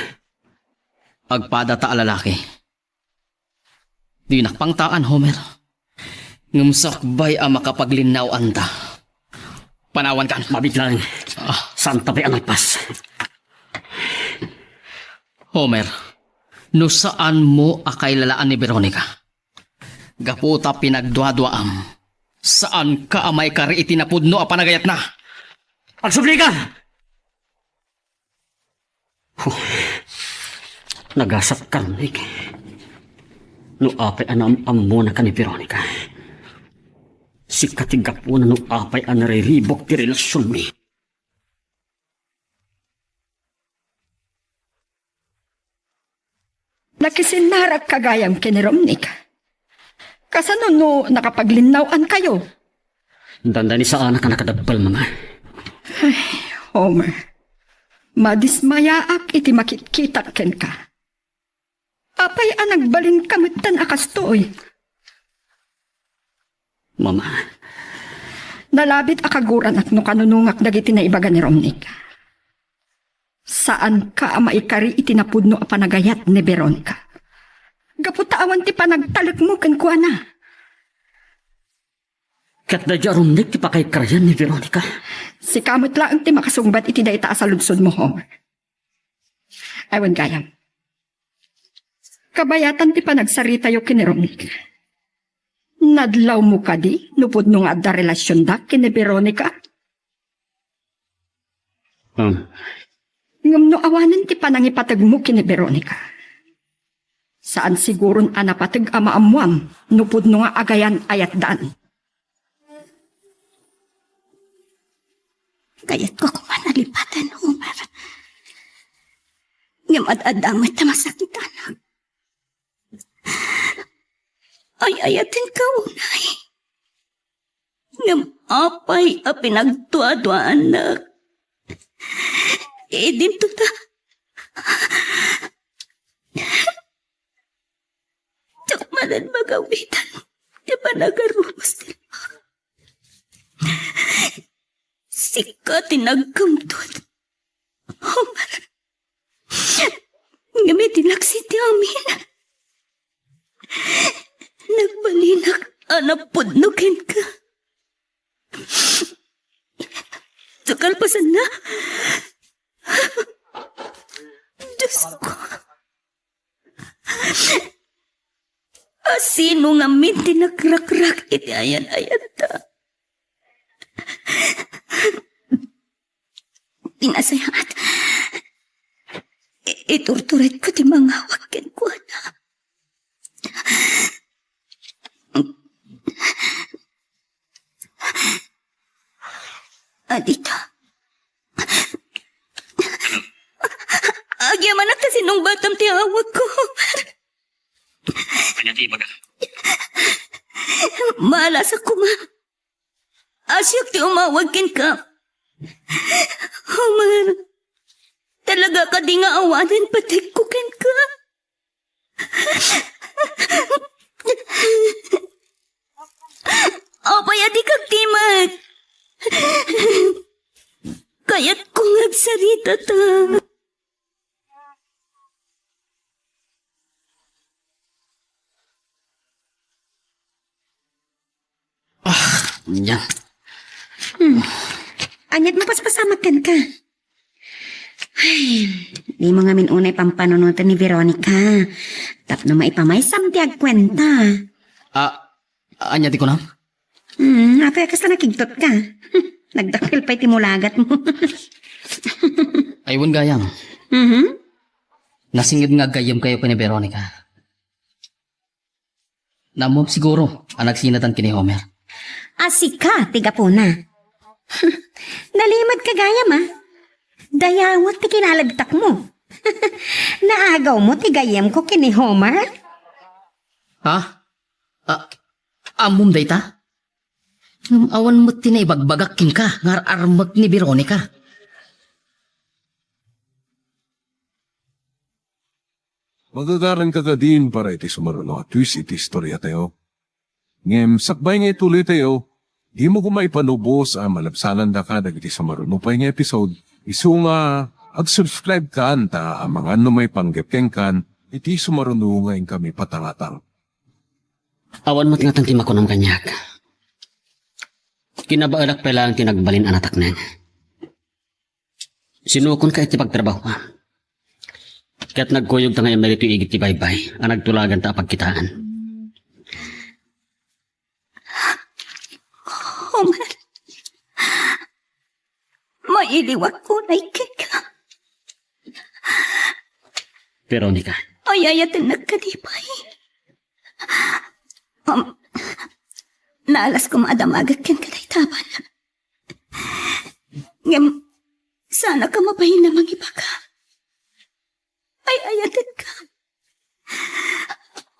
Agpadata a lalaki. Dinak pangtaan, Homer. Ngem sakbay a makapaglinnaw-anta. Panawankan. Mabiit laeng. Ah. Saanta pay a nalpas. Homer, no saanmo a kailalaan ni Veronica, gapu ta pinagduaduaam, saanka a maikari iti napudno a panagayatna. Agsubli ka! Huh. Nagasat, Carmig. No apay a naam-ammonaka ni Veronica, sika ti gapuna no apay a nariribuk ti relasionmi. Nakisinnarak ka gayam ken ni Romnick. Kasano no nakapaglinnaw-ankayo? Dandani saanak a nakadappel, Mama. Ay, Homer. Madismayaak iti makitkitak kenka. Apay a nagbalinka metten a kastoy? Mama, nalabit a kaguranak no kanunongak dagiti naibaga ni Romnick. Saanka a maikari iti napudno a panagayat ni Veronica. Gapu ta awan ti panagtalekmo kenkuana. Ket daydiay a Romnick ti pakaikarian ni Veronica. Sika met laeng ti makasungbat iti dayta a saludsodmo, Homer. Awan gayam. Kabayatan ti panagsaritayo ken ni Romnick. Nadlawmo kadi no pudno nga adda relasionda ken ni Veronica? Um. Ngem no awanen ti panangipategmo ken ni Veronica, saan siguron a napateg a maammoam no pudno nga agayan-ayatdan. Kayatko koma a lipaten, Homer. Ngem ad-adda met a masakitanak. Ay-ayatenka unay. Ngem apay a pinagduaduaannak? Idinto ta. Diak manen magawidan ti panagarumos ti lua. Sika ti nagkamtud, Homer. Ngem iti naksi ti amin, nagbalinak a napudno kenka. Sa kalpasanna, Diosko, a sino ngamin ti nagrakrak iti ayan-ayatta? Ti nasayaat, i-, iturturetko ti mangawag kenkuana. Adita. Agyamanak ta sinungbatam ti awagko. Ania ti ibaga? Maalasak koma. Asiak ti umawag kenka. Homer, talaga kadi nga awanen pategko kenka? Apay a dika agtimek? Kayatko nga agsaritata. Ah, ania. Hmm. Ania't mapaspasamak kenka? Ay, dimo ngamin unay pampanunoten ni Veronica tapno maipamaysam ti agkuenta. Ah, ania ti kunam? Hmm, apay a kasta nakigtotka? Nagdakkel pay ti mulagatmo. Ay, wen gayam. Mhm. Nasinged nga aggayyemkayo ken ni Veronica. Nammom siguro a nagsinatan ken ni Homer. A sika ti gapuna. Nalimedka gayam, a. Dayawek ti kinaladtakmo. Naagawmo ti gayyemko ken ni Homer? Ha? A, ammom dayta? Ngem awan met ti naibagbagak kenka nga ar-armek ni Veronica. Magagaranka kadin para iti sumaruno a twist iti istoriatayo. Ngem sakbay nga ituloytayo, dimo koma ipanubos a malabsanandaka dagiti sumaruno pay nga episode. Isu nga ag-subscribe kan ta amangan no maipanggep kenkan iti sumaruno nga inkami patangatang. Awan met ngaten ti makunam kaniak. Kinabaelak pay laeng ti nagbalin a natakneng. Sinukonka iti pagtrabahoam. Ket nagkuyogta nga immay ditoy igid ti baybay a nagtulaganta a pagkitaan. Homer, mailiwak unay kenka. Veronica. Ay-ayatennak kadi pay. Um, naalas koma a damagek kenka dayta a bana. Ngem, saan a kamabain a mangibaga. Ay-ayatenka.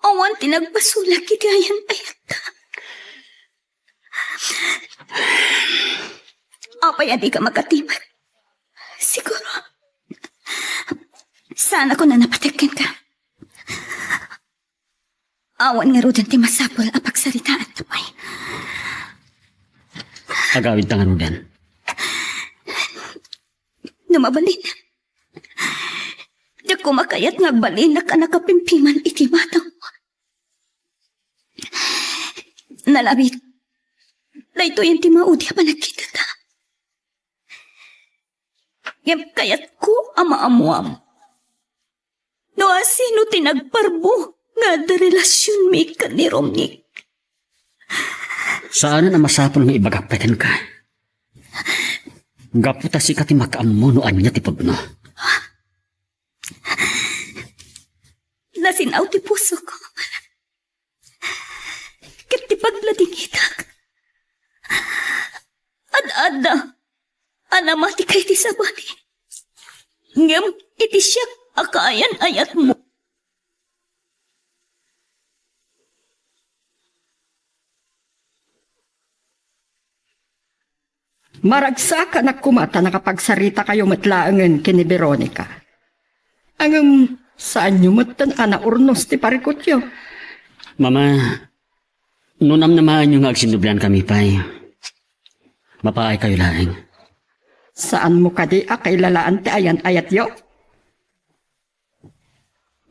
Awan ti nagbasolak iti ayan-ayatka. Apay a dika makatimek? Siguro, saan a kunana patek kenka. Awan ngaruden ti masapul a pagsaritaanta pay. Agawidta ngaruden. No mabalin, diak koma kayat nga agbalinak a nakapimpiman iti matangmo. Nalabit, daytoyen ti maudi a panagkitata. Ngem kayatko a maammuam no asino ti nagparbo nga adda relasionmi ken ni Romney. Saanen a masapul nga ibagak pay kenka. Gapu ta sika ti makaammo no ania ti pudno. Nasinaw ti pusok. Ket ti pagladingitak, ad-adda a namatika iti sabali. Ngem iti siak a kaayan-ayatmo, maragsakanak koma ta nakapagsaritakayo met laengen ken ni Veronica. Ngem saanyo metten a naurnos ti parikutyo. Mama, no namnamaenyo nga agsinnubliankami pay, mapaaykayo laeng. Saanmo kadi a kailalaan ti ayan-ayatyo?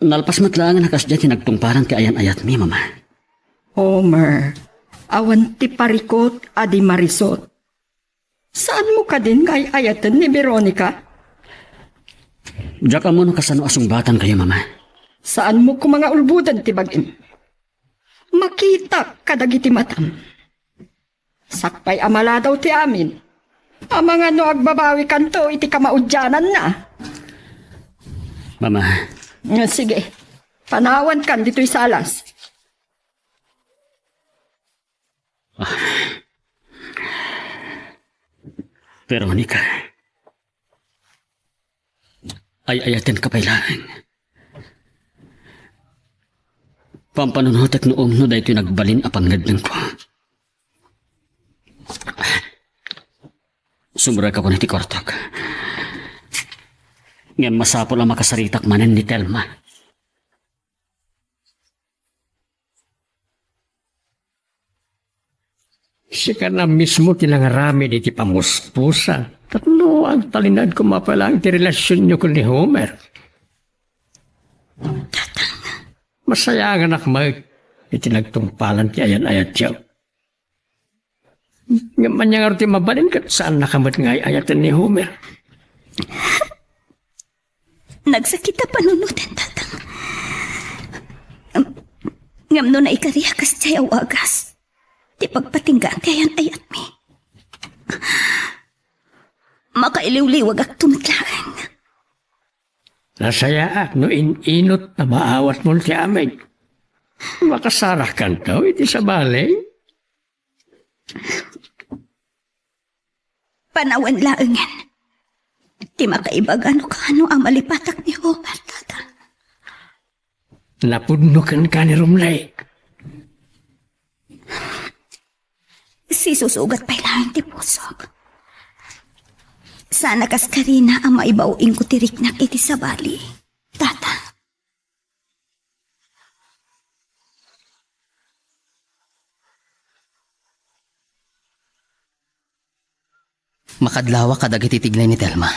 Nalpas met laengen a kasdiay ti nagtungpalan ti ayan-ayatmi, Mama. Homer, awan ti parikut a di marisut. Saanmo kadin nga ay-ayaten ni Veronica? Diak ammo no kasano a sungbatankayo, Mama. Saanmo koma nga ulboden ti bagim. Makitak kadagiti matam. Sakbay a maladaw ti amin, amangan no agbabawikanto iti kamaudiananna. Mama. Nga, sige, panawankan ditoy salas. Ah. Veronica. Ay-ayatenka pay laeng. Pampanunotek no umno daytoy nagbalin a pangnednengko. Sumrekakon iti kuartok. Ngem masapul a makasaritak manen ni Telma. Sika na mismo ti nangaramid iti pamuspusan. Tapno agtalinaed koma pay laeng ti relasionyo ken ni Homer. Tatang. Masayaanganak met iti nagtungpalan ti ayan-ayatyo. Ngem ania ngarud ti mabalin ket saannaka met nga ay-ayaten ni Homer? Nagsakit a panunoten, Tatang. Ngem no naikariak kasdiay a wagas ti pagpatinggaan ti ayan-ayatmi, makailiwliwagakto met laeng. Nasayaat no in-inot a maawatmo ti amin. Makasarakanto iti sabali? Panawen laengen ti makaibaga no kaano a malipatak ni Homer, Tata. Napudno kenka ni Romley. Sisusugat pay laeng ti pusok. Saan a kas karina a maibaw-ingko ti riknak iti sabali, Tata. Makadlawak kadagiti tignay ni Telma.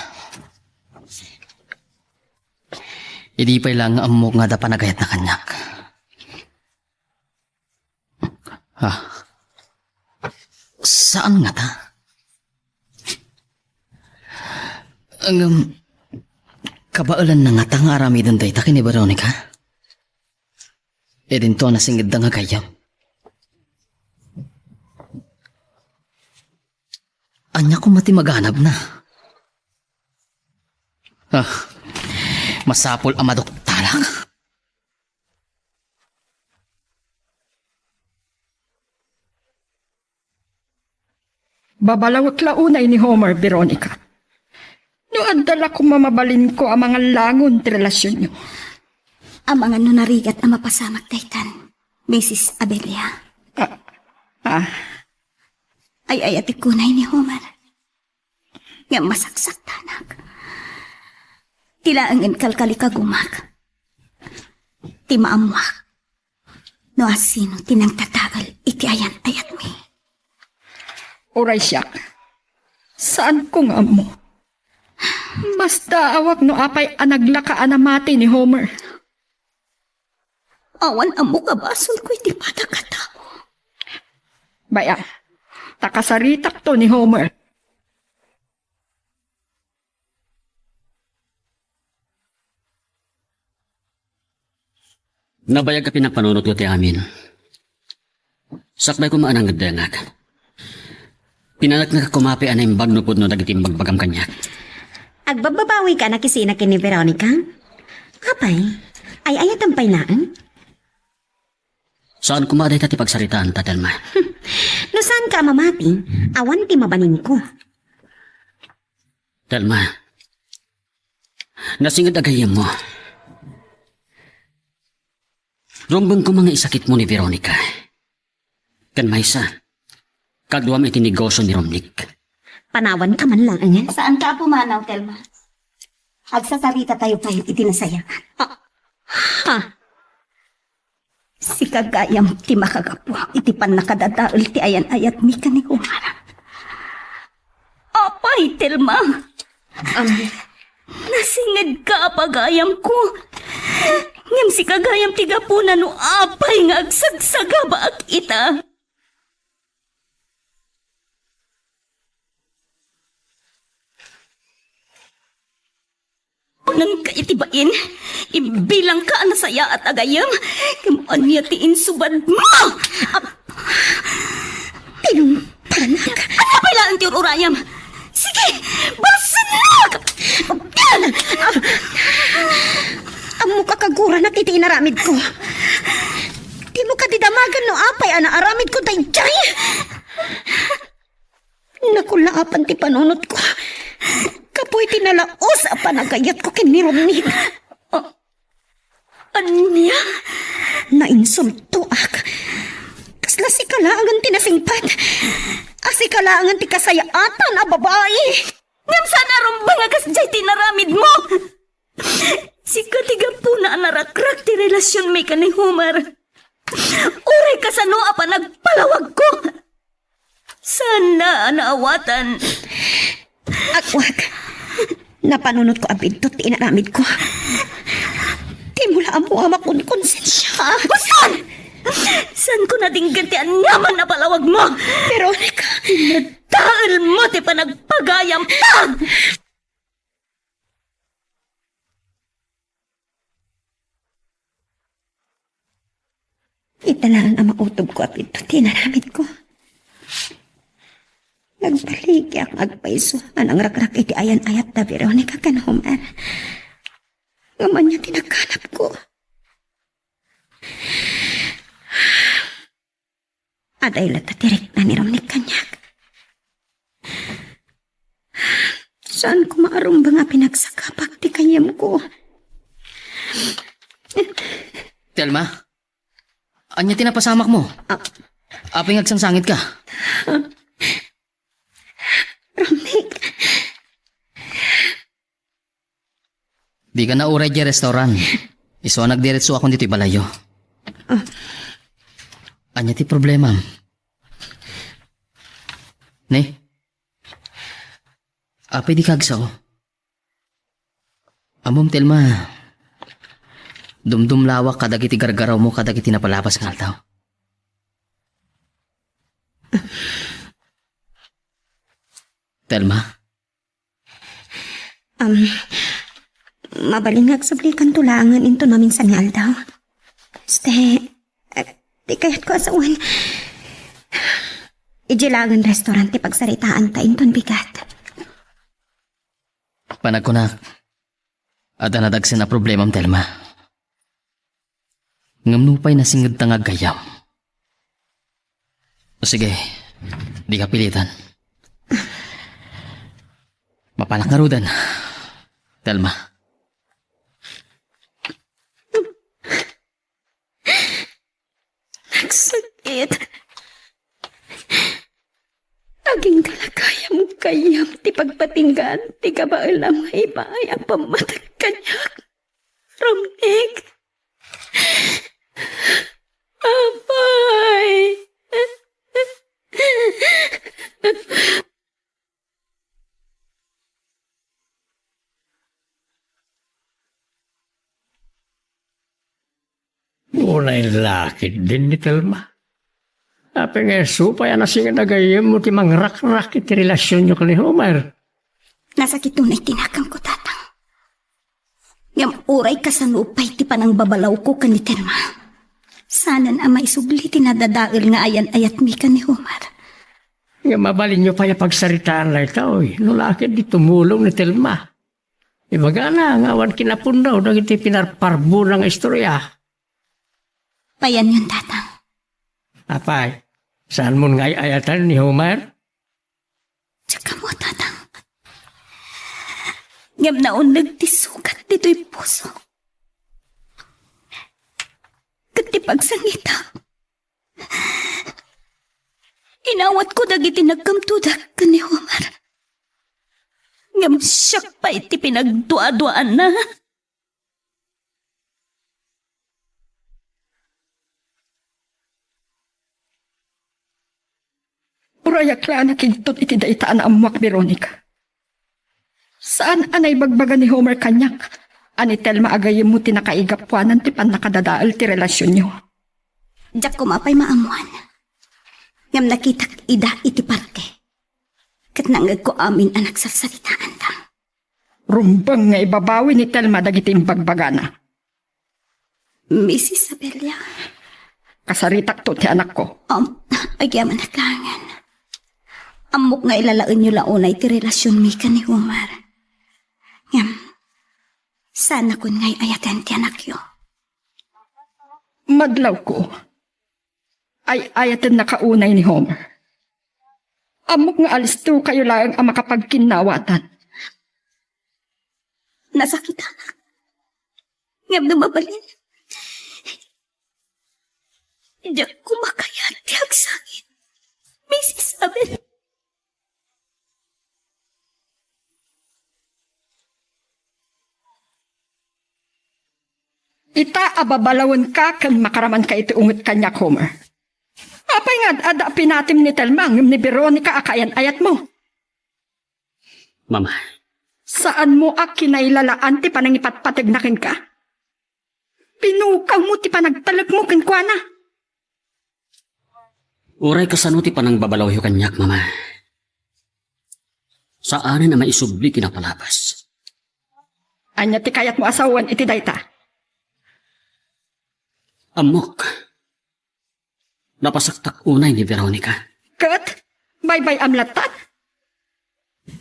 Idi pay laeng nga ammok nga adda panagayatna kaniak. Ah. Saan ngata? Ngem, kabaelanna ngata nga aramiden dayta ken ni Veronica? Idinto a nasingedda nga gayyem. Ania koma ti maganabna? Ah, masapul a maduktalak. Babalawek la unay ni Homer, Veronica. No adda la koma mabalinko a mangallangon ti relasionyo. Amangan no narigat a mapasamak daytan, Misis Abelia. Ah, ah. Ay-ayatek unay ni Homer. Ngem masaksaktanak. Ti laengen kalkalikagumak ti maammuak no asino ti nangtatael iti ayan-ayatmi. Uray siak, saanko nga ammo. Mastaawak no apay a naglaka a namati ni Homer. Awan ammok a basolko iti padagatago. Bay-am, ta kasaritakto ni Homer. Nabayag a pinapanunotko ti amin. Sakbay koma a nangeddengak, pinaneknek koma pay a naimbag no pudno dagiti imbagbagam kaniak. Agbabbabawika a nakisina ken ni Veronica? Apay, ay-ayatam pay laeng? Saan koma dayta ti pagsaritaanta, Telma. No saanka a mamati, awan ti mabalinko. Telma, nasinged a gayyemmo. Rumbeng koma nga isakitmo ni Veronica. Ken maysa, kaduam iti negosio ni Romnick. Panawanka man laengen. Saanka a pumanaw, Telma. Agsasarita tayo pay iti nasayaat. Ah, ha? Sika gayam ti makagapu iti pannakadadael ti ayan-ayatmi ken ni Omar. Apay, Telma! Am, nasingedka a pagayamko. Ngem sika gayam ti gapuna no apay nga agsagsagabaak ita. Unanka iti bain, imbilangka a nasayaat a gayyem, ngem ania ti insubadmo? Ap-, Pinumpanak. Ania pay laeng ti ur-urayam? Sige, balsennak! Ammok a kaguranak iti inaramidko. Dimo kadi damagen no apay a naaramidko daydiay? Nakulaapan ti panunotko. Kapuy ti nalaus a panagayatko ken ni Romnick. Ah, ania? Nainsultoak. Kasla sika laengen ti nasingpet. A sika laengen ti kasayaatan a babai. Ngem saan a rumbeng a kasdiay ti inaramidmo. Sika ti gapuna a narakrak ti relasionmi ken ni Homer. Uray kasano a panagpalawagko. Saan a naawatan. Agwak. Napanunotko a biddut ti inaramidko. Dimo la ammo a makonkonsensia. Buston! Saanko nadinggen ti aniaman a palawagmo. Veronica. Nadaelmo ti panagpagayamta! Ita laeng a mautobko a biddut ti inaramidko. Nagbaligiak nga agpayso a nangrakrak iti ayan-ayat da Veronica ken Homer. Ngem ania ti naganapko? Aday latta ti rikna ni Romnick kaniak. Saan koma a rumbeng a pinagsagabak ti gayyemko. Telma, ania ti napasamakmo? Ah. Apay nga agsangsangit ka? Romnick. Dika nauray diay restaurant. Isu a nagdiretsoakon ditoy balayyo. Ah. Ania ti problemam? Ne? Apay dika agsao? Ammom, Telma, dumdumlawak kadagiti gargarawmo kadagiti napalabas nga aldaw. Telma? Um, mabalin nga agsablikanto laengen inton maminsan nga aldaw. Ste, eh, ti kayatko a sawen, idiay laengen restaurant ti pagsaritaanta inton bigat. Panagkunak, adda nadagsen a problemam, Telma. Ngem nupay nasingedta nga aggayyem. O sige, dika pilitan. Mapanak ngaruden, Telma. Nagsakit. Agingga la gayam gayyem ti pagpatinggaan ti kabaelam nga ibaay a pammateg kaniak. Romnick. Apay. Unay la ketdin ni Telma. Apay nga isu pay a nasinged a gayyemmo ti mangrakrak iti relasionyo ken ni Homer? Nasakit unay ti nakanko, Tatang. Ngem uray kasano pay ti panangbabalawko ken ni Telma, saanen a maisubli ti nadadael nga ayan-ayatmi ken ni Homer. Ngem mabalinyo pay a pagsaritaan daytoy, no la ketdi tumulong ni Telma. Ibagana nga awan kinapunno dagiti pinarparbona nga istoria. Payanyon, Tatang. Apay, saanmon nga ay-ayaten ni Homer? Diak ammo, Tatang. Ngem naunneg ti sugat ditoy puso. Ket ti pagsangitam, inawatko dagiti nagkamtodak ken ni Homer. Ngem siak pay ti pinagduaduaanna. Urayak la a nakigtot iti dayta a naammoak, Veronica. Saan a naibagbaga ni Homer kaniak a ni Telma a gayyemmo ti nakaigapuanan ti pannakadadael ti relasionyo. Diak koma pay maammoan. Ngem nakitak ida iti parke. Ket nangngegko amin a nagsarsaritaanta. Rumbeng nga ibabawi ni Telma dagiti imbagbagana. Miss Isabella. Kasaritakto ti anakko. Um, agyamanak laengen. Ammok nga ilalaenyo la unay ti relasionmi ken ni Homer. Ngem, saannakon nga ay-ayaten ti anakyo. Madlawko. Ay-ayatennaka unay ni Homer. Ammok nga alistokayo laeng a makapagkinnawatan. Nasakitanak. Ngem no mabalin, diak koma kayat ti agsangit, Miss Isabel. Ita a babalawenka ken makaramanka iti unget kaniak, Homer. Apay nga ad-adda a pinatim ni Telma ngem ni Veronica a kaayan-ayatmo? Mama. Saanmo a kinailalaan ti panangipatpategna kenka? Pinukawmo ti panagtalekmo kenkuana. Uray kasano ti panangbabalawyo kaniak, Mama, saanen a maisubli ti napalabas. Ania ti kayatmo a sawen iti dayta? Ammok. Napasaktak unay ni Veronica. Ket baybay-am latta?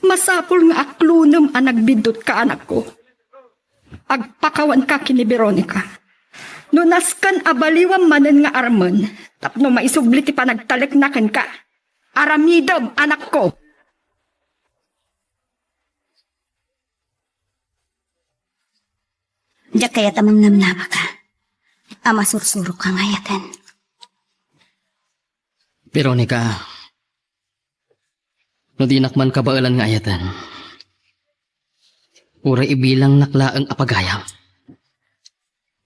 Masapul nga aklonem a nagbiddutka, anakko. Agpakawanka ken ni Veronica. No nasken a baliwam manen nga armen tapno maisubli ti panagtalekna kenka, aramidem, anakko. Diak kayat a mangnamnama ka a masursurok ka nga ayaten. Veronica, No dinak man kabaelan nga ayaten, uray ibilangnak laeng a pagayam.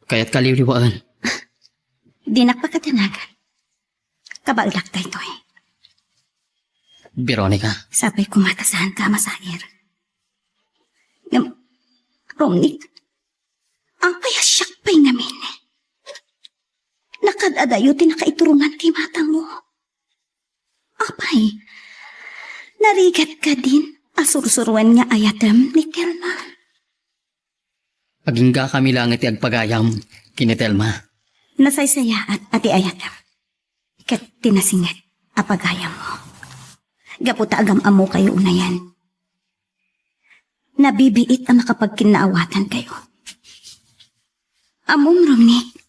Kayatka liwliwaen. Dinak pakadanagan. Kabaelak daytoy. Veronica. Sapay koma ta saanka a masair. Ngem, Romnick, apay a siak pay ngamin? Nakaad-adayo ti nakaiturongan ti imatangmo. Apay, narigat kadin a sursuroen nga ayatem ni Telma? Aginggakami laeng ti agpagayam ken ni Telma. Nasaysayaat a ti ayatem ket ti nasinget a pagayammo. Gapu ta agam-ammokayo unayen, nabibiit a makapagkinnaawatankayo. Ammom, Romnick,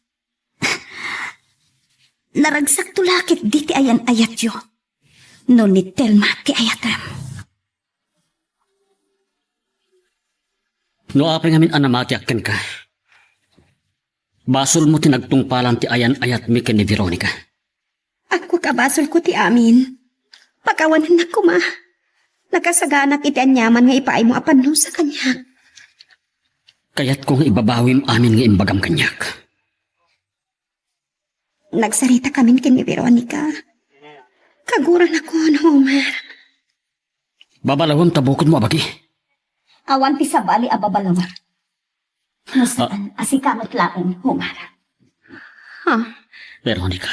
naragsakto la ketdi ti ayan-ayatyo no ni Telma ti ayatem. No apay ngamin a namatiak kenka, basolmo ti nagtungpalan ti ayan-ayatmi ken ni Veronica. Agkukabasolko ti amin. Pakawanennak koma. Nakasaganak iti aniaman nga ipaaymo a pannusa kaniak. Kayatko nga ibabawim amin nga imbagam kaniak. Nagsaritakamin ken ni Veronica. Kaguranakon, Homer. Babalawem ta bukodmo a bagi. Awan ti sabali a babalawak. No saan a sika met laeng, Homer. Ha? Veronica.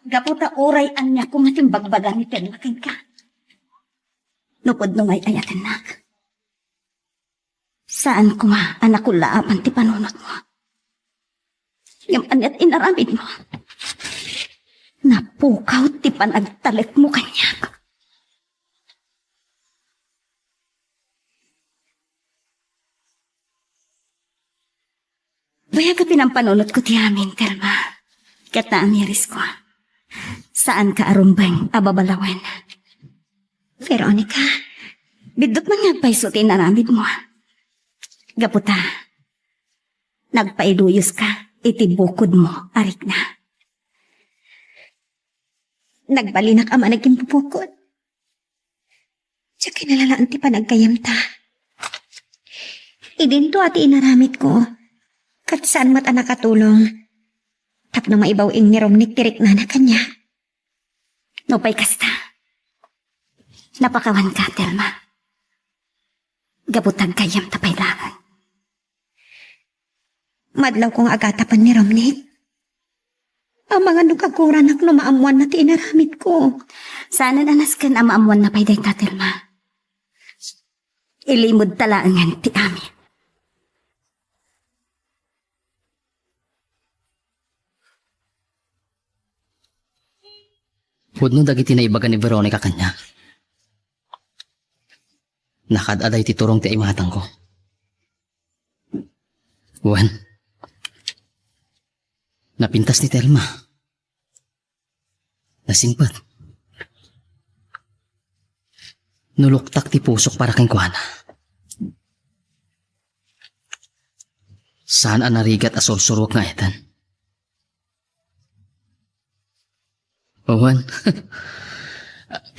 Gapu ta uray ania koma ti imbagbaga ni Telma kenka. No pudno nga ay-ayatennak. Saan koma a nakullaapan ti panunotmo. Ngem ania ti inaramidmo? Napukaw ti panagtalekmo kaniak. Bayag a pinampanunotko ti amin, Telma. Ket naamirisko. Saanka a rumbeng a babalawen. Veronica, biddut man nga agpayso ti inaramidmo. Gapu ta, nagpailuyoska iti bukodmo a rikna. Nagbalinak a managimbubukod. Diak kinalalaan ti panaggayyemta. Idinto a ti inaramidko, ket saan met a nakatulong tapno maibaw-ing ni Romnick ti riknana kaniak. Nupay kasta, napakawanka, Telma. Gapu ta aggayyemta pay laeng. Madlawko nga agatapen ni Romnick. Amangan no kaguranak no maammoanna ti inaramidko. Saanen a nasken a maammoanna pay dayta, Telma. Ilimedta laengen ti amin. Pudno dagiti naibaga ni Veronica kaniak. Nakaad-aday ti turong ti imatangko. Wen, napintas ni Telma. Nasimpet. Nuluktak ti pusok para kenkuana. Saan a narigat a sursuruek nga ayaten. Wen,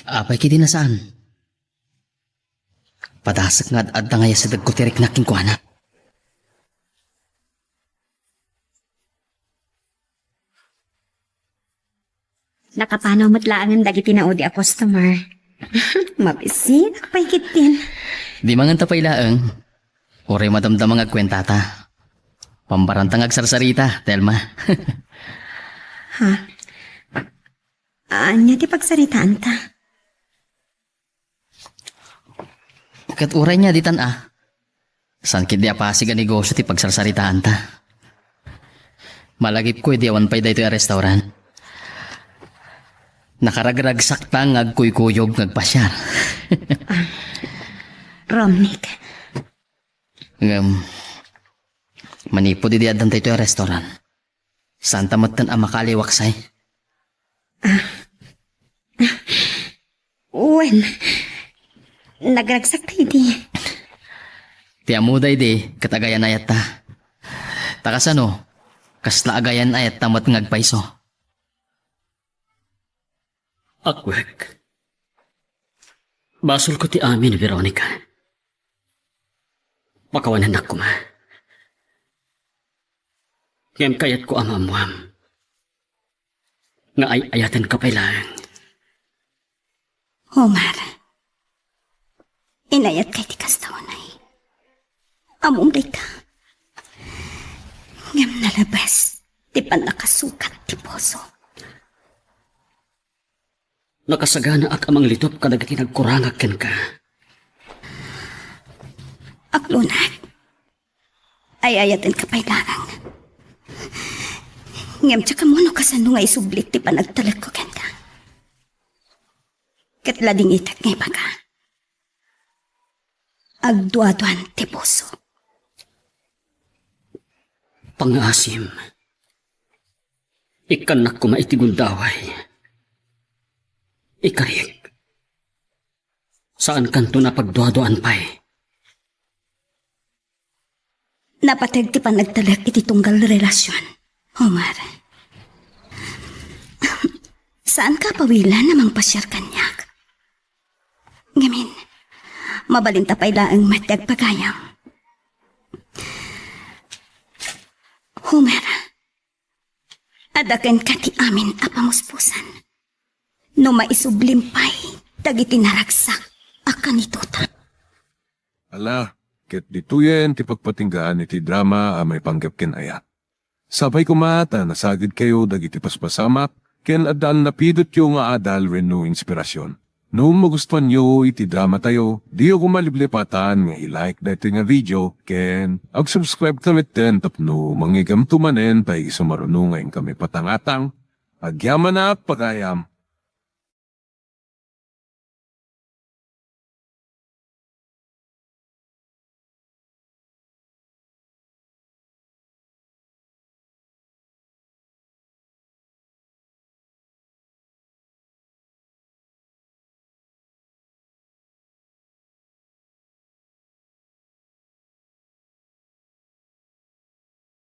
apay ketdi a saan? Padasek nga ad-adda nga yasidegko ti riknak kenkuana. Nakapanaw met laengen dagiti naudi a customer. Mabisinak pay ketdin. Di mangan ta pay laeng. Uray madamdama nga agkuentata. Pambaranta nga agsarsarita, Telma. Ha? Ania ti pagsaritaanta? Ket uray nia ditan a, saan ketdi a pasig a negosio ti pagsarsaritaanta. Malagipko idi awan pay daytoy a restaurant. Nakaragragsakta nga agkuykuyog nga agpasiar. Romnick. Ngem, manipud idi addan daytoy a restaurant, saanta metten a makaliwaksay. Wen, nagragsakta idi. Ti ammoda idi, ket agayan-ayatta. Ta kasano, kasla agayan-ayatta met nga agpayso. Agwek. Basolko ti amin, Veronica. Pakawanennak koma. Ngem kayatko a maammuam nga ay-ayatenka pay laeng. Omar, inayatka iti kasta unay. Ammom dayta. Ngem nalabes ti pannakasukat ti puso. Nakasaganaak a manglitop kadagiti nagkurangak kenka. Aklonak, ay-ayatenka pay laeng. Ngem diak ammo no kasano nga isublit ti panagtalekko kenka. Ket ladingitek nga ibaga, agduaduan ti puso. Pangngaasim, ikkannak koma iti gundaway. Ikarik, saankanto a pagduaduaan pay. Napateg ti panagtalek iti tunggal relasion, Omar. Saanka a pawilen a mangpasiar kaniak. Ngamin, mabalinta pay laeng met ti agpagayam. Omar, adda kenka ti amin a pamuspusan. No maisublim pay dagiti naragsak a kanitotan. Ala, ket ditoyen ti pagpatinggaan iti drama a maipanggep ken ayat. Sapay koma ta nasagidkayo dagiti paspasamak ken adda a napidotyo nga adal wenno inspirasyon. No magustuanyo iti dramatayo, diyo koma liplipatan nga i-like daytoy nga video ken ag-subscribe kami ten tapno mangigamto manen pay isu maruno nga inkami patangatang. Agyamanak, pagayam.